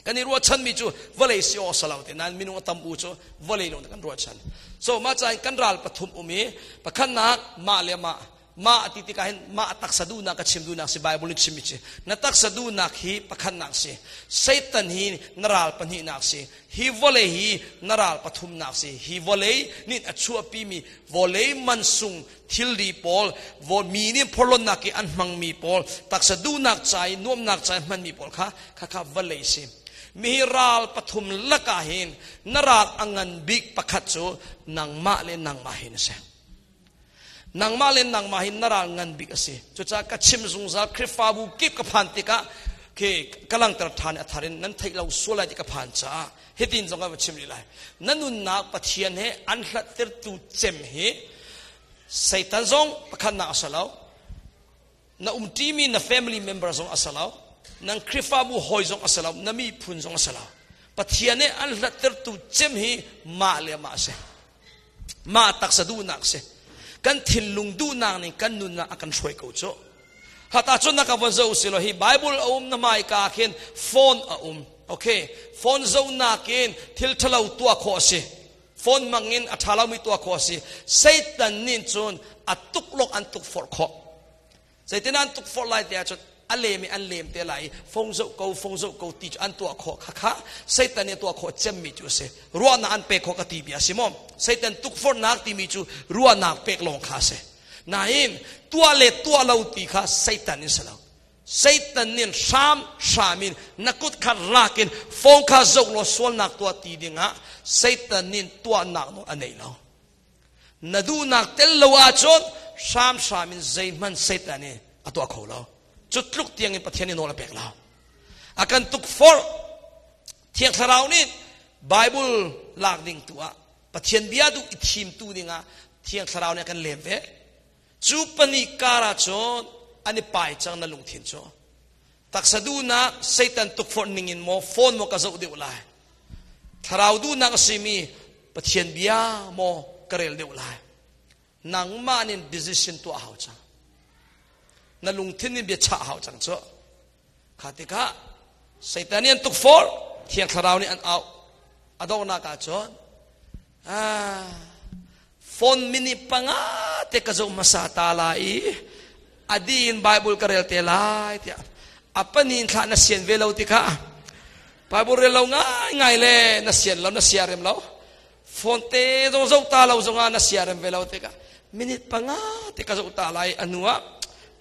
Kan i ruahchanmi cu vawlei si aw salo te nain minung a tam u cu vawlei lawng kan ruahchan. So mah cain kan ral pathum um i pakhatnak mah le mah mah ti tikah hin mah taksa duhnak ka chim duhnak si Bible nih chimmi si na taksa duhnak hi pakhatnak si Satan hi na ral pahnihnak si hi vawlei hi na ral pathumnak si hi vawlei nih a chuahpimi vawlei mansung thilri pawl mi nih phorhlonnak i an hmangmi pawl taksa duhnak ca i nuamnak ca i hmanmi pawl kha khakha vawlei si mi ral pathum lakah hin na ral a ngan bik pakhat cu nangmah le nangmah hin a si nangmah le nangmah hin na ral ngan bik a si cucaah ka chim zungzal Khrihfabu kip ka phan tikah khi ka langter ṭhan i a thar in nan theih lo sual lai ti ka phan caah hitin zong ka va chim rih lai na nunnak Pathian he an hlattertu cem hi Satan zong pakhatnak a si lo na umṭimi na family member zong a si lo nan Khrihfabu hawi zong a si lo na miphun zong a si lo Pathian he an hlattertu cem hi mah le mah a si mah taksa duhnak si kan thinlung duhnak ning kan nunnak a kan hruai ko cu hata cun na ka von zo si lo hi Bible a um na mai ka khin phone a um okay phone zo nakin thil thalo tuah khawh a si phone mangin a tha lomi tuah khawh a si Satan nih cun a tuk lok an tuk forh khawh Zeitin an tukforh lai te ahcun a lem i an lem te lai i fong zoh ko fong zoh ko ti cu an tuah khawh kha kha Satan nih tuah khawh cemmi cu a si ruahnak an pek khawh ka ti bia a si maw Satan tukforhnak timi cu ruahnak pek lawng kha a si nain tuah le tuah lo ti kha Satan in si lo Satan nih hram hram in na kut kha lak in fong kha zoh law sualnak tuah ti dingah Satan nih tuahnak nawl a nei lo Na duhnak tel lo ahcun hramhram in zeihmanh Satan nih a tuah kho lo. Cu tluk tiang in Pathian nih nawl a pek lo. A kan tukforh. Thiang Thlarau nih Bible lak ding tu ah Pathian bia duh i thim tu dingah Thiang Thlarau nih a kan lem ve. Cu pahnih kar ahcun an i pai cang na lungthin cu. Taksa duhnak Satan tukforh ning in maw phone maw ka zoh deuh lai. Thlarau duhnak a simi Pathian bia maw ka rel deuh lai. Nangmah nin decision tuah hau cang. Na lungthin in bia chah hau cang cu. Kha tikah Satan nih an tukforh, Thiang Thlarau nih an auh. A donghnak ahcun ah phone minute panga te ka zoh hmasa ta lai i a di in Bible ka rel te lai tiah a panin thlah na sian ve lo ti kha Bible rel lo ngai ngai le na sian lo na sia rem lo phone te zong zoh ta lo zongah na sia rem ve lo tikah minute panga te ka zoh ta lai a hnu ah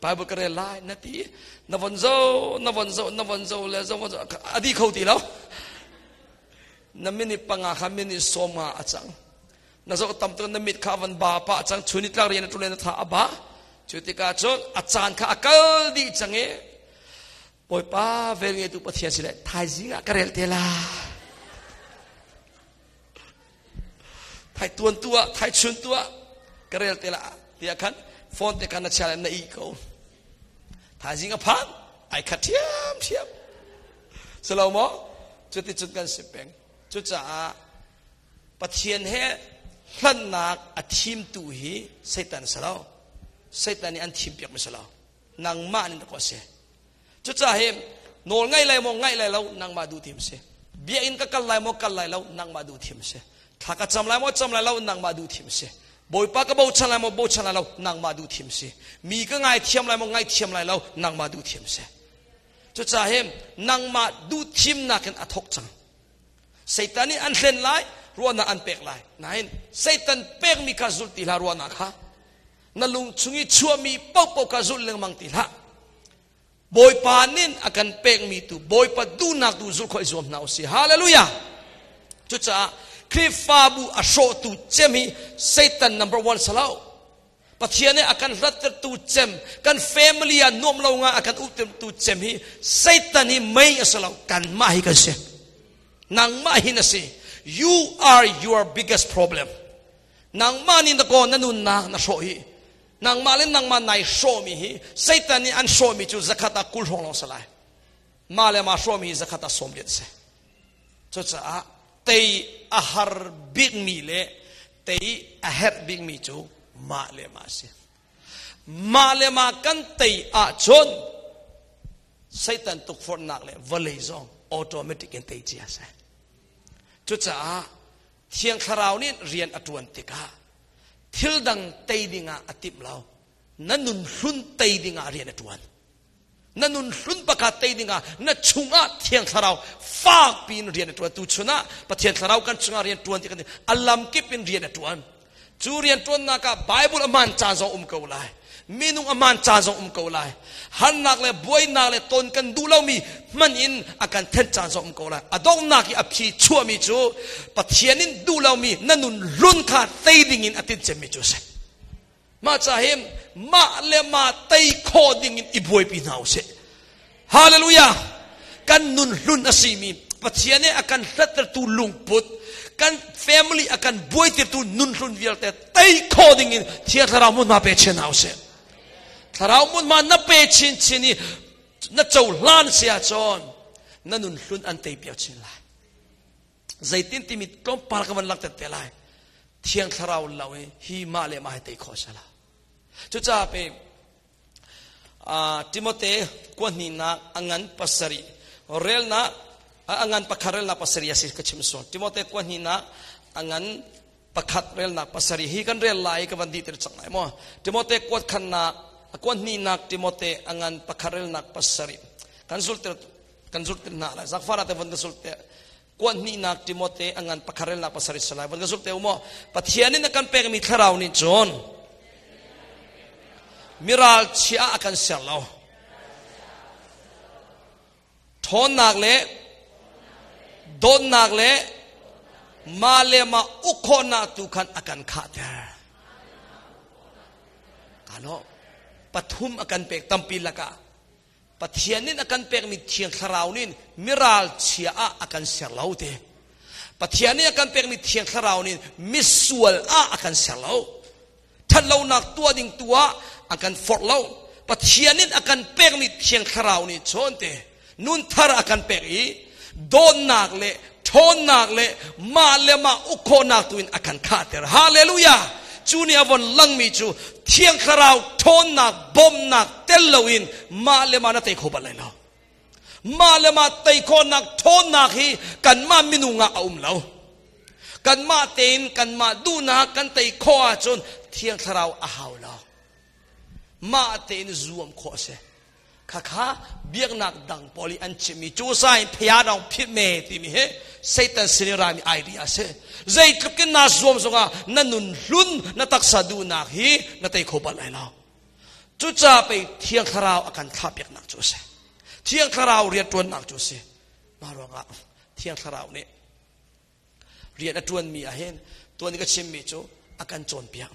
Bible ka rel lai na ti na von zo na von zo na von zo le zo von zo a di kho ti lo na minute panga kha minute sawm nga a cang na zoh tam tuk na mit kha van ba pa cang chun tlak rian a ṭuan na tha a ba cu tikah cun a caan kha a kal dih cang i Bawipa vel ngeitu Pathian si le thaizing ah ka rel te la thai tuan tu ah thai chun tu ah ka rel te la tiah khan phone te khan na chia le na ih ko thaizing a phan ai khat thiam thiam silo maw cuticun kan si peng cucaah Pathian he hlannak a thimtu hi Satan si lo Satan nih an thimpiak mi si lo nangmah nih na si cucaah hi nawl ngaih lai maw ngaih lai lo nangmah duh thim si biakinn ka kal lai maw kal lai lo nangmah duh thim si thla ka cam lai maw cam lai lo nangmah duh thim si. Bawipa ka bochan lai maw bochan lai lo nangmah duh thim si. Mi ka ngaithiam lai maw ngaithiam lai lo nangmah duh thim si. Cucaah hi nangmah duh thimnak in a thawk cang. Satan nih an hlen lai, ruahnak an pek lai. Nain Satan pekmi kha zulh ti hlah ruahnak kha. Na lung chung i chuahmi paohpaoh kha zulh lengmang ti hlah. Bawipa nin a kan pekmi tu Bawipa duhnak tu zulh khawh i zuam hna usih. Hallelujah! Cucaah Khrihfabu a hrawhtu cem hi Satan number one salo. Pathian nih a kan hlattertu cem, kan family ah nuam lo nga a kan uhtertu cem hi Satan hi mei a si lo, kanmah hi kan si. Nangmah hi na si. You are your biggest problem. Nangmah nih na kaw na nunnak na hrawh hi. Nangmah le nangmah nai hrawhmi hi Satan nih an hrawhmi cu zakhat ah 20 hrawng lawng si lai. Mah le mah hrawhmi hi zakhat ah 80 si. Cucaah tei a har bikmi le tei a herh bikmi cu mah le mah si. Mah le mah kan tei ahcun Satan tukforhnak le vawlei zong automatic in tei cia si. Cucaah Thiang Thlarau nih rian a ṭuan tikah thil dang tei dingah a timh lo. Na nun hlun tei dingah rian a ṭuan. Na nun hlun pakhat tei dingah na chungah Thiang Thlarau fak piin rian a ṭuan. Tu chun ah Pathian Thlarau kan chungah rian ṭuan ti kan a lamkip in rian a ṭuan. Cu rian ṭuannak ah Bible a hmaan caan zong um ko lai. Minung a hmaan caan zong um ko lai. Harnak le buainak le ton kan duh lomi hman in a kan then caan zong um ko lai. A donghnak i a phi chuahmi cu Pathian in duh lomi na nun hlun kha tei ding in a tincemmi cu a si. Mah ca hi mah le mah tei khawh ding in i buaipi hna usih. Hallelujah! Kan nun hlun a simi Pathian nih a kan hlattertu lungput, kan family a kan buaitirtu nun hlun vialte tei khawh ding in Thiang Thlarau hmunhma pe chin hna usih. Thlarau hmunhma na pe chinchin i na cohlan si ahcun na nun hlun an tei piak chin lai. Zeitin timi tlawmpal ka van langhter te lai. Thiang Thlarau lo i hi mah le mah hi tei khawh sala. Cucaah pe Timote kuahnihnak a ngan pasarih relnak a ngan pakhat relnak pasarih a si ka chim sual. Timote kuahnihnak a ngan pakhat relnak pasarih hi kan rel lai ka van dih tir cang lai maw. Timote kuat khannak a kuahnihnak Timote a ngan pakhat relnak pasarih kan zulter kan zulter hna lai. Zakfara te van ka zulte kuahnihnak Timote a ngan pakhat relnak pasarih salai van ka zulh te u maw Pathian in a kan pekmi thlarau nih cun miral chia a kan ser lo ṭhawnnak le dawtnak le mah le mah uk khawhnak tu khan a kan khahter kano pathum a kan pek tampi lakah Pathian nih a kan pekmi Thiang Thlarau nih miral chia ah a kan ser lo te. Pathian nih a kan pekmi Thiang Thlarau nih misual ah a kan ser lo. Thatlonak tuah ding tu ah a kan forh lo. Pathian nih a kan pekmi Thiang Thlarau nih chawn te nun thar a kan pek i dawtnak le ṭhawnnak le mah le mah uk khawhnak tu in a kan khahter. Hallelujah! Cu nih a von langmi cu Thiang Thlarau ṭhawnnak bawmhnak tel loin mah le mah na tei kho bal lai lo. Mah le mah tei khawhnak ṭhawnnak hi kanmah minung ah a um lo. Kanmah tein kanmah duhnak kan tei khawh ahcun Thiang Thlarau a hau lo. Mah tein zuam khawh a si. Khakha biaknak dang pawl i an chimmi cu sai phaya dong phit me timi hi Satan sin i rami idea a si. Zeitluk in naa zuam zongah na nun hlun na taksa duhnak hi na tei kho bal lai lo. Cucaah pei Thiang Thlarau a kan thlahpiaknak cu a si. Thiang Thlarau rianṭuannak cu a si. Mah ruangah Thiang Thlarau nih rian a ṭuanmi ah hin tuan i ka chimmi cu a kan cawnpiak.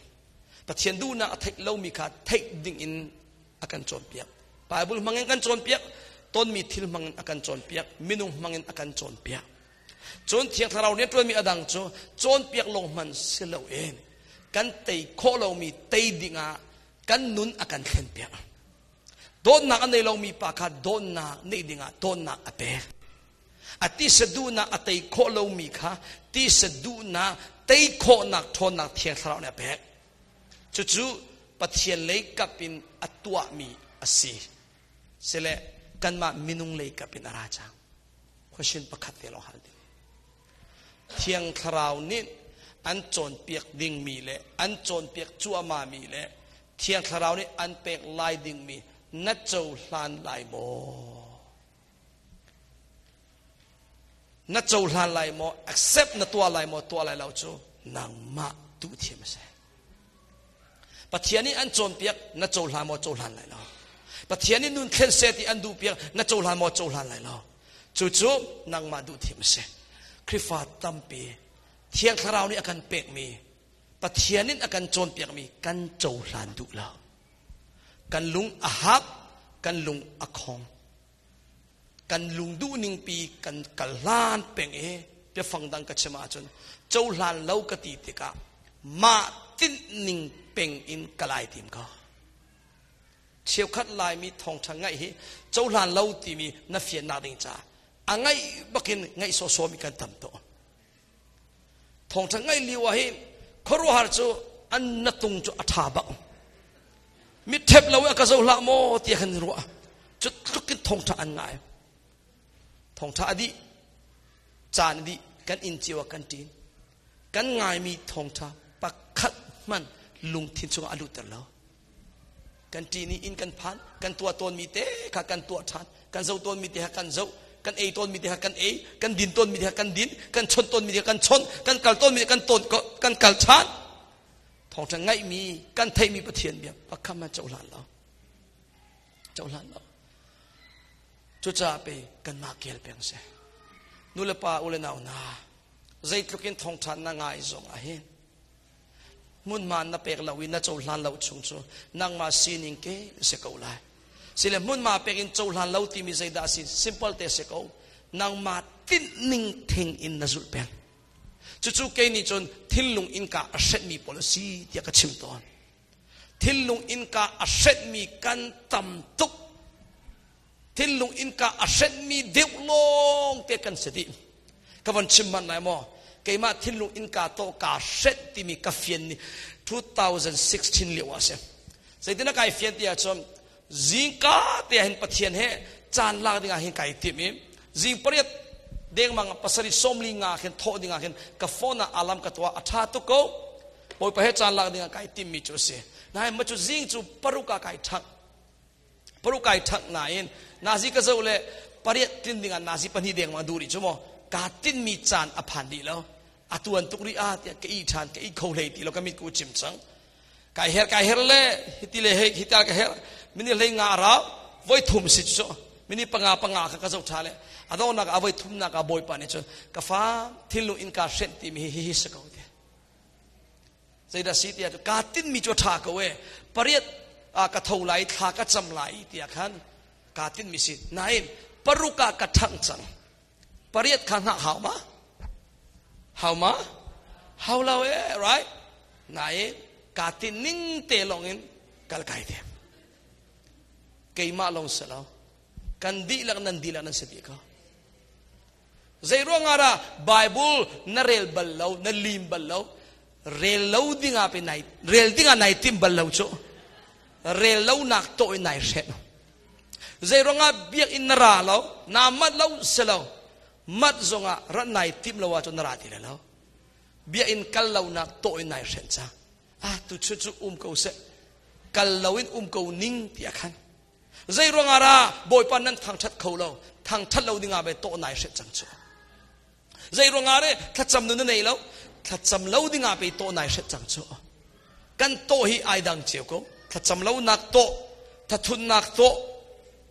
Pathian duhnak a theih lomi kha theih ding in a kan cawnpiak. Bible hmangin kan cawnpiak, tonmi thil hmangin a kan cawnpiak, minung hmangin a kan cawnpiak. Cun Thiang Thlarau nih a ṭuanmi a dang cu cawnpiak lawng hmanh si loin kan tei khawh lomi tei dingah kan nun a kan thlenpiak. Dawtnak a nei lomi pa kha dawtnak neih dingah dawtnak a pek. A tisa duhnak a tei khawh lomi kha tisa duhnak tei khawhnak ṭhawnnak Thiang Thlarau nih a pek. Cucu Pathian lei kap in a tuahmi a si. Sile kanmah minung lei kap in a ra cang. Question pakhat te lawng hal ding. Thiang Thlarau nih an cawnpiak dingmi le an cawnpiak cuahmahmi le Thiang Thlarau nih an pek lai dingmi na cohlan lai maw? Na cohlan lai maw? Accept na tuah lai maw? Tuah lai lo cu nangmah tu thiam a si. Pathian nih an cawnpiak na cohlan maw? Cohlan lai lo. Pathian nih nun thlen seh ti an duhpiak na cohlan maw? Cohlan lai lo. Cucu nangmah duh thiam a si. Khrihfa tampi Thiang Thlarau nih a kan pekmi Pathian in a kan cawnpiakmi kan cohlan duh lo. Kan lung a hak, kan lung a khong. Kan lung duh ning pi kan kal hlan peng i biafang dang ka chim ahcun cohlan lo ka ti tikah mah tinh ning peng in ka lai tim ko. Cheukhat Laimi thawngṭha ngaih hi cohlan lo timi na fiannak ding caah a ngaih bakin ngaih sawsawmi kan tam tuk. Thawngṭha ngaih lio ah hin khuaruahhar cu an na tung cu a ṭha bak. Mit ṭhep lo i a ka zoh hlah maw tiah kan ruah. Cu tluk in thawngṭha an ngai. Thawngṭha a dih, caan a dih, kan inn cio ah kan ṭin. Kan ngaimi thawngṭha pakhat hmanh lungthin chungah a lutter lo. Kan ṭin i inn kan phan, kan tuah tawnmi te kha kan tuah ṭhan, kan zoh tawnmi te kha kan zoh, kan ei tawnmi te kha kan ei, kan din tawnmi te kha kan din, kan chawnh tawnmi te kha kan chawnh, kan kal tawnmi te kan tawn kan kal ṭhan. Thawngṭha ngaihmi, kan theihmi Pathian bia pakhat hmanh cohlan lo. Cohlan lo. Cucaah pe kanmah kel peng seh. Nu le pa u le nau hna, zeitluk in thawngṭha na ngai zong ah hin hmunhma na pek lo i na cohlan lo chung cu nangmah sining ke si ko lai. Sile hmunhma pek in cohlan lo timi zeidah a si? Simple te si ko. Nangmah tinhning thing in na zulh peng. Cucu kei nih cun thinlung innka a hrenhmi pawl a si tiah ka chim tawn. Thinlung innka a hrenhmi kan tam tuk. Thinlung innka a hrenhmi deuh lawng te kan si dih. Ka von chim hmanh lai maw? Keimah thinlung innka to kaa hrenh timi ka fian ni 2016 lio ah a si. Zeitin a kai fian ti ahcun zingka te ah hin Pathian he caan lak ding ah hin kai tim i zing pariat dengmang pasarih sawmli nga khin thawh ding ah khin ka phone ah alarm ka tuah a tha tuk ko. Bawipa he caan lak ding ah kai tim mi cu a si. Nain ma cu zing cu paruk ah kai ṭhangh. Paruk kai ṭhangh nain nazi ka zoh le pariat tlin ding ah nazi pahnih deng ma duh rih cu maw kaa tinmi caan a phan dih lo a tuan tuk rih ah tiah ka ih ṭhan ka ih kho hlei ti lo ka mit ku cim cang kai her kai her le hiti le hei hita ka her mini hlei nga rau voi thum si cu mini panga panga kha ka zoh ṭha le a donghnak a voi thumnak ah bawipa nih cun ka fa thinlung in kaa hrenh timi hi hi si ko ti Zeidah si tiah kaa tinhmi cu a ṭha ko e. Pariat ah ka tho lai, thla ka cam lai tiah khan kaa tinhmi si. Nain paruk ah ka ṭhangh cang. Pariat kha hngah hau ma? Hau ma? Hau lo e, right? Nain kaa tinh ning te lawng in kal kai them. Keimah lawng si lo. Kan dihlak nan dihlak nan si dih ko. Zeiruangah dah Bible na rel bal lo, na lim bal lo, rel lo dingah pe nai rel dingah nai tim bal lo cu. Rel lo nak to in nai hreh. Zeiruangah biakinn na ra lo, na mat lo si lo. Mat zongah rat nai tim lo ahcun na ra ti lo. Biakinn kal lo nak to in nai hren cang. Ah tu chu cu um ko seh. Kal lo in um ko ning tiah khan. Zeiruangah dah Bawipa nan thangṭhat kho lo, thangṭhat lo dingah ve tawh nai hret cang cu. Zeiruangah re thlacam nun na nei lo, thlacam lo dingah pe tawh nai hret cang cu. Kan tawh hi ai dang cio ko. Thlacam lo nak tawh, thathunnak tawh,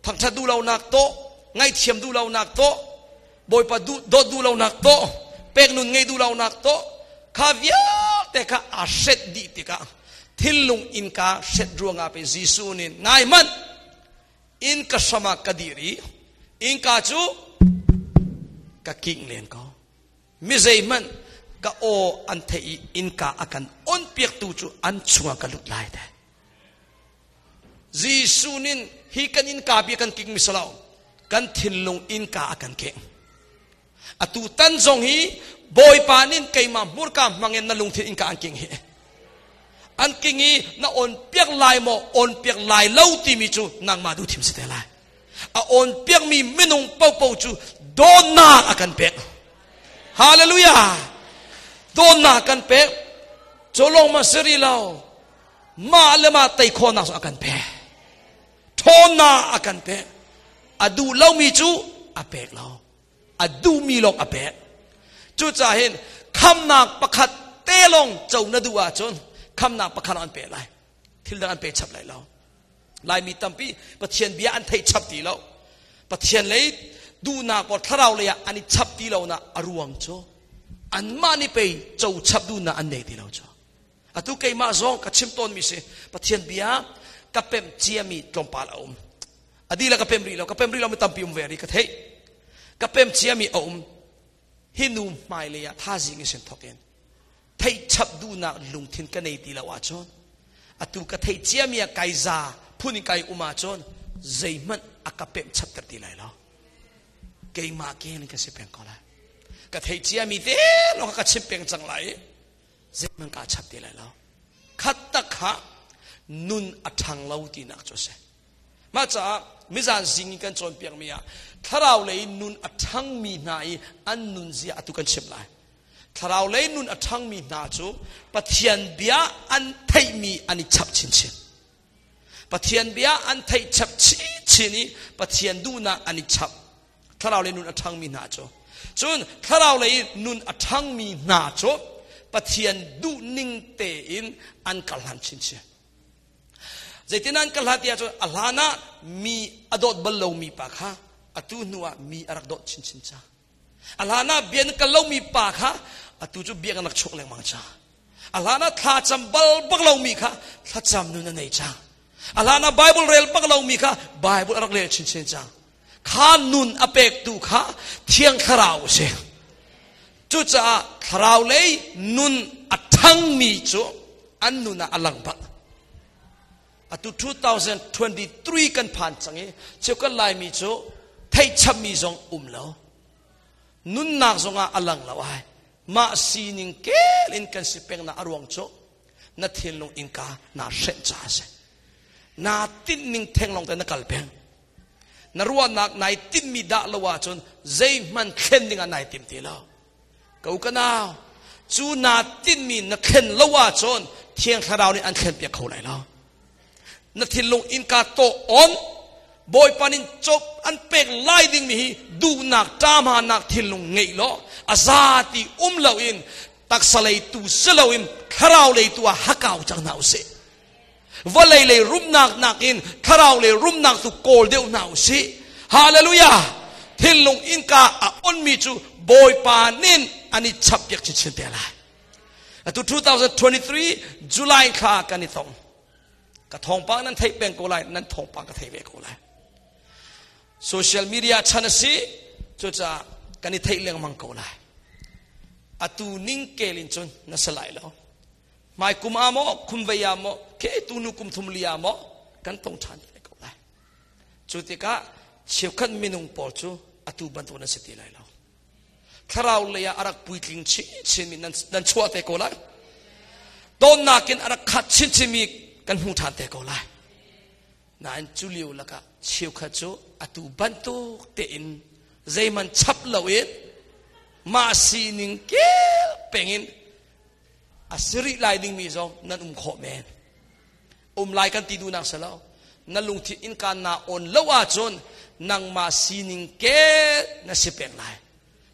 thangṭhat duh lo nak tawh, ngaihthiam duh lo nak tawh, Bawipa duh dawt duh lo nak tawh, pek nun ngei duh lo nak tawh, kha vialte kha aa hret dih tikah thinlung innka hret ruangah pe Jesuh nih ngai hmanh inn ka hram ah ka dir i innka cu ka kingh len ko mi zeihmanh ka aw an theih i innka a kan on piaktu cu an chungah ka lut lai te Jesuh nin hi kan innka bia kan king mi salo kan thinlung innka a kan keng Atu tan zong hi Bawipa nih keimah hmurka hmangin na lungthin innka an king hi. An king i na on piak lai maw on piak lai lo timi cu nangmah duh thim si te lai. A on piakmi minung popo cu dawtnak a kan pek. Hallelujah! Dawtnak kan pek. Cu lawng ma si rih lo. Mah le mah tei khawhnak zong a kan pek. Ṭhawnnak a kan pek. A duh lomi cu a pek lo. A duhmi lawng a pek. Cucaah hin khamnak pakhat te lawng co na duh ahcun khamnak pakhat lawng an pek lai. Thil dang an pe chap lai lo. Laimi tampi Pathian bia an theih chap ti lo. Pathian lei duhnak or thlarau lei ah an i chap ti lo na a ruang cu anmah nih pei co chap duhnak an nei ti lo cu. Atu keimah zong ka chim tawnmi si Pathian bia ka pemh ciami tlawmpal a um. A dila ka pem rih lo, ka pem rih lo mi tampi um ve ri ka theih. Ka pem ciami a um. Hi nu hmailei ah thazing in sin thok in theih chap duhnak lungthin ka nei ti lo ahcun atu ka theih ciami ah kai za phun in kai um ahcun zeihmanh a ka pemh chapter ti lai lo. Keimah ken ka si peng ko lai. Ka theih ciami te lawng ka chim peng cang lai. Zeihmanh kaa chap ti lai lo. Khat tak kha nun a ṭhang lo tinak cu a si. Mah caah mizan zing in kan cawnpiakmi ah thlarau lei nun a ṭhangmi hna i an nunzia atu kan chim lai. Thlarau lei nun a ṭhangmi hna cu Pathian bia an theihmi an i chap chinchin. Pathian bia an theih chap chinchin i Pathian duhnak an i chap. Thlarau lei nun a ṭhangmi hna cu. Cun thlarau lei nun a ṭhangmi hna cu Pathian duhning tein an karhlan chinchin. Zeitin an ka hlat tiah cun a hlan ah mi a dawt bal lomi pa kha atu hnu ah mi a rak dawt chinchin cang. A hlan ah bia na kal lomi pa kha atu cu bia kan rak chuak lengmang cang. A hlan ah thlacam bal bak lomi kha thlacam nun a nei cang. A hlan ah Bible rel bak lomi kha Bible a rak rel chinchin cang. Kha nun a pektu kha Thiang Thlarau a si. Cucaah thlarau lei nun a ṭhangmi cu an nun ah a lang bak. Atu 2023 kan phan cang i cheukhat Laimi cu theihchapmi zong um lo. Nunnak zongah a lang lo ai. Mah sining kel in kan si pengnak a ruang cu na thinlung innka naa hrenh caah a si. Naa tinhning theng lawng te na kal peng. Na ruahnak nai timmi dah lo ahcun zeihmanh thlen dingah nai tim ti lo. Ko ka nau, cu naa tinhmi na thlen lo ahcun Thiang Thlarau nih an thlenpiak kho lai lo. Na thinlung innka tawh on, Bawipa nih cop an pek lai dingmi hi duhnak ṭahmanak thinlung ngeih law a za ti um loin taksa lei tu si loin thlarau lei tu ah hakau cang hna usih. Vawlei lei rumnak nakin thlarau lei rumnak tu kawl deuh hna u sih. Hallelujah! Thinlung innka a onmi cu Bawipa nin an i chappiak chinchin te lai. Atu 2023 July thla kan i tong. Ka thawngpang nan theih peng ko lai, nan thawngpang ka thei ve ko lai. Social media chan a si, cucaah kan i theih lengmang ko lai. Atu ning kel in cun na si lai lo. Hmai kum ah maw, kum vei ah maw, ke tu nu kum thum li ah maw, kan tong ṭhan te ko lai. Cu tikah cheukhat minung pawl cu atu bantuk nan si ti lai lo. Thlarau lei ah a rak puitling chinchin mi nan chuah te ko lai. Dawtnak in a rak khat chinchin mi kan hmu ṭhan te ko lai. Nain cu lio lakah cheukhat cu atu bantuk tein zeihmanh chap loin mah sining kel pengin a si rih lai dingmi zong nan um khawh men. Um lai kan ti duhnak si lo. Na lungthin innka naa on lo ahcun nangmah sining ke na si peng lai.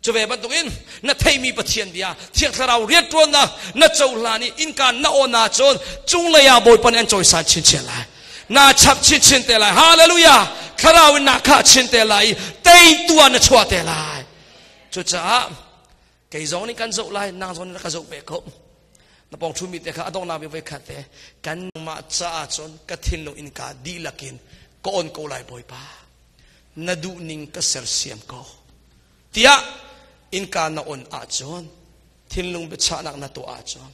Cu ve bantukin na theimi Pathian bia, Thiang Thlarau rianṭuannak na cohlan i innka na on ahcun cunglei ah Bawipa nih an cawisan chinchin lai. Na chap chinchin te lai. Hallelujah! Thlarau in na khah chin te lai i teitu ah na chuah te lai. Cucaah Kei zong nih kan zoh lai, nang zong nih ka zoh ve ko. Na pawng ṭhumi te kha a donghnak bik voi khat te kanmah caah cun ka thinlung innka dihlak in ka on ko lai Bawipa. Na duhning ka sersiam ko. Tiah innka na on ahcun thinlung biachahnak na tuah ahcun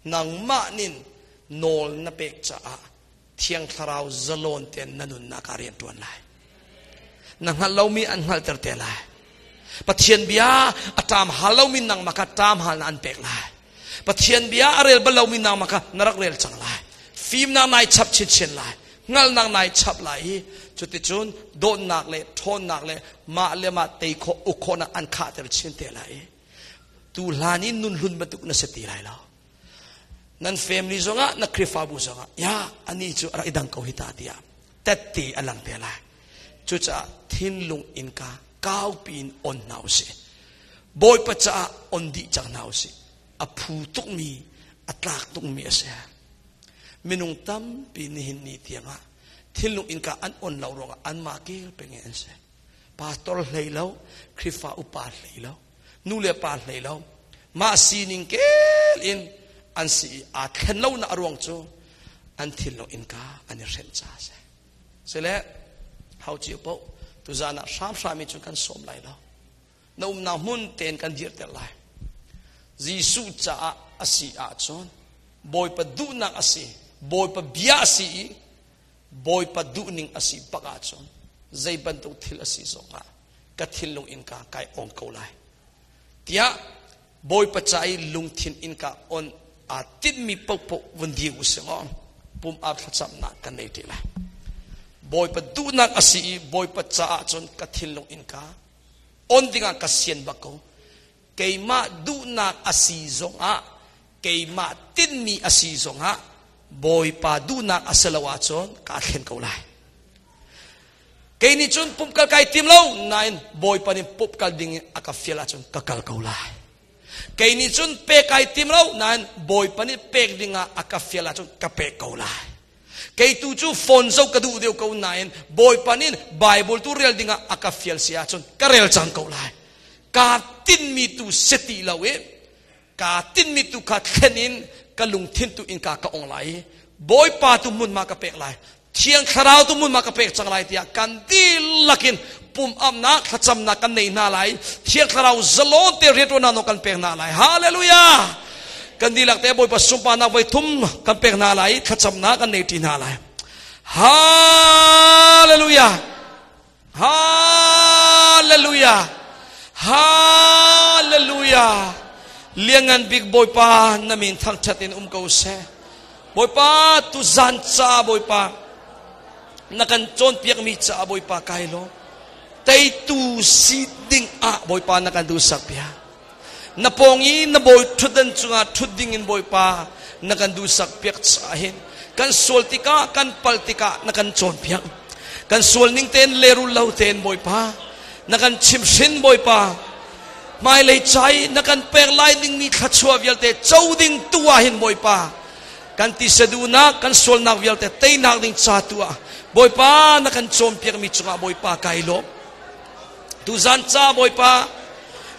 nangmah nin nawl na pek caah Thiang Thlarau zalon tein na nunnak ah rian ṭuan lai. Na hngalh lomi an hngalhter te lai. Pathian bia a ṭam hal lomi nangmah kha ṭam halnak an pek lai. Pathian bia a rel bal lomi nangmah kha na rak rel cang lai. Fimnak nai chap chinchin lai. Hngalhnak nai chap lai i cuticun dawtnak le ṭhawnnak le mah le mah tei khawh uk khawhnak an khahter chin te lai. Tu hlan in nun hlun bantuk na si ti lai lo. Nan family zongah, na Khrihfabu zongah, ya ani cu a rak i dang ko hi ta tiah tette a lang te lai. Cucaah thinlung innka kaupi in on hna usih. Bawipa caah on dih cang hna usih. A phu tukmi, a tlak tukmi a si. Minung tampi nihin ni tiangah thinlung innka an on lo ruangah anmah kel peng in an si. Pastor hlei lo, Khrihfa upa hlei lo, nu le pa hlei lo, mah sining kel in an si i aa thlen lo nak a ruang cu an thinlung innka an i hrenh ca a si. Sile hau cio paoh tuzaan ah hramhram in cun kan sawm lai lo. Na umnak hmun tein kan dirter lai. Jesuh caah a si ahcun Bawipa duhnak a si, Bawipa bia a si i Bawipa duhning a si bak ahcun zei bantuk thil a si zongah ka thinlung innka kai ong ko lai. Tiah Bawipa ca i lungthin innka on aa tinhmi paohpaoh vun dir u sih law pum ar thlacamnak kan nei te lai. Bawipa duhnak a si i Bawipa caah cun ka thinlung innka on dingah ka sian bak ko. Keimah duhnak a si zongah keimah tinhmi a si zongah Bawipa duhnak a si lo ahcun kaa thlen ko lai. Kei nih cun pumh kal kai tim lo nain Bawipa nih pumh kal ding in a ka fial ahcun ka kal ko lai. Kei nih cun pek ai tim lo nain Bawipa nih pek ding ah a ka fial ahcun ka pek ko lai. Kei tu cu phone zoh ka duh deuh ko nain Bawipa nih Bible tu rel ding ah a ka fial si ahcun ka rel cang ko lai. Kaa tinhmi tu si ti lo i kaa tinhmi tu kha thlen in ka lungthin tu in ka ka ong lai i Bawipa tu hmunhma ka pek lai. Thiang Thlarau tu hmunhma ka pek cang lai tiah kan dihlak in pum amnak thlacamnak kan nei hna lai. Thiang Thlarau zalon te rianṭuannak nawl kan pek hna lai. Hallelujah! Kan dihlak te Bawipa sunparnak voi thum kan pek hna lai i thlacamnak kan nei ṭi hna lai. Hallelujah! Hallelujah! Hallelujah! Liangan bik Bawipa na min thangṭhat in um ko seh. Bawipa tu zan ca Bawipa na kan cawnpiakmi ca Bawipa kai law teitu si ding ah Bawipa na kan duhsak piak. Na pawng i na bawi ṭhutdan cungah ṭhut ding in Bawipa na kan duhsak piak caah hin kan sual tikah kan pal tikah na kan cawnpiak. Kan sual ning tein lehrul lo tein Bawipa na kan chimhrin Bawipa hmailei ca i na kan pek lai dingmi thluachuah vialte co ding tu ah hin Bawipa kan tisa duhnak kan sualnak vialte teinak ding ca tu ah Bawipa na kan cawnpiakmi cungah Bawipa kai lawm. Tuzan ca Bawipa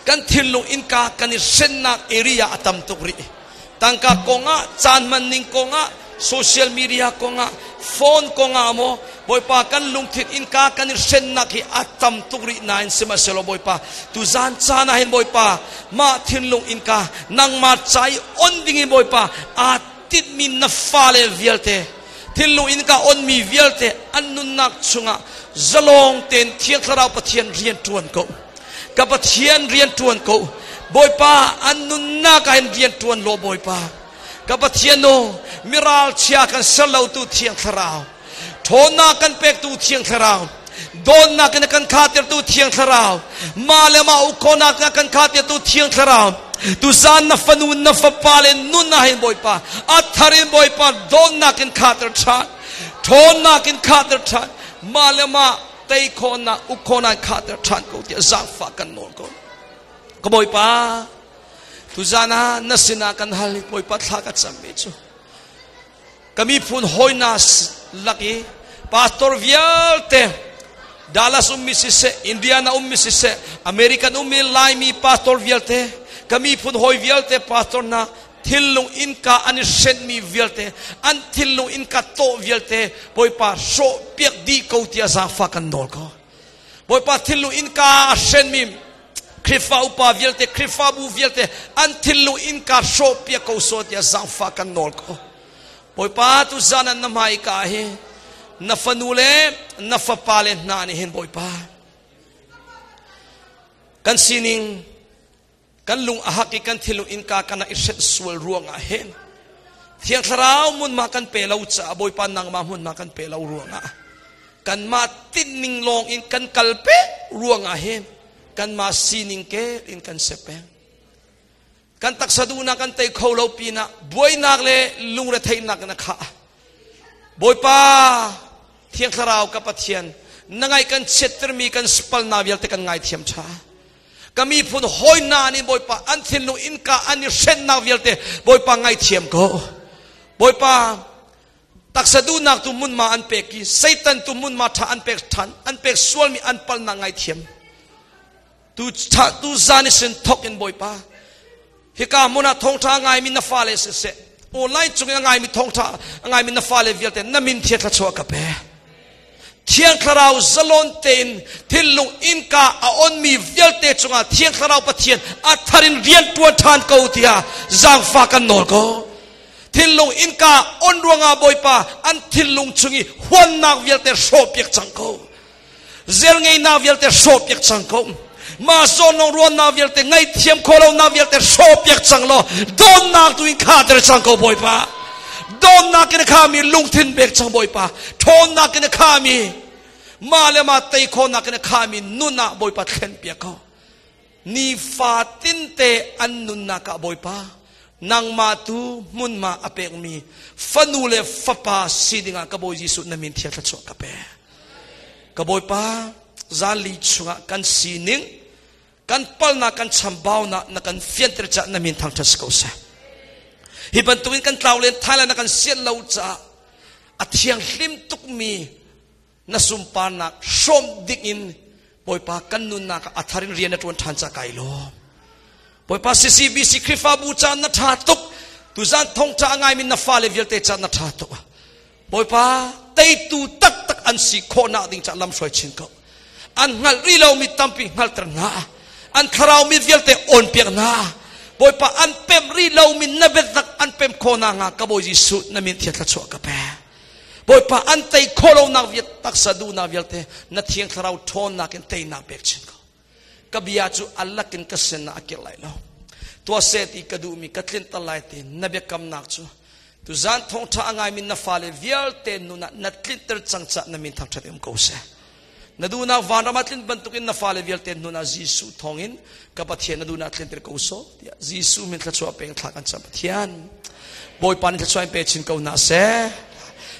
kan thinlung innka kan i hrennak area a tam tuk rih. Tangka kongah, caan hman ning kongah, social media kongah, phone kongah maw Bawipa kan lungthin innka kan i hrennak hi a tam tuk rih nain sihmanhsehlaw Bawipa tuzan caan ah hin Bawipa mah thinlung innka nangmah ca i on ding in Bawipa aa tinhmi na fale vialte thinlung innka onmi vialte an nunnak chungah zalong tein Thiang Thlarau Pathian rian ṭuan ko. Ka Pathian rian ṭuan ko. Bawipa an nunnak ah hin rian ṭuan law Bawipa. Ka Pathian aw, miral chia kan ser lotu Thiang Thlarau. Ṭhawnnak kan pektu Thiang Thlarau. Dawtnak in a kan khatertu Thiang Thlarau. Mah le mah ukhonak in a kan khatertu Thiang Thlarau. Tuzan na fanu na fapa le nun ah hin Bawipa a thar in Bawipa dawtnak in khater ṭhan. Ṭhawnnak in khater ṭhan. Mah le mah tei khawhnak uk khawhnak khahter ṭhan ko tiah zaangfah kan nawl ko. Ka Bawipa, tuzan ah na sinah kan hal i Bawipa thla ka cammi cu ka miphun hawina lak i pastor vialte Dallas ummi siseh, Indiana ummi siseh, American ummi Laimi pastor vialte, ka miphun hawi vialte pastor hna thinlung innka an i hrenhmi vialte an thinlung innka tawh vialte Bawipa hrawh piak dih ko tiah zaangfah kan nawl ko. Bawipa thinlung innka a hrenmi Khrihfa upa vialte Khrihfabu vialte an thinlung innka hrawh piak ko sawh tiah zaangfah kan nawl ko. Bawipa tu zan an na hmai ka hi na fanu le na fapa le hna nih hin Bawipa kan sining Kan lung a hak i kan thinlung innka kan i hrenh sual ruangah hin Thiang Thlarau hmunhma kan pe lo caah Bawipa nangmah hmunhma kan pe lo ruangah kanmah tinhning lawng in kan kal peng ruangah hin kanmah sining kel in kan si peng. Kan taksa duhnak kan tei kho lo pinah buainak le lungretheihnak in a khah. Bawipa, Thiang Thlarau ka Pathian, na ngaih kan chiattermi kan spalna vialte kan ngaithiam ṭha. Ka miphun hawi hna nih Bawipa an thinlung innka an i hrennak vialte Bawipa ngaithiam ko. Bawipa, taksa duhnak tu hmunhma an pek i Satan tu hmunhma ṭha an pek ṭhan, an pek sualmi an palnak ngaithiam. Tu tu zan i sin thok in Bawipa, hika hmun ah thawngṭha ngaimi na fale siseh, online cung in a ngaimi thawngṭha a ngaimi na fale vialte na min thiang thluachuah ka pe. Thiang Thlarau zalon tein thinlung innka a onmi vialte cungah Thiang Thlarau Pathian a thar in rian ṭuan ṭhan ko tiah zaangfah kan nawl ko. Thinlung innka on ruangah Bawipa an thinlung chung i huannak vialte hrawhpiak cang ko. Zelngeinak vialte hrawhpiak cang ko. Mah zawn lawng ruannak vialte ngaihthiam khawh lonak vialte hrawhpiak cang law dawtnak tu in khahter cang ko Bawipa. Dawtnak in a khami lungthin pek cang Bawipa. Ṭhawnnak in a khami mah le mah tei khawhnak in a khami nun ah Bawipa thlen piak ko. Nifatin te an nunnak ah Bawipa nangmah tu hmunhma a pekmi fanu le fapa si dingah ka Bawi Jesuh na min thiang thluachuah ka pe. Ka Bawipa, zanli chungah kan sining, kan palnak, kan chambaunak na kan fianter caah na min thangṭhat si ko seh. Hi bantukin kan tlau len Thailand na kan sian lo caah a thianghlim tukmi na sunparnak hrawm ding in Bawipa kan nunnak ah a thar in rian na ṭuan ṭhan ca kai lawm. Bawipa CCBC Khrihfabu ca na ṭha tuk. Tuzan thongṭha a ngaimi na fale vialte ca na ṭha tuk. Bawipa teitu taktak an si khawhnak ding ca lamhruai chin ko. An hngalh rih lomi tampi hngalhter hna. An thlarau mi vialte awnpiak hna. Bawipa an pemh rih lomi na biatak an pemh khawhnak hnga ka Bawi Jesuh na min thiang thluachuah ka pe. Bawipa an tei khawh lonak vial taksa duhnak vialte na thiang thlarau ṭhawnnak in teinak pek chin ko. Ka bia cu alak in ka sin ah a kir lai lo. Tuah seh ti ka duhmi ka tlinter lai ti na biakamnak cu tuzan thawngṭha a ngaimi na fale vialte nun ah na tlinter cang caah na min thangṭhat um ko seh. Na duhnak vanram ah tlin bantukin na fale vialte nun ah Jesuh thawngin ka Pathian na duhnak tlinter ko sawh tiah Jesuh min thluachuah peng thla kan cam Pathian. Bawipa nih thluachuah in pe chin ko hna seh.